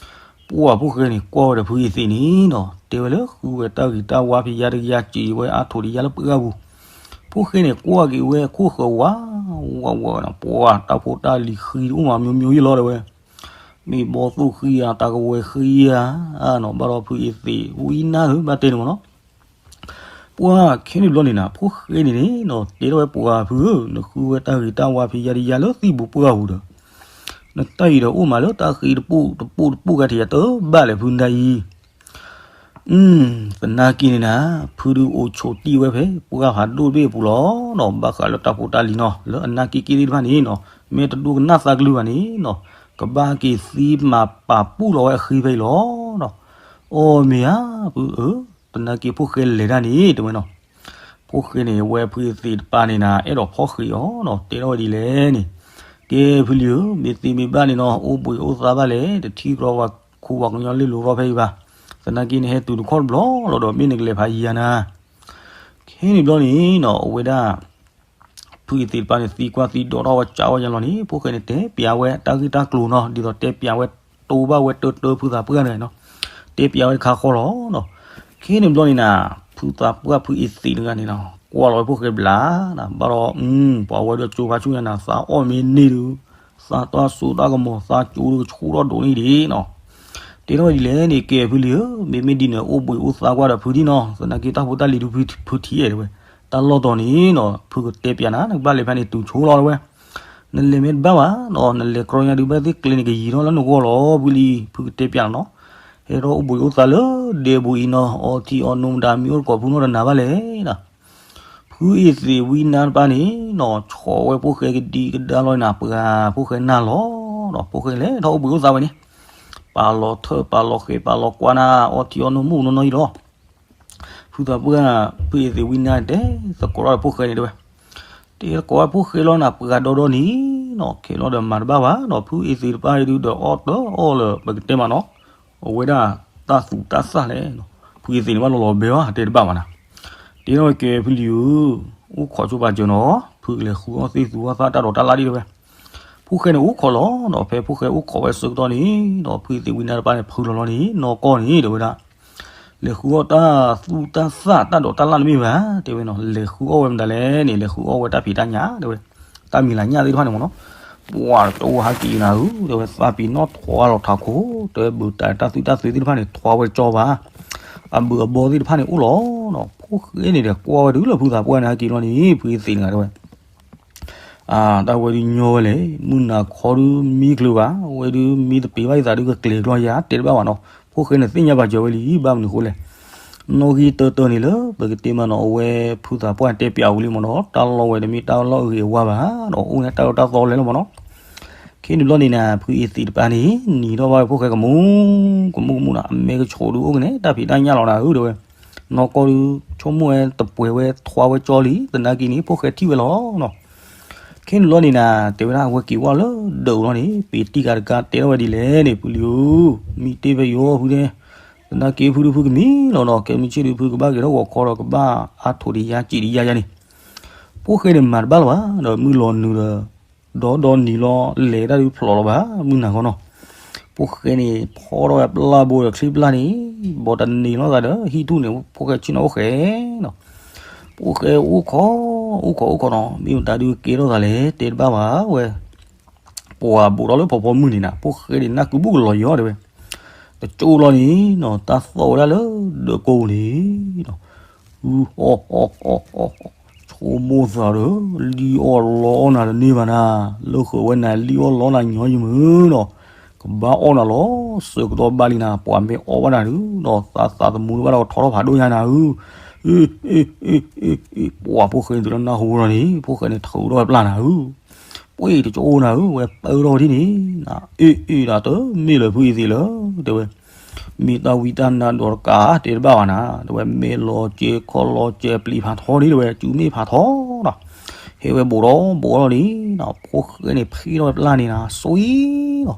ပှၤဖိၣ်ဃဲန့ၣ် ကွၢ်ဝဲဒီးဖုအ့သ့းန့ၣ်နီၤ, တဲဝဲလၢဃုဝဲတၢ်ဂံၢ်တၢ်ဝါဖံးယါတကယၤ စံးဝဲအါထိးတယါလၢပှၢ်ပူၤ, ဖိၣ်ဃဲန့ၣ် ကွၢ်က့ၤဝဲခိၣ်ဃၢၤဝး ဝးဝးနီၤ, ပှၤတၢ်ဖိတၢ်လံၤဃံတအိၣ်မး မျိုးမျိုးယ့ၢ်လီၤတဲဝဲ, မ့ၢ်ဘီသိၣ်ဃံဧါ တၢ်ကဝဲၤဃံဧါ, နီၤ ဘၣ်ဒီးဖုအ့သ့း ဝံနါဧၢ ဘၣ်တဲန့ၣ်မးနီၤ ပှၤခဲန့ၣ်ဘျီန့ၣ်နၤ ဖိၣ်ဃဲန့ၣ်န့ၣ်နီၤ တဲထီၣ်ဝဲပှၤဖုဧၢ, နဃုဝဲတၢ်ဂံၢ်တၢ်ဝါဖံးယါတယါလၢသံၣ်ပူၤပှၢ်ပူၤဒီး, နတၢ်အံၤဒီးအိၣ်မးလၢတၢ်ဃံတပူၤတပူၤတပူၤဂၤထံးယၤတဘၣ်လဲၣ်ဖုနဒါအံၤ သနာ်က့န့ၣ်နၤ, ဖုဒုးအိၣ်ဆိးတံၢ်ဝဲဖဲပှၢ်ဖးဒိၣ်တဘ့ၣ်အပူၤလီၤနီၤ, ဘၣ်ဃးလၢတၢ်ဖိတၢ်လံၤနီၤ လၢအနၢ်က့က့သ့ၣ်တဖၣ်န့ၣ်နီၤ, မ့ၢ်တဒိကနၣ်သးကလုၢ်ဘၣ်န့ၣ်နီၤ, ကဘၣ်က့ၤသံမၤပာ်ပူၣ်လီၤဝဲအဃံဖဲအံၤလီၤနီၤ. အီၣ်မ့ၢ်ဧါ ဖုဧၢ, သနာ်က့ဖိၣ်ဃဲလဲၤတၢ်န့ၣ် တဲဝဲနီၤ. ဖိၣ်ဃဲန့ၣ် ဝဲဖုအ့သ့းတပၤန့ၣ်နၤ အဲၣ်ဒိးဖီၣ်ဃံးအီၤနီၤ, တဲထီၣ်ဝဲဒ်လဲၣ်န့ၣ်, ကဲဖုလံၤဧၢ, မ့ၢ်သ့မ့ၢ်ဘၣ်န့ၣ်နီၤ အိၣ်ဘှံးအိၣ်သါဘၣ်လဲၣ်, တထံၣ်ကြီဝဲခိၣ်ဝဲကညီလ့ၢ်လိၤရီဖဲအံၤဘၣ်. သနာ်က့န့ၣ် ဟဲတုၤတခီတဘျီလီၤဒီး မ့ၢ်နကလဲၤဖးယံၤယၤနၤ ခဲန့ၣ်ဘျီန့ၣ်နီၤ အဝဲဒၣ် ဖုအ့သ့းတပၤန့ၣ် သံကွၢ်သံဒိးထီၣ်ဝဲကးဝဲယၤလီၤန့ၣ် ဖိၣ်ဃဲန့ၣ် တဲပျးဝဲတၢ်ဂ့ၢ်တၢ်ကျိၤနီၤ, ဒ်သိးတဲပျးဝဲတိဘၣ်ဝဲတၢတၢဖုသးပှၢ်န့ၣ်နီၤ, တဲပျးဝဲတခါဃီလီၤနီၤ. ခဲန့ၣ်ဘျီန့ၣ်နၤ ဖုသးပှၢ်ဖုအ့သ့းတဂၤန့ၣ်နီၤ ကွၢ်လီၤဝဲဖိၣ်ဃဲဘျးနၤ, ဘၣ်ဒီး ပှၤဝဲဒၣ်ကၠိဖးဆူညါနၤ သးအီၣ်မ့ၢ်န့ၢ်ဒုး သးတၢ်စိတၢ်ကမီၤ သးကၠိဒုးကဆူၣ်ထီၣ်ဒိးန့ၢ်ဒံးနီၤ တဲထီၣ်ဝဲဒ်လဲၣ်န့ၣ် ကဲဖုလံၤဧၢ, မ့မ့ၢ်ဒ်န့ၣ် အိၣ်ဘှံးအိၣ်သါကွၢ်ဒီးဖုဒံးနီၤ, သနာ်က့တၢ်ဖိတၢ်လံၤဒုးဖုထံၣ်အဲၣ်တဲဝဲ, တၢ်လီၢ်တီၤန့ၣ်နီၤ ဖုကတဲပျးနၤ နကဘၣ်လဲၤဖဲန့ၣ်တုၤဆိလီၤတဲဝဲ, နလဲၤမ့ၢ်တဘၣ်ဘၣ်နီၤ နလဲၤကြီညါဒုးဘၣ်သ့ၣ်ကျဲန့ၣ်ကယံၤထီၣ်လၢနဂီၢ်လီၤ ဖုလံၤ ဖုကတဲပျးနၤနီၤ, ဟဲထီၣ်အိၣ်ဘှံးအိၣ်သါလၢဒဲဘူးအံၤနီၤ အီထံအီနိမတၤမံၤအိၣ်တကိးဖုနီတနၤဘၣ်လဲၣ်နီၤ ဖုအ့သ့းဝံနါတပၤန့ၣ်နီၤ ဆီၣ်ဝဲဖိၣ်ဃဲကဒံကဒါလီၤနၤ ပှၤဖိၣ်ဃဲနၢ်လီၤနီၤ ဖိၣ်ဃဲလဲၤထီၣ်အိၣ်ဘှံးအိၣ်သါဝဲန့ၣ်, ပာ်လီၤထၢၣ်ပာ်လီၤဃဲၤပာ်လီၤကွၢ်နၤ အီထံအီနိမုၣ်နီၢ်နီၢ်အံၤလီၤ. ဖုသးပှၢ် ဖုအ့သ့းဝံနါတဲသကိးထီၣ်ဖိၣ်ဃဲန့ၣ်တဲဝဲ, တဲသကိးဝဲဖိၣ်ဃဲလီၤနၤပှၤဒီဒီန့ၣ်နီၤ ခဲလီၤဒီးမၤတဘၣ်ဘၣ်နီၤ ဖုအ့သ့းတပၤအံၤဒုးဒီးအီၣ်တၢ်အီၣ်လၢပကတဲမးနီၤ အဝဲဒၣ်တၢ်သူးတၢ်သၣ်လဲၣ်, ဖုအ့သ့းန့ၣ်ဘၣ်လီၤလီၤဘဲအီၤ တဲတဘၣ်ဘၣ်နၤ, တဲထီၣ်ဝဲကဲဖုလံၤဧၢ, အိၣ်ခိးဆိပာ်စၢၤနီၤ ဖုကလဲၤဃုအီၣ်သ့ၣ်သူအီၣ်သၣ်တၢ်ဒိးတၢ်လၣ်ဒံးတဲဝဲ, ဖိၣ်ဃဲန့ၣ်အိၣ်ခိးလီၤနီၤ ဖဲဖိၣ်ဃဲအိၣ်ခိးဝဲဆၢကတီၢ်န့ၣ်နီၤ ဖုအ့သ့းဝံနါတပၤန့ၣ် ဖုလီၤလီၤန့ၣ် နီၢ်ကီၢ်န့ၣ်တဲဝဲဒၣ် လဲၤဃုအီၣ်တၢ်သူၣ်တၢ်သၣ်တၢ်ဒိးတၢ်လၣ်တမ့ၢ်ဘၣ် တဲဝဲနီၤ လဲၤဃုအီၣ်ဝဲမတၤလဲၣ်န့ၣ် လဲၤဃုအီၣ်ဝဲတၢ်ဖံးတၢ်ညၣ်တဲဝဲ, တၢ်မံၤလၢ်ညၣ်သ့ၣ်တဖၣ်န့ၣ်မးနီၤ, ပှၤတကၠိဝဲဟးက့ၤနၤဧၢ တဲဝဲ သးပ့ၤနီၣ်ထွါလီၤထးခိၣ် တဲဝဲဘုးတၢ်တၢ်သွံၣ်တၢ်သွဲသ့ၣ်တဖၣ်န့ၣ် ထွါဝဲကၠီဘၣ်, အဘုးအဘီသ့ၣ်တဖၣ်န့ၣ်အိၣ်လီၤနီၤ ဖိၣ်ဃဲန့ၣ်ဒီးကွၢ်ဝဲဒုးလၢဖုသးပှၢ်န့ၣ်ဟဲက့ၤလီၤန့ၣ် ဖုအ့သ့းတဂၤတဲဝဲ အတၢ်ဝဲဒုးညီဝဲလဲၣ် မုၢ်နၤခီဒုးမံချုးဘၣ် ဝဲဒုးမံသပ့ၤဘၣ်ယသးဒုးကကျဲၤကျီယၤ တဲတဘၣ်ဘၣ်နီၤ, ဖိၣ်ဃဲန့ၣ်သ့ၣ်ညါပာ်စၢၤဝဲလံ ဘၣ်မနုၤဃိလဲၣ်, နီၣ်ဂံၢ်တၢတၢန့ၣ်လၢ ပကတဲမးနီၤ အဝဲဖုသးပှၢ်တဲပျးဝံၤလံမးနီၤ တၢ်လီၢ်ဝဲတမ့ၢ်တၢ်လီၢ်အဂ့ၤအဝါဘၣ်နီၤ အိၣ်န့ၣ်တၢ်အၢတၢ်သီလဲၣ်လီၤမးနီၤ, ခဲန့ၣ်ဘျီန့ၣ်နၤ ဖုအ့သ့းတပၤန့ၣ် နံၤထီၣ်ဘၣ်ဝဲဖိၣ်ဃဲကမူၣ် ကမူၣ်ကမူၣ်နီၤ အမဲကဆိးဒုးအိၣ်ကန့ၣ် တၢ်ဖံးတၢ်ညၣ်လီၤနၤဧၢ တဲဝဲ နီၢ်ကီၢ်ဒုး ဆိကမိၣ်ဝဲတပှဲၤဝဲထွါဝဲကၠီလံ သနာ်က့န့ၣ် ဖိၣ်ဃဲထံၣ်ဝဲလီၤနီၤ. ခဲန့ၣ်လီၤန့ၣ်နၤ တဲဝဲဒၣ် အဝဲက့ၤဝဲလၢဒၢးအိၣ်လီၤန့ၣ် ပ့ၤတံၢ်ကၤတကါတဲထီၣ်ဝဲဒ်လဲၣ်န့ၣ် ဖုလံဧၢ, မံတ့ၢ်ဖဲယီၤဖုန့ၣ် သနာ်က့ဖုဒုးဖုကမံၤလီၤနီၤ, ကဲမုၢ်ဆ့ၣ်ဒုးဖုကဘၣ်က့ၤထီၣ်ဂီၤခီဒီးကဘၣ်အါထိးတယါစံးတယါယါန့ၣ် ဖိၣ်ဃဲန့ၣ်မၤတဘၣ်လၢၤဘၣ်, ဒီးမုၢ်လီၤနုာ်ဒီး ဒီဒီနံၤလီၤ လဲၤတၢ်ဒုးဖျိးလီၤဘၣ် မုၢ်နၤဃီနီၤ. ဖိၣ်ဃဲန့ၣ် ဖီထီၣ်ဝဲပျၢ်ဘိဒီးချံပျၢ်န့ၣ် ဘီတန့ၢ်လိာ်သးဒီး ဟံၣ်ထူၣ်န့ၣ် ဖိၣ်ဃဲဆ့ၣ်နီၤအိၣ်ဃဲနီၤ. ဖိၣ်ဃဲအိၣ်ခိး အိၣ်ခိးအိၣ်ခိးနီၤ မ့ၢ်မတၤဒုးကဲထီၣ်သးလဲၣ် တဲတဘၣ်ဘၣ်ဝဲ ပှၤဘူးထီၣ်လၢဖီဖီမုၢ်န့ၣ်နၤ ဖိၣ်ဃဲန့ၣ် နၢ်ကုဘူးကလီၤယီၤတဲဝဲ, တကၠိလီၤန့ၣ်နီၤ တၢ်သီၣ်ဝဲဒၣ်လၢဒၢးကိၢ်န့ၣ်နီၤ, အူအီၣ်အီၣ်အီၣ်အီၣ်အီၣ်, ဆိကမိၣ်သးဒီး လံၣ်အီၣ်လီအီၣ်နၤတန့ၢ်ဘၣ်နၤ, လၢဃုာ်ဝဲနၤလံၣ်အီၣ်လီနၤညီယမုာ်နီၤ, ကဘၣ်အီၣ်နၤလီၤ စၢၤကတီၢ်ဘၣ်လံနၤ ပှၤမ့ၢ်အီၣ်ဘၣ်နၤဒုးနီၤ သးသးသမူတဘၣ်ဒီးထီထီၣ်ဖးဒိၣ်ညါနၤဧၢ, အ့ အ့ အ့ အ့ ပှၤဖိၣ်ဃဲန့ၣ်တုၤလၢနၢ်ဟူဒီးန့ၣ် ဖိၣ်ဃဲန့ၣ်ထုးထီၣ်ဝဲပျၢ်နၤဧၢ ပှ့ၢ်တကၠိနၤဧၢ ဝဲပၢထီၣ်ဝဲဒ်န့ၣ်, အ့ၣ်အ့ၣ်ဒၣ်တမ့ၢ်လၢၤဖုအံၤသ့ၣ်လၢၤ တဲဝဲ, မ့ၢ်တၢ်ဝံတၢ်နါဒိးတကးတဲတဘၣ်ဘၣ်နၤ တဲဝဲ, မ့ၢ်လီၤစဲၤခီလီၤစဲၤပျံၤဖးထီန့ၣ် တဲဝဲ စုမ့ၣ်ဖးထီနီၤ, ဟဲဝဲဘူးဒီးဘူးထီၣ်လံနီၤ ဖိၣ်ဃဲန့ၣ်ဖံးထီၣ်ဝဲပျၢ်န့ၣ်နၤ စွံနီၤ,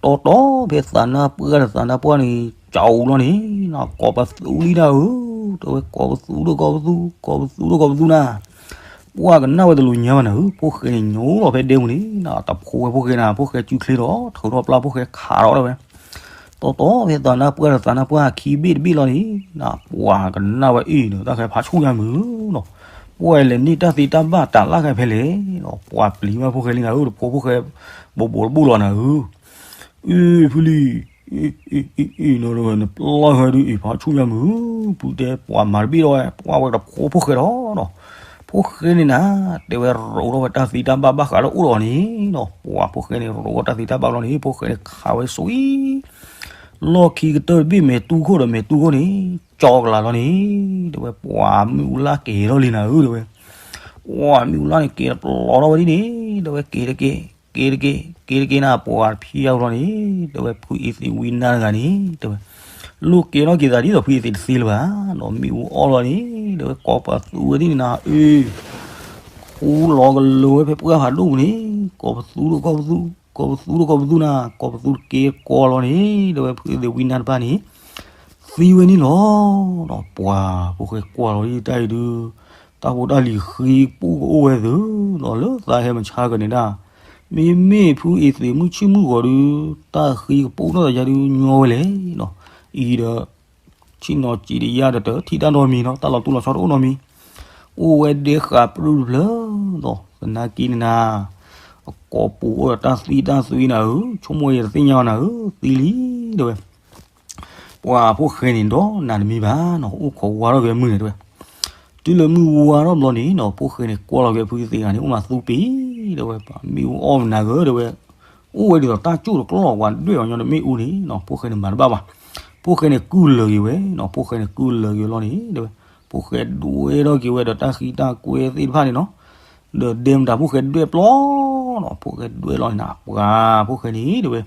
တီတီဖဲသးနါပှၢ်ဒီးသးနါပှၢ်န့ၣ် ကၠီအူလီၤန့ၣ်နီၤ ကိးပသူလံနၤဧၢ, တဲဝဲ ကိးပသူဒီးကိးပသူ ကိးပသူဒီးကိးပသူနၤ ပှၢ်ကနၣ်ဝဲတလူၤညါဘၣ်နၤဧၢ, ဖိၣ်ဃဲန့ၣ်ညိလီၤဖဲဒဲပူၤန့ၣ်နီၤ တဖိးဝဲဖိၣ်ဃဲနၤ ဖိၣ်ဃဲစုချ့ဒီး ထုးထီၣ်ပျၢ်ဖိၣ်ဃဲခးထီၣ်ဝဲ, တီတီဖဲသးနါပှၢ်ဒီးသးနါပှၢ်ခံဘ့ၣ်တဘ့ၣ်လီၤန့ၣ်နီၤ ပှၢ်ကနၣ်ဝဲအ့ၣ်ဒီး တၢ်ဃဲဖးဆူၣ်ညါမုာ်နီၤ, ပှၢ်လဲၤန့ၢ်တၢ်သ့တၢ်ဘၣ်တၢ်လၢ်ခဲဖဲလဲၣ်နီၤ ပှၢ်ပျံၤဘၣ်ဖိၣ်ဃဲလံနၤဧၢ တဖိးဖိၣ်ဃဲ ဘိးဘိးတဘူၣ်လီၤနၤဧၢ အ့ၣ် ဖုလံ, အ့ၣ် အ့ၣ် အ့ၣ် အ့ၣ် နီၤ တဲဝဲ နပျၢ်ဃဲဒုး အ့ၣ် ဖးဆူၣ်ညါမုာ်, ဖုတဲ ပှၤမၤတဘ့ၣ်ဒီးဝဲ ပှၢ်ဝဲတဖိးဖိၣ်ဃဲဒီးနီၤ, ဖိၣ်ဃဲန့ၣ်နၤ တဲဝဲ ရိးထီၣ်ဝဲတၢ်သ့တၢ်ဘၣ်ဘၣ်ဃးလၢအိၣ်ဒီးအီၤန့ၣ်နီၤ, ပှၢ်ဖိၣ်ဃဲန့ၣ် ရိးထီၣ်တၢ်သ့တၢ်ဘၣ်လီၤန့ၣ် ဖိၣ်ဃဲန့ၣ်ခးဝဲစွံ လီၢ်ခံကတၢၢ်တဘ့ၣ်မဲာ်တူၢ်ခိၣ်ဒီးမဲာ်တူၢ်ခိၣ်န့ၣ် ကၠီကလးလီၤန့ၣ်, တဲဝဲ ပှၢ်မ့ၣ်အူလၣ်ကဲၤထီၣ်လံနၤဧၢ တဲဝဲ, ပှၢ်မ့ၣ်အူလၣ်န့ၣ် ကဲၤတပျီထီၣ်ဝဲဒ်န့ၣ်, တဲဝဲ က့ၤတက့ၢ် က့ၤတက့ၢ် က့ၤတက့ၢ်နၤ ပှၢ်တဖံးအါလီၤန့ၣ်, တဲဝဲ ဖုအ့သ့ၣ်ဝံနါတဂၤန့ၣ် တဲဝဲ, လိၣ်ကဲထီၣ်က့ၤသးဒ်သိးဖုအ့သ့ၣ်တသ့လၢၤဘၣ်နီၤ, မ့ၣ်အူအီၣ်လီၤန့ၣ် တဲဝဲ ကိးပသူဝဲဒ်န့ၣ်နၤ အ့ၣ် ခူလီၤကလၢၤဝဲဖဲပှၢ်ဖးဒိၣ်ပူၤန့ၣ်, ကိးပသူဒီးကိးပသူ, ကိးပသူဒီးကိးပသူနၤ, ကိးပသူတက့ၢ်ကွၢ်လီၤန့ၣ်, တဲဝဲ ဖုအ့သ့ၣ်ဝံနါတဖၣ်န့ၣ် သံဝဲန့ၣ်လီၤ. ပှၢ်ဖိၣ်ဃဲကွၢ်လီၤဒ်တၢ်အံၤဒုး, တၢ်ဖိတၢ်လံၤဃံကပူၣ်ကအိၣ်ဝဲသုနီၤ, လၢသးဟဲမုၢ်ဆါကန့ၣ်ဒၣ်, မ့မ့ၢ်ဖုအ့သ့ၣ်မုၢ်ဆ့ၣ်မုၢ်ဂီၤဒုး, တၢ်ဃံကပူၣ်နီၢ်သးယါဒုးညီဝဲလဲၣ်နီၤ, အံၤဒီး ဆ့ၣ်နီၤစံးတယါဒီးတထံၣ်တၢ်နီတမံၤနီၤ, တၢ်လီၤတူၢ်လီၤဆီတအိၣ်နီတမံၤ, အိၣ်ဝဲဒဲဃာ်ပြူၢ်တဖျၢၣ်နီၤ, သနာ်က့န့ၣ်နၤ, အကိာ်ပူၤအိၣ်ဒီးတၢ်သံတၢ်သွံနၤဧၢ, ဆိကမိၣ်ယတသ့ၣ်ညါဘၣ်နၤဧၢ, သံလံ, တဲဝဲ ပှၢ်ဖိၣ်ဃဲန့ၣ်ဒီးနၤတမံၤဘၣ်နီၤ, အိၣ်ခိးဝါထီၣ်က့ၤမုၢ်န့ၣ်တဲဝဲ, တုၤလၢမုၢ်ဝါထီၣ်ဘျီန့ၣ်နီၤ, ဖိၣ်ဃဲန့ၣ်ကွၢ်လီၤက့ၤဖုအ့သ့ၣ်တဂၤန့ၣ် အိၣ်မးသူပ့ၤ, တဲဝဲ မ့ၣ်အူအီၣ်မနၤဂ့ၤ တဲဝဲ, အိၣ်ဝဲဒ်သိးတၢ်ကၠိၣ်တကျီၢ် ပှၤဒွဲၣ်အီၤညီဒီးမ့ၣ်အူန့ၣ်နီၤ, ဖိၣ်ဃဲန့ၣ်မၤတဘၣ်ဘၣ်, ဖိၣ်ဃဲန့ၣ်ကုၢ်လၢာ်က့ၤဝဲနီၤ, ဖိၣ်ဃဲန့ၣ်ကုၢ်လၢာ်က့ၤလီၤန့ၣ် တဲဝဲ, ဖိၣ်ဃဲဒွဲၣ်ထီၣ်က့ၤဝဲဒီးတၢ်ဃံတၢ်ကွဲသ့ၣ်တဖၣ်န့ၣ်နီၤ ဒီးဒဲမတၤဖိၣ်ဃဲဒွဲၣ်ပျီနီၤ, ဖိၣ်ဃဲဒွဲၣ်လီၤန့ၣ်နၤ, ပှၢ်ဖိၣ်ဃဲန့ၣ်တဲဝဲ,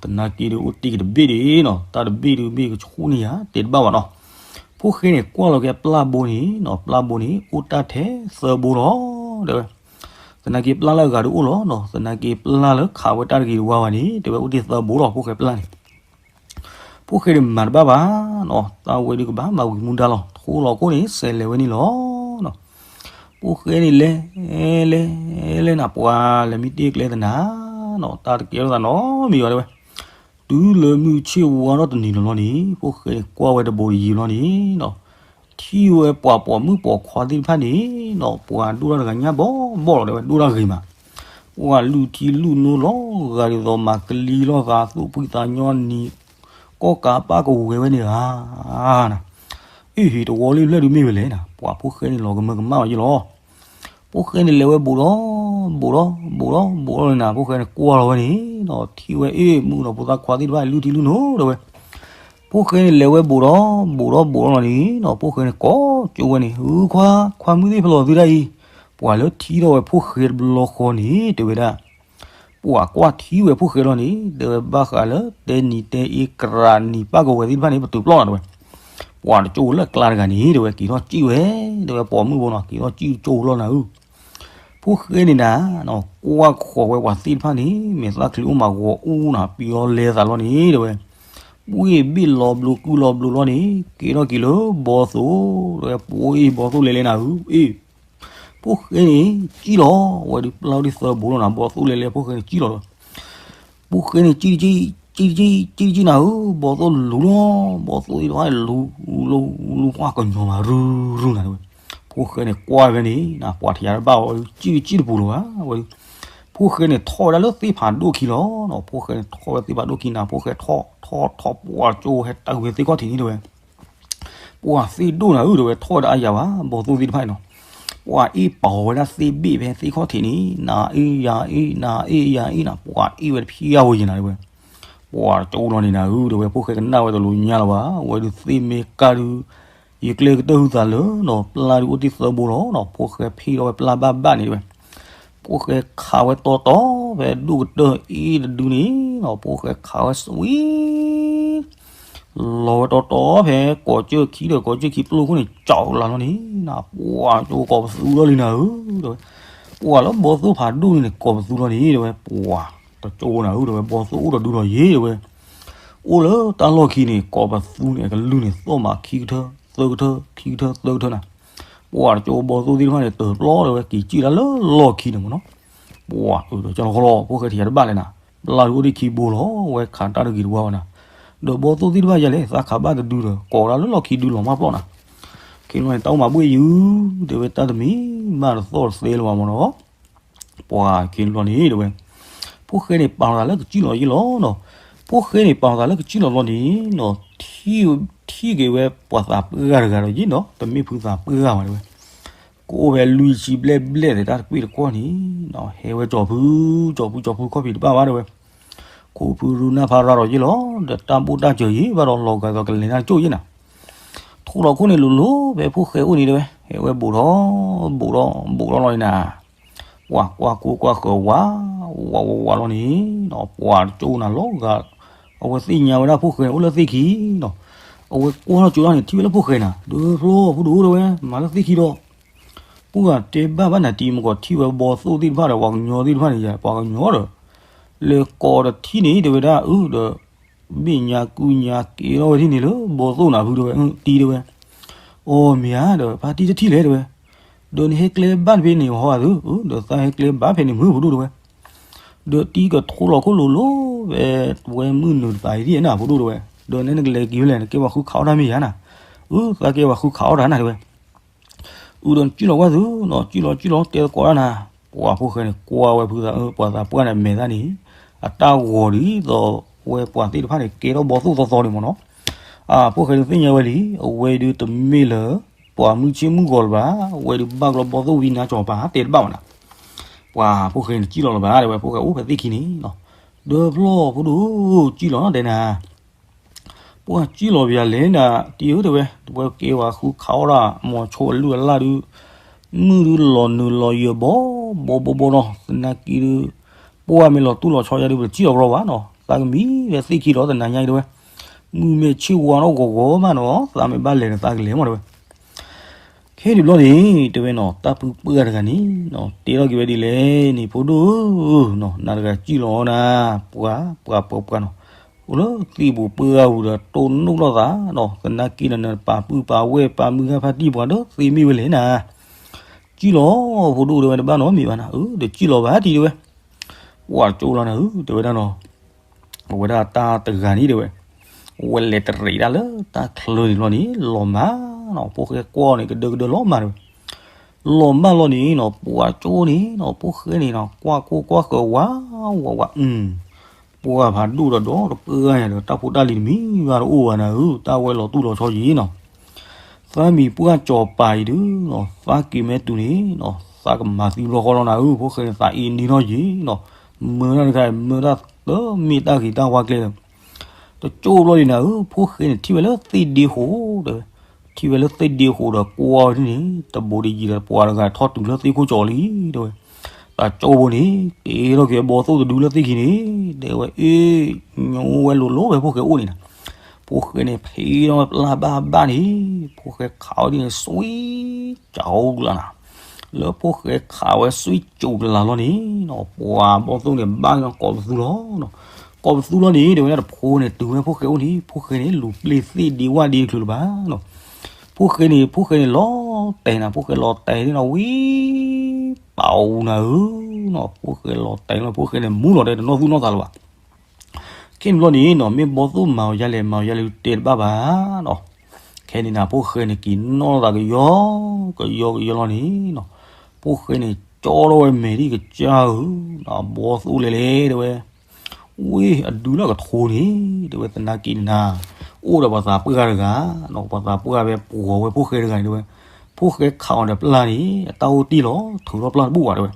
သနာ်က့ဒုးအိၣ်တ့ၢ်က့ၤတဘ့ၣ်ဒံးနီၤ, တၢ်တဘ့ၣ်ဒုးမ့ၢ်ကဆူၣ်န့ၢ်ယၤ တဲတဘၣ်ဘၣ်နီၤ, ဖိၣ်ဃဲန့ၣ်ကွၢ်လီၤက့ၤပျၢ်ဘိန့ၣ်နီၤ, ပျၢ်ဘိန့ၣ် အိၣ်တၢ်ထဲသၢဘိလီၤ, တဲဝဲ, သနာ်က့ပျၢ်လၢအဂၤဒုးအိၣ်လီၤနီၤ, သနာ်က့ပျၢ်လၢခးဝဲတၢ်တဂ့ၤတဝါဘၣ်န့ၣ် တဲဝဲအိၣ်တ့ၢ်သၢဘိလီၤ ဖိၣ်ဃဲပျၢ်န့ၣ် ဖိၣ်ဃဲန့ၣ်မၤတဘၣ်ဘၣ်နီၤ, တၢ်ဝဲဒုးကဘၣ်မၤဝံၤမူဒါလီၤ, ထိလီၤခိၣ်န့ၣ် စဲးလဲၤဝဲန့ၣ်လီၤနီၤ, ဖိၣ်ဃဲန့ၣ်လဲၤ လဲၤ လဲၤနၤ, ပှၢ်လဲၤမံတ့ၢ်ကျဲသနၤနီၤ, တၢ်တကဲထီၣ်သးနီတမံၤဘၣ်တဲဝဲ, တုၤလၢမုၢ်ဆ့ၣ်ဝါထီၣ်တနံၤလီၤလီၤန့ၣ် ဖိၣ်ဃဲန့ၣ်ကွၢ်ဝဲတဘိတယံၤလီၤန့ၣ်နီၤ, ထံၣ်ဝဲပှၤပိာ်မုၣ်ပိာ်ခွါသ့ၣ်တဖၣ်န့ၣ်နီၤ, ပှၤဒိၣ်ထီၣ်တဂၤညါဘီဘီလီၤတဲဝဲ, ဒိၣ်ထီၣ်ဂ့ၤမး, ပှၢ်လုၢ်ထံလုၢ်နိလီၤဂာ်ဒ်သိးမၤကလံၤလိာ်သး သူၣ်ဖှံသးညီနံၤ ကီၢ်ကးပၢ်ကဝဲၤဝဲန့ၣ်ဧါ, အ့ၣ် ဟ့ၣ်တဝီလံဖျၢၣ်ဒုးမ့ၢ်ဝဲလဲၣ်နၤ, ပှၢ်ဖိၣ်ဃဲန့ၣ်လီၤကမၢကမၣ်ဝဲယ့ၣ်လီၤ, ဖိၣ်ဃဲန့ၣ်လဲၤဝဲဘူးဒီး ဘူးဒီး ဘူးဒီး ဘူးဒီးန့ၣ်နၤ, ဖိၣ်ဃဲန့ၣ်ကွၢ်လီၤဝဲန့ၣ်နီၤ, ထံၣ်ဝဲအ့ၣ် မုၣ်ကနီၤဖိသၣ်ခွါသ့ၣ်တဖၣ်လုၢ်ထံလုၢ်နိတဲဝဲ, ဖိၣ်ဃဲန့ၣ်လဲၤဝဲဘူးဒီး ဘူးဒီး ဘူးဒီးလီၤန့ၣ်နီၤ, ဖိၣ်ဃဲန့ၣ်ကိးကၠိဝဲန့ၣ်, ဟုခွါ ခွါမုၣ်သ့ၣ်ဖဲလဲၣ်သုတၢ်အံၤ, ပှၢ်လၢထံၣ်ထီၣ်ဝဲဖိၣ်ဃဲတဘျီဃီန့ၣ် တဲဝဲဒၣ် ပှၢ်ကွၢ်ထံဝဲဖိၣ်ဃဲလီၤန့ၣ် တဲဝဲဘၣ်ဃးလၢတဲနံၤတဲအ့ကရၤနံၤပၢ်ကဝဲၤသ့ၣ်တဖၣ်န့ၣ် ပတုာ်ပျီၢ်နၤတဲဝဲ, ပှၤတကၠိလၢကျါတဂၤန့ၣ် တဲဝဲ က့ၤထီၣ်စံၣ်ဝဲ, တဲဝဲ ပိာ်မုၣ်ဖိနီၤ က့ၤထီၣ်စံၣ်ကၠိလီၤနၤဧၢ. ဖိၣ်ဃဲန့ၣ်နၤ, ကွၢ်ဃီၤဝဲပှၤသ့ၣ်တဖၣ်န့ၣ် မဲာ်သၣ်ချုးအိၣ်မးဂီၤအူနၤ ပယီၤလဲၤသးလီၤန့ၣ် တဲဝဲ, ပှ့ၢ်ဘ့ၣ်လီၤဘျိကုၢ်လီၤဘျိလီၤန့ၣ် က့ၤထီၣ်က့ၤလၢဘီသိၣ်, တဲဝဲ ပှ့ၢ်ဘီသိၣ်လဲၤလဲၤနၤဧၢ, အ့ၣ် ဖိၣ်ဃဲန့ၣ် စံၣ်လီၤဝဲဒုး ပျၢ်အိၣ်ဒံးသၢဘိလီၤနၤ ဘီသိၣ်လဲၤလဲၤ ဖိၣ်ဃဲန့ၣ်စံၣ်လီၤဒီး ဖိၣ်ဃဲန့ၣ် စံၣ်တစံၣ်, စံၣ်တစံၣ်, စံၣ်တစံၣ်နၤဧၢ, ဘီသိၣ်လူၤလီၤ, ဘီသိၣ်သ့ၣ်တဖၣ်န့ၣ် လူၤ, လူၤ, လူၤပှၢ်ကညီၤမး ရုၢ်ရုၢ်နၤတဲဝဲ, ဖိၣ်ဃဲန့ၣ်ကွၢ်ဖဲန့ၣ် နပှၤထံၣ်တဘၣ်ဝဲ စံၣ်တစံၣ်တပူၤလီၤဘၣ်ဝဲဒုး, ဖိၣ်ဃဲန့ၣ်ထီၣ်ဝဲဒၣ်လၢသ့ၣ်ဖးဒိၣ်ခံလီၤ, ဖိၣ်ဃဲန့ၣ်ထီၣ်ဝဲသ့ၣ်ဖးဒိၣ်ခံနၤ ဖိၣ်ဃဲထီၣ်, ထီၣ်, ထီၣ်, ပှၤကၠိဟဲတၢ်ဝဲသ့ၣ်ခီၣ်ထံးန့ၣ်တဲဝဲ ပှၤသ့ၣ်ဒိၣ်နၤဧၢ တဲဝဲ ထီၣ်ဝဲဒၣ်အါယၤဘၣ် ဘီသိၣ်သ့ၣ်တဖၣ်န့ၣ်နီၤ, ပှၤအ့ၣ်ပာ်ဝဲဒၣ်သ့ၣ်ဘ့ၣ်ဖဲသ့ၣ်ခီၣ်ထံးန့ၣ် နၤအ့ၣ်ယၤအ့ၣ် နၤအ့ၣ်ယၤအ့ၣ်နၤ ပှၤအ့ၣ်ဝဲတဖျၢၣ်ဝဲယဲၢ်နၤတဲဝဲ, ပှၤတကၠိလီၤန့ၣ်နၤဧၢ တဲဝဲ ဖိၣ်ဃဲကနၣ်ဝဲတလိၤညါလီၤဘၣ် ဝဲဒုးသ့ၣ်မ့ၢ်ကၢ်ဒုး, ယကျဲကတၢၢ်ဟုသးလၢနီၤ ပျၢ်ဒုးအိၣ်တ့ၢ်သၢဘိလီၤနီၤ ဖိၣ်ဃဲဖ့ၣ်ထီၣ်ဝဲပျၢ်ဘၣ်ဘၣ်န့ၣ်တဲဝဲ ဖိၣ်ဃဲခးဝဲတီတီဖဲဒိၣ်ကတၢၢ်အ့ၣ်တဒုန့ၣ်နီၤ ဖိၣ်ဃဲခးဝဲစဝံ လီၤဝဲတီတီဖဲကိးကၠၢၢ်ခံဒီးကိးကၠၢၢ်ခံပျိၢ်ခိၣ်န့ၣ် ကၠီလီၤလီၤန့ၣ် နပှၤကၠိကိးပသူလီၤလံနၤဧၢ တဲဝဲ, ပှၤလၢဘီသိၣ်ဖးဒိၣ်န့ၣ် ကိးပသူလီၤန့ၣ် တဲဝဲ ပှၤတကၠိနၤဧၢ တဲဝဲ ဘီသိၣ်အိၣ်ဒီးဒုလီၤယဲၢ် တဲဝဲ, အိၣ်လၢတၢ်လီၢ်ခံန့ၣ် ကိးပသူန့ၣ် အကလုၢ်န့ၣ် သီၣ်မးခံကထၢ သၢကထၢ ခံကထၢ သၢကထၢနၤ, ပှၤတကၠိဘီသိၣ်သ့ၣ်တဖၣ်န့ၣ် တၢၢ်ပျီတဲဝဲ က့ၤစံၣ်လၢလီၢ်ခံန့ၣ်မ့ၢ်နီၤ ပှၤအၢဒီးကၠီလီၤဃီလီၤ ဖိၣ်ဃဲထံၣ်ယၤတဘၣ်လဲၣ်နၤ, ပျၢ်ဒုးအိၣ်ဒံးခံဘိလီၤ ဝဲခးတၢ်တဂ့ၤတဝါဘၣ်နၤ, ဒီးဘီသိၣ်သ့ၣ်တဖၣ်ယၤလဲၣ် သးခးဘၣ်တဒုဒီး ကိးဒၣ်လၢလီၢ်ခံဒုလီၤမၢ်ပျီနၤ, ခ့န့ၣ်တၢ်အိၣ်မးဘှ့ၣ်ယုၢ် တဲဝဲ တၢ်တမံၤဘၣ်တသီၣ်တသဲလၢၤဘၣ်မ့ၢ်နီၤ ပှၤခ့န့ၣ်ဘျီန့ၣ်တဲဝဲ, ဖိၣ်ဃဲန့ၣ်ပာ်လီၤသးလၢကစံၣ်လီၤယဲၢ်လီၤနီၤ, ဖိၣ်ဃဲန့ၣ်ပာ်လီၤသးလၢကစံၣ်လီၤဘျီန့ၣ်နီၤ, ထံၣ်က့ၤဝဲပှၤသးပှၢ်တဂၤဒီးယဲၢ်နီၤ တမ့ၢ်ဖုသးပှၢ်ဘၣ်တဲဝဲ, ကအိၣ်ဖဲလွံၢ်ဆံဘျဲၣ်ဘျဲၣ်သ့ၣ်တၢ်တကွ့ၢ်တကွီၢ်န့ၣ်နီၤ ဟဲဝဲကၠီၤဖု, ကၠီၤဖု ကၠီၤဖုခီၣ်ဖံးတဘၣ်ဘၣ်တဲဝဲ, ခိၣ်ဖုရူနၢ်ဖးရၤဒီးယဲၢ်လီၤ ဒီးတၢ်ဘိၣ်တၢ်စၢၤယဲၢ်ဘၣ်ဒီးလီၤဂာ်ဒီးကလဲၤနၢ်ကၠိၣ်ယဲၢ်နၤ ထိၣ်လီၤခိၣ်န့ၣ်လိၤလိၤ ဖဲဖိၣ်ဃဲအိၣ်န့ၣ်တဲဝဲ ဟဲဝဲဘူးထီၣ်, ဘူးထီၣ်, ဘူးထီၣ်လီၤန့ၣ်နၤ, ပှၤကွၢ်ကိၢ်ကွၢ်ဃၢၤဝး, ဝးဝးဝးလီၤန့ၣ်နီၤ ပှၤတကၠိနၤလီၤဂာ်, အဝဲသ့ၣ်ညါဝဲဒၣ်ဖိၣ်ဃဲအိၣ်လၢသ့ၣ်ခံနီၤ, အဝဲကွၢ်ထီၣ်ကၠိထီၣ်န့ၣ် ထံၣ်ဝဲလၢဖိၣ်ဃဲနၤ ဒၢဖျီဖိဒိၣ်တဲဝဲ မၤလၢသ့ၣ်ခံဒီး ပှၤတဲဘၣ်ဘၣ်နၤတံၤမကီးထံၣ်ဝဲဘီသိၣ်သ့ၣ်တဖၣ်ဒီးပှၤကညီသ့ၣ်တဖၣ်န့ၣ်ယၤ ပှၤကညီဒီး လဲၤကိးဒီးထံၣ်န့ၣ်တဲဝဲဒၣ်အၢဒီး ဘ့ၣ်ညါကုညါက့ၤထီၣ်ဝဲထံၣ်န့ၣ်လၢဘီသိၣ်နၤဖုတဲဝဲ တံၤတဲဝဲ, အိၣ်မ့ၢ်ဧါဒီး ဖါတံၢ်တထံၣ်လဲၣ်တဲဝဲ, ဒီးနဟဲကျဲဘၣ်ဖဲန့ၣ်ဟီဧါသု, ဒီးသးဟဲကျဲဘၣ်ဖဲန့ၣ်မုၢ်ဖိဒိၣ်တဲဝဲ, ဒီးတံၤကထိလီၤခိၣ်လိၤလိၤ ဖဲဝဲမုၢ်နုာ်တပၤအံၤဒ်နၤဖိဒိၣ်တဲဝဲ, ဒီးနဲနကလဲၤက့ၤဖဲလဲၣ် နကဲပှၤဃုခးအီၣ်တၢ်မ့ၢ်ယၤနၤ, အၢ သးကဲပှၤဃုခးအီၣ်တၢ်နၤတဲဝဲ အုဒီးစံၣ်လီၤကွၢ်သုနီၤ စံၣ်လီၤစံၣ်လီၤတဲသကိးတၢ်နၤ, ပှၤဖိၣ်ဃဲန့ၣ် ကွၢ်ဝဲဖုသး ပှၤသးပှၢ်န့ၣ် မဲာ်သၣ်န့ၣ် အတၢ်ဂီၤဒ်သိးဝဲပှၤသ့ၣ်တဖၣ်န့ၣ် ကဲထီၣ်ဘီသိၣ်သီသီန့ၣ်မ့ၢ်နီၤ, အဖိၣ်ဃဲဒုးသ့ၣ်ညါဝဲလံ အဝဲဒုးတမ့ၢ်လၢ ပှၤမုၢ်ဆ့ၣ်မုၢ်ဂီၤလၢၤဘၣ်, အဝဲဒုးဘၣ်ကလီဘီသိၣ်ဝံနါကၠီၤပၤတဲတဘၣ်ဝဲနၤ, ပှၤဖိၣ်ဃဲန့ၣ်စံၣ်လီၤလၢၤဘၣ်တဲဝဲ ဖိၣ်ဃဲအိၣ်ဖဲသ့ၣ်ခံန့ၣ်နီၤ, ဒီးဖျီၣ်ဖိဒိၣ် စံၣ်လီၤတဲနၤ ပှၤစံၣ်လီၤပယၤလဲၣ်နၤ တံၤဧၢတဲဝဲ တဝဲကဲဝဲဃုခးအီၣ်ဒၣ် မီၤဆိအလုၢ်အလၢ်ဒုး မုၢ်ဒုးလီၤနုာ်လီၤယၢၤဘီဘီဘီနီၤ သနာ်က့ဒုး ပှၤမ့ၢ်လီၤတူၢ်လီၤဆီယၤဒုး ပတစံၣ်လီၤကရီဘၣ်နီၤ သးကမံၤဝဲသ့ၣ်ခံဒီးသနာ်ညါအံၤတဲဝဲ မုၢ်မ့ၢ်ဆ့ၣ်ဝါနီၣ်ဂီၤဂီၤမးနီၤ သးမ့ၢ်ဘၣ်လဲၤဒီးသးကလဲၤမးတဲဝဲ ခဲဒုးဘျီန့ၣ် တဲဝဲနီၤ တၢ်ပုၢ်ပှၢ်တဂၤန့ၣ်နီၤ တဲထီၣ်က့ၤဝဲဒ်လဲၣ်န့ၣ် ဖိဒိၣ်ဧၢနီၤ နၤတဂၤစံၣ်လီၤနၤ ပှၤ ပှၤ ပှၤ ပှၤနီၤ အိၣ်လၢသံၣ်ပူၤပှၢ်ဂၤပူၤဒီး တိၢ်နီၣ်လိာ်သးနီၤ သနာ်က့ဒီး နပာ်ပုၢ်ပာ်ဝဲၢ်ပာ်မုၢ်ဂၤဖါတံၢ်ပှၤဒီး သ့မ့ၢ်ဝဲလဲၣ်နၤ စံၣ်လီၤ ဖိဒိၣ်တဲဝဲ တဘၣ်နီတမံၤဘၣ်နၤ အၢ ဒီးစံၣ်လီၤဘၣ်တံၤတဲဝဲ ပှၤကၠိလီၤနၤဧၢ တဲဝဲဒၣ်နီၤ အဝဲဒၣ်တၢ်တဂၤန့ၣ်တဲဝဲ ဝဲလဲၤတရံးဒၣ်လၢတၢ်ချၢန့ၣ်လီၤန့ၣ် လီၤမၢ်နီၤ ဖိၣ်ဃဲကွၢ်န့ၣ် ကဒၢကဒၢလီၤမၢ်တဲဝဲ လီၤမၢ်လီၤန့ၣ်နီၤ ပှၤကၠိန့ၣ်နီၤ ဖိၣ်ဃဲန့ၣ်နီၤ ကွၢ်ကိၢ်ကွၢ်ဃၢၤဝး ဝး ဝး အု ပှၤဖးဒိၣ်ဒီးဒီတပၢၢ်ဂၤယၤဒီး တၢ်ဖိတၢ်လံၤတမံၤဘၣ်တအိၣ်ဘၣ်နၤဧၢ တၢ်ဝဲလီၤတူၢ်လီၤဆီယံၤနီၤ သးမံၤပှၢ်ကၠီၤပၤအံၤဒုးနီၤ သးက့ၤမဲာ်တူၤန့ၣ်နီၤ သးကမၤသံဘျီဃီလီၤနၤဧၢ ဖိၣ်ဃဲန့ၣ် သးအ့န့ၢ်ထီၣ်ယံၤနီၤ မၢတၢ်တခါ မၢတၢ်တမ့ၢ်တၢ်ဂ့ၤတၢ်ဝါကျဲဒီး တကၠိဘျီဒံးနၤဧၢ ဖိၣ်ဃဲန့ၣ် ထံၣ်ဝဲလၢသ့ၣ်ဒ့ဃိတဲဝဲ ထံၣ်ဝဲလၢသ့ၣ်ဒ့ဃိဒီးကွၢ်ဝဲဒ်န့ၣ် တဘိးတယံၤဒီးပှၤတဂၤထီၣ်တုၤလၢသ့ၣ်ခိၣ်ကၠီၤလံတဲဝဲ တကၠိဖိန့ၣ် က့ၤထီၣ်က့ၤဘီသိၣ်တဒုလၢသ့ၣ်ခံန့ၣ် တဲဝဲ အ့ ညိဝဲလိၤလိၤဝဲဖိၣ်ဃဲအိၣ်န့ၣ်နၤ ဖိၣ်ဃဲန့ၣ်ဖံးထီၣ်ဝဲပျၢ်ဘၣ်ဘၣ်န့ၣ်, ဖိၣ်ဃဲခးဝဲဒ်န့ၣ် စွံကၠိကလးနီၤ. လၢဖိၣ်ဃဲခးဝဲစွံကၠိကလးလီၤန့ၣ်နီၤ, ပှၤဘီၣ်သိၣ်န့ၣ်ဘၣ်ကီးပသူလီၤနီၤ. ကီးပသူလီၤန့ၣ် တဲဝဲဒၣ်တဖိန့ၣ်တုၤဝဲဖိၣ်ဃဲအိၣ်န့ၣ်, ဖိၣ်ဃဲန့ၣ်လူၤပျ့ၤသ့ၣ်ဒ့ဝၣ်ဒ့တချုးလၢၤဘၣ်နီၤ. ဖိၣ်ဃဲန့ၣ် ဖိၣ်ဃဲန့ၣ်လီၤတဲာ်နၤ, ဖိၣ်ဃဲလီၤတဲာ်န့ၣ်နီၤ ဝံၤ ပာ်အူနၤဧၢနီၤ, ဖိၣ်ဃဲလီၤတဲာ်လီၤ ဖိၣ်ဃဲန့ၣ်မူလီၤတဲာ်တနီၢ်သူၣ်နီၢ်သးလၢၤဘၣ်. ခဲန့ၣ်ဘျီန့ၣ်နီၤ မ့ၢ်ဘီၣ်သိၣ်မၤအီၤယါလဲၣ် မၤအီၤယါလဲၣ် တဲတဘၣ်ဘၣ်နီၤ. ခဲန့ၣ်နၤ ဖိၣ်ဃဲန့ၣ်က့ၤနီၣ်သးကယီကယီကယီလီၤန့ၣ်နီၤ, ဖိၣ်ဃဲန့ၣ်ကၠီထီၣ်ဝဲမဲာ်ဒ်ကစၢ်ဧၢ, ဘီၣ်သိၣ်လဲၤလဲၤတဲဝဲ ဝ့ၢ်အဒုလၢကထိန့ၣ် တဲဝဲသနာ်က့န့ၣ်နၤ, အိၣ်ဒီးပှၤသးပှၢ်တဂၤနီၤ, ပှၤသးပှၢ်ဝဲပှီၤဝဲဖိၣ်ဃဲတဂၤန့ၣ်တဲဝဲ, ဖိၣ်ဃဲခးအီၤဒီးပျၢ်န့ၣ် အတၢ်အိၣ်တ့ၢ်လီၤ ထုးထီၣ်ပျၢ်တဘူၣ်ဘၣ်တဲဝဲ.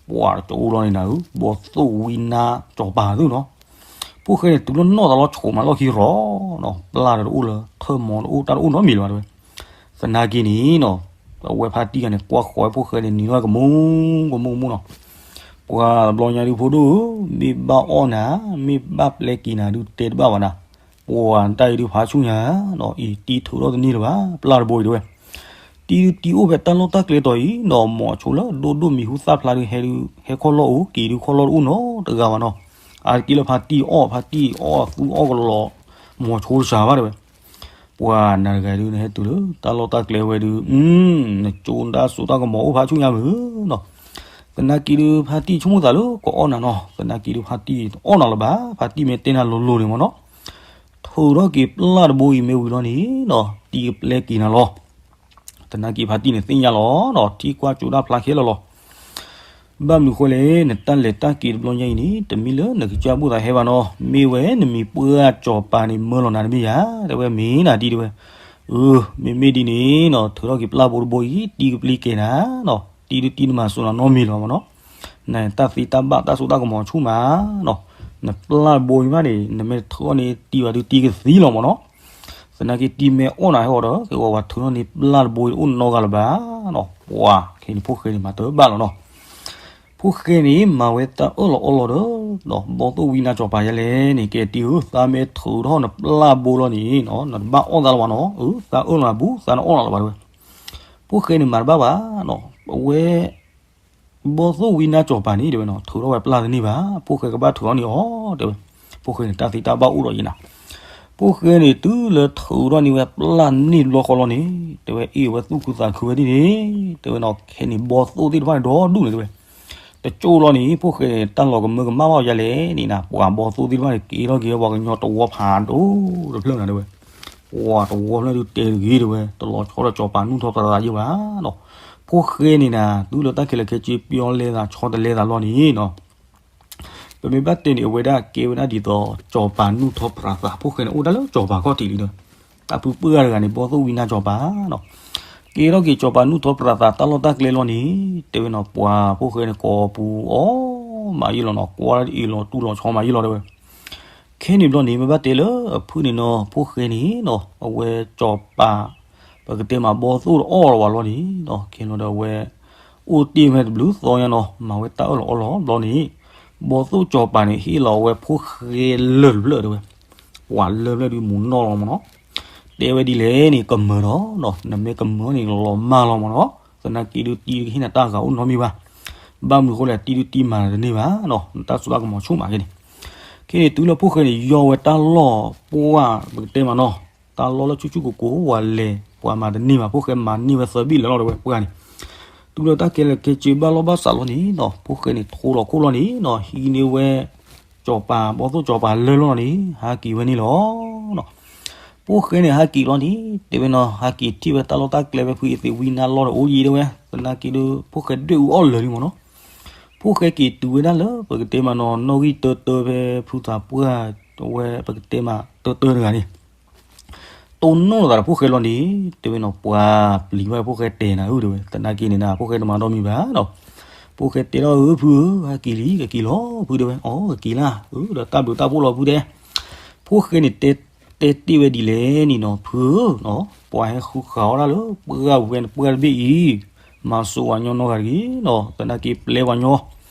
ပှၤတကၠိလီၤန့ၣ်နၤဧၢ, ဘီၣ်သိၣ်ဝံနါကၠီၤပၤသုနီၤ. ဖိၣ်ဃဲန့ၣ်တုၤလၢနီၣ်သးလီၤ ဆိးမးလီၢ်ခံရီၤနီၤ, ပျၢ်ဒီးတအိၣ်လၢ ထၢၣ်မီၤတအိၣ် တၢ်တအိၣ်နီတမံၤလၢၤဘၣ်တဲဝဲ. သနာ်က့န့ၣ်နီၤ, အဝဲဖါတံၢ်ဂၤန့ၣ် ကွၢ်ဃီၤဝဲဖိၣ်ဃဲန့ၣ် နံၤထီၣ်ကမူကမူကမူနီၤ. ပှၤတဘျီညါဒုးဖိဒိၣ်ဧၢ, မ့ၢ်ဘၣ်အီၣ်နၤ မ့ၢ်ဘၣ်ပျဲက့ၤနၤဒုးတဲတဘၣ်ဘၣ်နၤ. ပှၤတၢ်အံၤဒုးဖးဆူၣ်ညါနီၤ, အံၤတံၢ်ထုးထီၣ်တန့ၢ်လၢၤဘၣ် ပျၢ်တဘိအံၤတဲဝဲ. တံၢ်ဒုးတံၢ်အိၣ်ဖဲတၢ်လီၢ်တၢ်ကျဲတီၤအံၤနီၤ, မီၤဆိလၢဒိၣ်ဒိၣ်မံၤဟူသၣ်ဖျါဒုးဟဲဒုး ဟဲခီၣ်လီၢ်အိၣ်က့ၤဒုးခီၣ်လီၢ်တအိၣ်နီတဂၤဘၣ်နီၤ. အါတက့ၢ်လၢဖါတံၢ်အီၣ် ဖါတံၢ်အီၣ်သူအီၣ်ကလီၤ မီၤဆိတစှၤဘၣ်တဲဝဲ. ပှၤနၤတဂၤဒုး နဟဲတုၤလၢတၢ်လီၢ်တၢ်ကျဲဝဲဒုး နကၠိတၢ်စိတၢ်ကမီၤအိၣ်ဖးဆူၣ်ညါမုၢ်နီၤ. သနာ်က့ဒုး ဖါတံၢ်ဆိကမိၣ်သးလၢကအီၣ်နၤနီၤ, သနာ်က့ဒုး ဖါတံၢ်တအီၣ်နၤလၢၤဘၣ်, ဖါတံၢ်မ့ၢ်တဲနၤလိၤလိၤန့ၣ်မ့ၢ်နီၤ, ထုးထီၣ်က့ၤပျၢ်တဘိအံၤမ့ၢ်ဝံၤလီၤန့ၣ်နီၤ, တံၢ်ကပျဲက့ၤနၤလီၤ. သနာ်က့ဖါတံၢ်န့ၣ်သ့ၣ်ညါလီၤနီၤ, ထံၣ်ကွၢ်ကၠိဒၣ်ဖျါခဲလၢာ်လီၤ. ဘၣ်မနုၤဃိလဲၣ်, နတၢ်လဲၤတၢ်က့ၤတဘျီညါအံၤန့ၣ် တမ့ၢ်လၢနကစၢ်ဘူၣ်သးဟဲဘၣ်နီၤ, မ့ၢ်ဝဲနမံၤပှၢ်ကၠီၤပၤန့ၣ် မၢလီၤနၤတမ့ၢ်ဧါ, တဲဝဲမ့ၢ်နၤတံၢ်တဲဝဲ. အၢ မ့မ့ၢ်ဒ်န့ၣ်နီၤ, ထုးထီၣ်က့ၤပျၢ်ဘိတဘိအံၤ တံၢ်ကပျဲက့ၤနၤနီၤ, တံၢ်ဒုးတံၢ်နမၤစိၤနၤနီတမံၤလၢၤဘၣ်မ့ၢ်နီၤ. နတၢ်သ့တၢ်ဘၣ်တၢ်စိတၢ်ကမီၤဆူၣ်မးနီၤ, နပျၢ်တဘိအံၤမးန့ၣ် နမ့ၢ်တထုးအီၣ်န့ၣ် တံၢ်ဘၣ်ဒုးတံၢ်ကသံလီၤမ့ၢ်နီၤ. သနာ်က့တံၢ်မ့ၢ်အီၣ်နၤဟဲအီၤဒီး ကဲဝဲပှၤထုးထီၣ်န့ၣ် ပျၢ်တဘိတအိၣ်နီတဂၤလၢၤဘၣ်နီၤ. ပှၤခဲန့ၣ်ဖိၣ်ဃဲန့ၣ်မၤတဘၣ်လီၤနီၤ. ဖိၣ်ဃဲန့ၣ် မၤဝဲတၢ်အၢၣ်လီၤအီလီၤဒီး ဘီၣ်သိၣ်ဝံနါကၠီၤပၤယါလဲၣ်န့ၣ် ကဲတံၢ်ဧၢ, သးမ့ၢ်ထုးထီၣ်နပျၢ်ဘိလီၤန့ၣ်နီၤ, နတဘၣ်အီၣ်သးလၢၤဘၣ်နီၤ, အၢ သးအၢၣ်လီၤနၤဘူး သးနအီၣ်လီၤလၢၤဘၣ်တဲဝဲ. ဖိၣ်ဃဲန့ၣ်မၤတဘၣ်ဘၣ်နီၤ, အဝဲ ဘီၣ်သိၣ်ဝံနါကၠီၤပၤန့ၣ်တဲဝဲနီၤ, ထုးထီၣ်ဝဲပျၢ်တန့ၢ်ဘၣ်, ဖိၣ်ဃဲကဘၣ်ထုးထီၣ်န့ၢ်အီၤတဲဝဲ. ဖိၣ်ဃဲန့ၣ် တၢ်သ့တၢ်ဘၣ်အိၣ်ဒီးယဲနၤ. ဖိၣ်ဃဲန့ၣ် တုၤလၢထုးထီၣ်န့ၢ်ဝဲပျၢ်န့ၢ်တဘျီဃီလီၤန့ၣ် တဲဝဲ အ့ၣ်ဝဲသူၣ်ခုသးခုဝဲဒ်န့ၣ် တဲဝဲနီၤ, ခဲန့ၣ်ဘီၣ်သိၣ်သ့ၣ်တဖၣ်န့ၣ် ဒီဒူၣ်န့ၣ်တဲဝဲ. တကၠိလီၤန့ၣ် ဖိၣ်ဃဲန့ၣ် တၢ်လီၤကမၢကမၣ်ဘၣ်ယါလဲၣ်န့ၣ်နၤ, ပှၤဘီၣ်သိၣ်သ့ၣ်တဖၣ်န့ၣ် က့ၤထီၣ်က့ၤဝဲပှၤကညီတဝီဖးဒိၣ်တဖျၢၣ်နၤတဲဝဲ. ပှၤတဝီဖျၢၣ်ဒုးတဲတဂ့ၤတဲဝဲ, တလီၤဆီဒီးကၠီၤပၤနူၢ်ထီၣ်ပြးသးယဲဘၣ်နီၤ. ဖိၣ်ဃဲန့ၣ်နၤ တုၤလၢတၢ်ခဲလၢာ်ခဲဆ့ပျီလဲသးဆီတလဲသးလီၤန့ၣ်နီၤ, ပမ့ၢ်ဘၣ်တဲန့ၣ် အဝဲဒၣ်ကဲဝဲဒၣ်ဒ်သိး ကၠီၤပၤနူၢ်ထီၣ်ပြးသး, ဖိၣ်ဃဲန့ၣ် အိၣ်ဒၣ်လၢကၠီၤပၤခီၣ်ထံးလံဒီး တၢ်ဖုပှၢ်တဂၤန့ၣ် ဘီၣ်သိၣ်ဝံနါကၠီၤပၤနီၤ. ကဲထီၣ်က့ၤကၠီၤပၤနူၢ်ထီၣ်ပြးသးတၢ်လီၢ်တၢ်ကျဲလီၤန့ၣ် တဲဝဲနီၤ, ပှၤဖိၣ်ဃဲန့ၣ် ကိးပူၤအီၣ်မးယဲလီၤနီၤ, ကွၢ်အ့ၣ်လီၤတူၢ်လီၤဆီမးယဲလီၤတဲဝဲ. ခဲန့ၣ်ဘျီန့ၣ် မ့ၢ်ဘၣ်တဲလၢအဖုၣ်န့ၣ်နီၤ, ဖိၣ်ဃဲန့ၣ်နီၤ အဝဲကၠီၤပၤ ပကတဲမးဘီၣ်သိၣ်တအီၣ်လီၤဝဲလီၤန့ၣ်နီၤ, ခဲန့ၣ်ဒီးအဝဲ အိၣ်တ့ၢ်ဝဲတဘျုးသီညါနီၤ, မၤဝဲတၢ်အၢၣ်လီၤအီလီၤဘျီန့ၣ် ဘီၣ်သိၣ်ကၠီၤပၤန့ၣ် ဟ့ၣ်လီၤဝဲဖိၣ်ဃဲလၢၢ်တဖျၢၣ်တဲဝဲ, ပှၤလၢၢ်ဖျၢၣ်ဒုးမူနီၢ်လီၤမ့ၢ်နီၤ. တဲဝဲဒ်လဲၣ်န့ၣ် ကမၢဒီးနီၤ, နမ့ၢ်ကမၢန့ၣ် လီၤမၢ်လီၤမ့ၢ်နီၤ, သနာ်က့ဒုးတံၢ်ကဟ့ၣ်နၤတၢ်ဂၤအိၣ်နီတမံၤဘၣ်. ဘၣ်မနုၤအဃိလဲၣ် တံၢ်ဒုးတံၢ်မၤတန့ၢ်ဘၣ်နီၤ, နတၢ်စိတၢ်ကမီၤဆူၣ်မးခဲန့ၣ်. ခဲန့ၣ်တုၤလၢဖိၣ်ဃဲန့ၣ် ယီၢ်ဝဲတၢ်လီၢ်ပှၢ်ပကတဲမးနီၤ, တၢ်လီၢ်လၢဆူၣ်ဆူၣ်ကိၤကိၤ ပှၤလဲၤပှၤမၤတန့ၢ်ဘၣ်, ဖိၣ်ဃဲမၤန့ၢ်ဝဲသၢဘ့ၣ်လၢာ်လီၤတဲဝဲပှၢ်န့ၣ်. တုၤလၢတၢ်ခဲလၢာ်ခဲဆ့ဘၣ်လီၢ်ဘၣ်စးလီၤန့ၣ်နီၤ, ဖိၣ်ဃဲန့ၣ်ထိလီၤခိၣ်လီၤန့ၣ်နီၤ, ဟံးန့ၢ်ဝဲ ကၠီၤပၤ ဘီၣ်သိၣ်ကၠီၤပၤလၢၢ်လီၤန့ၣ် ဟးက့ၤဝဲန့ၣ်လီၤနီၤ. ဖိၣ်ဃဲန့ၣ်ဟးက့ၤလီၤန့ၣ် တဲဝဲနီၤ, ဟးက့ၤထံၣ်ဝဲတၢ်လီၢ်တၢ်ကျဲဝဲ ဖုအသ့ၣ်ဝံနါလီၢ်ဒီးအိၣ်ယံၤတဲဝဲ, သနာ်က့ဒီး ဖိၣ်ဃဲဒွဲၣ်အူအီၣ်လၢာ်လံမ့ၢ်နီၤ. ဖိၣ်ဃဲက့ၤတုၤဝဲဒၣ်လၢ ပကတဲမးနီၤ နီၣ်ဂံၢ်တၢတၢဖဲဖုသးပှၢ်ဝဲ ပကတဲမးတၢတၢတဂၤန့ၣ် တိၢ်နီၣ်လိာ်သးဒီးဖိၣ်ဃဲလီၤန့ၣ် တဲဝဲနီၤ, ပှၤပျံၤဘၣ်ဖိၣ်ဃဲတဲနၤဧၢတဲဝဲ, သနာ်က့န့ၣ်နၤ ဖိၣ်ဃဲတမၤဒီမံၤဘၣ်နီၤ. ဖိၣ်ဃဲတဲထီၣ်ဧၢ ဖုဧၢ, ဟဲက့ၤလံ ကက့ၤလီၤဖုတဲဝဲ, အီ ကက့ၤလၢ အၢ ဒီးတၢ်ဘျုးတၢ်ဖှိၣ်လီၤဖုတဲ. ဖိၣ်ဃဲန့ၣ် တဲတ့ၢ်ဝဲဒ်လဲၣ်န့ၣ်နီၤ, ဖုဧၢ, ပှၤဟဲဃုဃာ်အီၣ်ဒၣ်လၢပှၢ်ဝဲန့ၣ်ပှၢ်တဘ့ၣ်အံၤ, မၤစိးပှၤညီနီတဂၤတဂ့ၤနီၤ, သနာ်က့ပျဲပှၤညီ,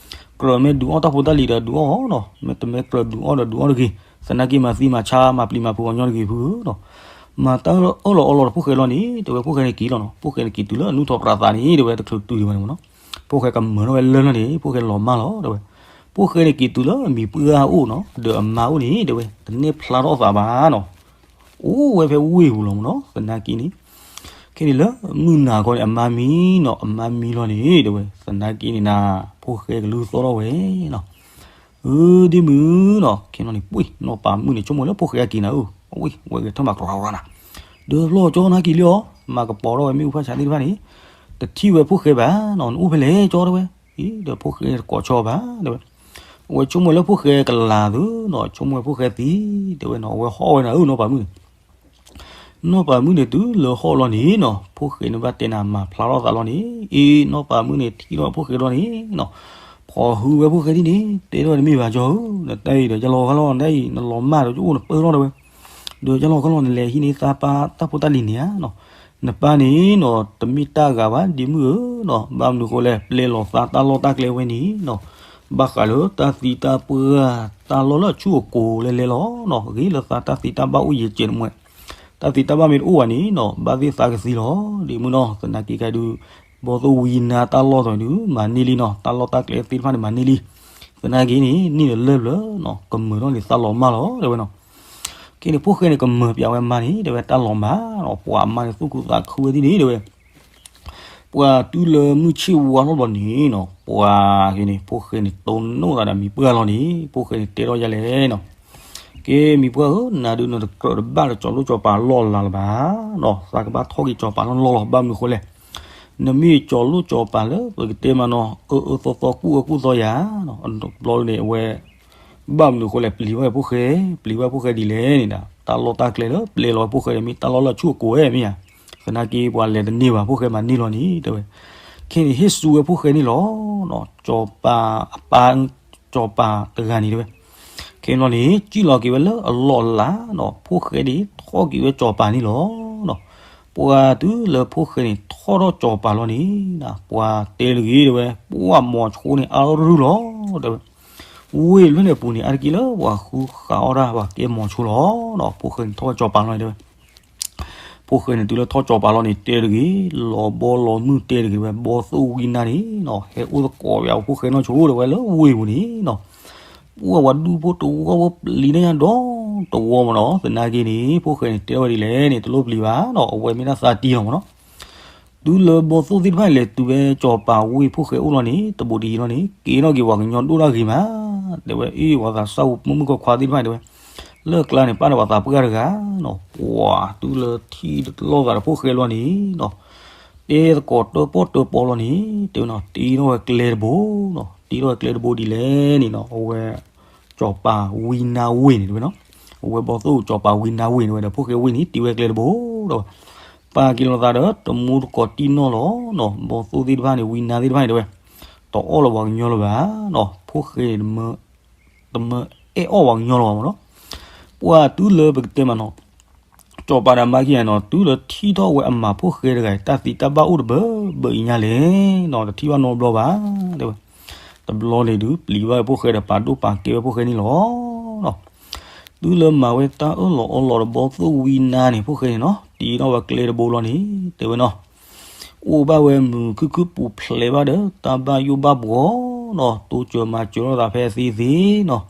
ကြၢးမ့ၢ်ဒုးအီၣ်တၢ်ဖိတၢ်လံၤဒီးဒုးအီၣ်နီၤ, မ့တမ့ၢ်ကြၢးဒုးအီၣ်ဒီးဒုးအီၣ်တဂ့ၤ, သနာ်က့မၤသံမၤဆါ မၤပျံၤမၤဖုးအီၤညီတဂ့ၤဖုဧၢနီၤ. မၤတၢ်အၢၣ်လီၤအီလီၤဒီးဖိၣ်ဃဲလီၤန့ၣ် တဲဝဲ ဖိၣ်ဃဲန့ၣ်က့ၤလီၤနီၤ. ဖိၣ်ဃဲန့ၣ်က့ၤတုၤလၢအနုာ်ထီၣ်ပြးသးန့ၣ် တဲဝဲ တချုးတုၤဒံးဘၣ်န့ၣ်မ့ၢ်နီၤ, ဖိၣ်ဃဲကမၤထီၣ်ဝဲလၢလီၤန့ၣ် ဖိၣ်ဃဲလီၤမၢ်လီၤ တဲဝဲ. ဖိၣ်ဃဲန့ၣ်က့ၤတုၤလၢအမံၤပှၢ်အအိၣ်နီၤ, ဒီးအမါအိၣ်န့ၣ် တဲဝဲ တန့ၢ်ဖျါထီၣ်သးဘၣ်နီၤ. အိၣ်ဝဲဖဲဝ့ၢ်ပူၤလီၤမ့ၢ်နီၤ. သနာ်က့န့ၣ် ခဲန့ၣ်လၢမုၢ်နၤခီန့ၣ် အမါမံနီၤ, အမါမံလီၤန့ၣ် တဲဝဲ သနာ်က့န့ၣ်နၤ ဖိၣ်ဃဲကလူၤသီထီၣ်ဝဲနီၤ. အၢ ဒ်မုၢ်နီၤ, ခဲန့ၣ်န့ၣ် ပှ့ၤ နီၢ်ပၤမုၣ်န့ၣ် ဆိကမိၣ်လၢဖိၣ်ဃဲအက့ၤနၤဧၢ, အဝဲဂဲၤထၢၣ်မၤကရီရၤနၤ, ဒီးလီၢ်ကၠီနၤက့ၤလံအီၤ, မၤကပီၤထီၣ်ဝဲမ့ၣ်အူဖၣ်ဆးသ့ၣ်တဖၣ်န့ၣ်, တထံၣ်ဝဲဖိၣ်ဃဲဘၣ်နီၤ, နအိၣ်ဖဲလဲၣ်ကၠီတဲဝဲ, အံၤ ဒီးဖိၣ်ဃဲတကိးဆီဘၣ်တဲဝဲ, အဝဲဆိကမိၣ်လၢဖိၣ်ဃဲကလၤသုနီၤ, ဆိကမိၣ်ဝဲဖိၣ်ဃဲသံ, တဲဝဲနီၤ, အဝဲဟီၣ်ဝဲနၤဧၢ နီၢ်ပၤမုၣ်န့ၣ် နီၢ်ပၤမုၣ်န့ၣ် တုၤလၢဟီၣ်လီၤန့ၣ်နီၤ, ဖိၣ်ဃဲန့ၣ်ဘၣ်တဲနၤမၤဖျါထီၣ်သးလီၤန့ၣ်, အ့ နီၢ်ပၤမုၣ်န့ၣ် ထံၣ်ထီၣ်ဖိၣ်ဃဲလီၤန့ၣ်နီၤ, ဖီၣ်ဟုဝဲဖိၣ်ဃဲဒ်န့ၣ်, တဲထီၣ်တမ့ၢ်ဘၣ်ကၠီဧၢ, နတၢ်အံၤဒီးယလီၤခီလီၤ, နတၢ်အံၤ နလီၤမၢ်ဒီးယအိၣ်နပၢၢ်ထီၣ်တဲဝဲ, ဒီးယလီၤခီလီၤ နလဲၤဟံးန့ၢ်သးပၢ်တၢ်ဖိတၢ်လံၤန့ၣ်ဧါနီၤ, နပၢ်န့ၣ်နီၤ တမ့ၢ်တၢ်ဂၤဘၣ် ဒ်မုၢ်ဧၢနီၤ, ဘၣ်မနုၤဃိလဲၣ် ပျဲလီၤသးတၢ်လီၢ်တၢ်ကျဲဝဲန့ၣ်နီၤ ဘၣ်ဃးလၢတၢ်သံတၢ်ပှၢ် တၢ်လီၢ်လၢအဆူၣ်အကိၤလဲၤလဲၤလီၤနီၤ, ဂ့ၤလၢသးတၢ်သံတၢ်ဘၣ်အိၣ်ယံာ်ကဲးတမှဲ, တၢ်သံတၢ်ဘၣ်မ့ၢ်တအိၣ်ဘၣ်န့ၣ်နီၤ ဘၣ်သ့ၣ်သးကသံလီၤ, ဒ်မုၢ်နီၤ, သနာ်က့ကါဒုး ဘီသိၣ်ဝံနါတၢ်လီၢ်သီးဒုး မၤန့ၢ်လံနီၤ, တၢ်လီၢ်တၢ်ကျဲသ့ၣ်တဖၣ်န့ၣ် မၤန့ၢ်လံ, သနာ်က့န့ၣ် န့ၢ်လၢလၢၢ်ဘျၢနီၤ, ကမၢၢ်ထီၣ်န့ၣ်သးလီၤမၢ်လီၤ တဲဝဲနီၤ, ခဲန့ၣ်ဖိၣ်ဃဲန့ၣ် ကမၢၢ်ပၠးဝဲမါန့ၣ် တဲဝဲတၢ်လီၤမၢ်နီၤ, ပှၤအမါန့ၣ်သူၣ်ခုသးခုဝဲဒ်န့ၣ် တဲဝဲ ပှၤတုၤလၢမုၢ်ဆ့ၣ်ဝါထီၣ်ဘျီန့ၣ်နီၤ, ပှၤက့ၤန့ၣ် ဖိၣ်ဃဲန့ၣ် တိၢ်နီၣ်သးဒီးမံၤပှၢ်လီၤန့ၣ်, ဖိၣ်ဃဲန့ၣ်တဲထီၣ်ယၤလဲၣ်နီၤ, က့ၤမံၤပှၢ်ဧၢ, နၤဒုးနတကြၢးတဘၣ်လၢကၠီၤလိၣ်ကၠီၤပၤလီၢ်လၤလၢၤဘၣ်နီၤ, သးကဘၣ်ထီၣ်က့ၤကၠီၤပၤလီၢ်လီၢ်လီၤ, ဘၣ်မနုၤဃိလဲၣ်, နမ့ၢ်ကၠီၤလိၣ်ကၠီၤပၤလၢပကတဲမးနီၤ အၢအၢသီသီကူၣ်အၢကူၣ်သီယၤနီၤ, တဘျီန့ၣ် အဝဲ ဘၣ်မနုၤဃိလဲၣ် ပျံၤဝဲဖိၣ်ဃဲ, ပျံၤဝဲဖိၣ်ဃဲဒ်လဲၣ်န့ၣ်ဒီး တၢ်လီၢ်တၢ်ကျဲလၢပျဲလီၤဝဲဖိၣ်ဃဲန့ၣ် မ့ၢ်တၢ်လီၢ်လၢအဆူၣ်အကိၤဝဲမ့ၢ်ဧါ, သနာ်က့ပှၤလဲၤတန့ၢ်ဘၣ် ဖိၣ်ဃဲမၤန့ၢ်လီၤန့ၣ် တဲဝဲ, ခဲန့ၣ်ဟ့ၣ်ဆူဝဲဖိၣ်ဃဲန့ၣ်လီၤ, ကၠီၤပၤအပၢ် ကၠီၤပၤတဂၤန့ၣ်တဲဝဲ, ခဲန့ၣ်လီၤန့ၣ် စံၣ်လီၤက့ၤဝဲလၢအလီၢ်အလၤနီၤ, ဖိၣ်ဃဲန့ၣ်ထီၣ်က့ၤဝဲကၠီၤပၤန့ၣ်လီၤ. ပှၤတုၤလၢဖိၣ်ဃဲန့ၣ်ထီၣ်ထီၣ်ကၠီၤပၤလီၤန့ၣ်, ပှၤတဲတဂ့ၤတဲဝဲ, ပှၤမိၤဆိန့ၣ်အါရူၢ်လီၤ တဲဝဲ, ဝ့ၢ်လွံၢ်န့ၣ်အပူၤန့ၣ် အါတက့ၢ်လၢပှၤဃုဃာ်အီၣ်တၢ် ပှၤကဲမိၤဆိလီၤ. ဖိၣ်ဃဲန့ၣ်ထီၣ်ဝဲကၠီၤပၤလီၤန့ၣ်တဲဝဲ ဖိၣ်ဃဲန့ၣ်တုၤလၢထီၣ်ကၠီၤပၤလီၤန့ၣ် တဲတဂ့ၤ, လီၤဘီလီၤမုၢ်တဲတဂ့ၤဝဲ, ဘီသိၣ်ဝံနါန့ၣ်နီၤ ဟဲအိၣ်သကိးဝဲအဖိၣ်ဃဲနီၢ်ဆိဒီးဝဲလၢဝ့ၢ်ပူၤန့ၣ်နီၤ, ပှၤဝဲဒူဖိတဝီဖိပျံၤန့ၢ်ညါဒီတဝီမးနီၤ, သနာ်က့န့ၣ် ဖိၣ်ဃဲန့ၣ်တဲဝဲဒ်လဲၣ်န့ၣ် တလိၣ်ပျံၤဘၣ်နီၤ, အဝဲမ့ၢ်ဒၣ်သးတံၢ်လီၤမးနီၤ. တုၤလၢဘီသိၣ်သ့ၣ်တဖၣ်လဲၤတုၤဝဲကၠီၤပၤဝ့ၢ်ဖိၣ်ဃဲအိၣ်လီၤန့ၣ် တဘူးတယံၤလီၤန့ၣ် က့ၤထီၣ်က့ၤပှၤကညီဒိၣ်တၢ်ဂ့ၤမး, တဲဝဲအ့ၣ် ပှၤသးစၢ်ဖိမုၣ်ဖိခွါသ့ၣ်တဖၣ်တဲဝဲ, လၢကျါန့ၣ် ပၣ်ဒီးပှၤသးပှၢ်တဂၤနီၤ, ပှၤတုၤလၢထံၣ်တလီၢ်သးဒီးဖိၣ်ဃဲလီၤန့ၣ်နီၤ, တဲသကိးတၢၣ်ပီၣ်တၢၣ်ပီလီၤန့ၣ် တဲဝဲနီၤ တ့ထီၣ်ဝဲကျဲတဘိနီၤ, တ့ထီၣ်ဝဲကျဲတဘိဒ်လဲၣ်န့ၣ်နီၤ, အဝဲ ကၠီၤပၤဝံနါဝ့ၢ်န့ၣ်တဲဝဲနီၤ, အဝဲဘီသိၣ်ကၠီၤပၤဝံနါဝ့ၢ်န့ၣ်ဝဲဒီး ဖိၣ်ဃဲဝ့ၢ်န့ၣ် တ့ဝဲကျဲတဘိဒီး ပာ်က့ၤလိာ်သးဒီးတမူတကိးတံၢ်နီၢ်လီၤနီၤ, ဘီသိၣ်သ့ၣ်တဖၣ်န့ၣ် ဝံနါသ့ၣ်တဖၣ်န့ၣ်တဲဝဲ တအီၣ်လီၤပှၤကညီလၢၤဘၣ်နီၤ, ဖိၣ်ဃဲန့ၣ် တမၢအဲၣ်အီၣ်ပှၤကညီလၢၤဘၣ်မးနီၤ. ပှၤတုၤလၢပကတဲမးနီၤ ကၠီၤပၤဒီးမါခံဂၤနီၤ တုၤလၢထံၣ်ထီၣ်ဝဲအမၤဖိၣ်ဃဲတဂၤအံၤ တၢ်သံတၢ်ဘၣ်အိၣ်တဘၢဘၢအံၤညါလဲၣ်နီၤ, တထံၣ်ဘၣ်နီတဘျီဘၣ် တဲဝဲ, တဘျီန့ၣ်ဒုး ပျံၤဘၣ်ဝဲဖိၣ်ဃဲဒီး ပာ်ဒိၣ်ပာ်ကဲဝဲဖိၣ်ဃဲန့ၣ်လီၤနီၤ. တုၤလၢမၤဝဲတၢ်အၢၣ်လီၤအီလီၤဒီး ဘီသိၣ်ဝံနါန့ၣ် ဖိၣ်ဃဲန့ၣ်နီၤ တ့ထီၣ်ဝဲကျဲတဘိလီၤန့ၣ် တဲဝဲနီၤ အိၣ်ဘၣ်ဝဲမုာ်ခုၣ်ခုၣ်ပူၤဖျဲးဘၣ်ဒီး တၢ်ဘၣ်ယိၣ်ဘၣ်ဘှီနီၤ, တိစၢၤမၤစၢၤလိာ်သးဖဲအသ့သ့နီၤ.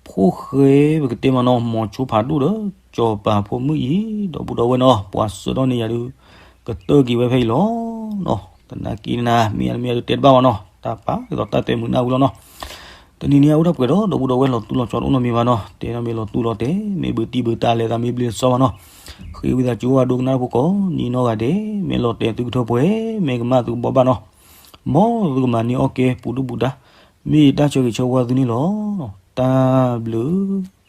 ဖိၣ်ဃဲပကတဲမးနီၤ မိၤဆိဖးဒိၣ်ဒီး ကၠီၤပၤဖိမုၣ်အံၤ ဒီပုၢ်ဒီဝဲၢ်နီၤ ပှၤဆှၢထီၣ်န့ၢ်ယၤဒုး ကတၢၢ်က့ၤဝဲဖဲအံၤလီၤနီၤ. သနာ်က့နၤ မ့ၢ်ယၤတမ့ၢ်ယၤဒုးတဲတဘၣ်ဘၣ်နီၤ, တၢ်ပာ်ဒ်သိးတၢ်တဲမုာ်နၢ်ဝံၤလီၤနီၤ. တနံၤန့ၣ် အအိၣ်ထီၣ်ပှဲၤဒီး ဒီပုၢ်ဒီဝဲၢ် လီၤတူၢ်လီၤကၠီတအိၣ်နီတမံၤဘၣ်နီၤ, တဲနီတမံၤလီၤတူၢ်လီၤတဲာ် မ့ၢ်ဘုတံၢ်ဘုတၢ်လဲၤသးမ့ၢ်ဘျ့တစီဘၣ်နီၤ, ဃ့ဝံသးစူၤဝဲဒိကနၣ်တၢ်ဖိကိး နံၤနီၢ်ဂၤဒဲး မ့ၢ်လီၤတဲာ်သုကထၢပှဲၤ မ့ၢ်ကမၣ်သုကဘှီဘၣ်နီၤ, မ်သုကမၤန့ၢ်အီၣ်ကဲပူၤဒူၣ်ပူၤဒါ မ့ၢ်ယတၢ်ဆၢဂ့ၤဆၢဝါသုန့ၣ်လီၤ. တၢ်ဘျုး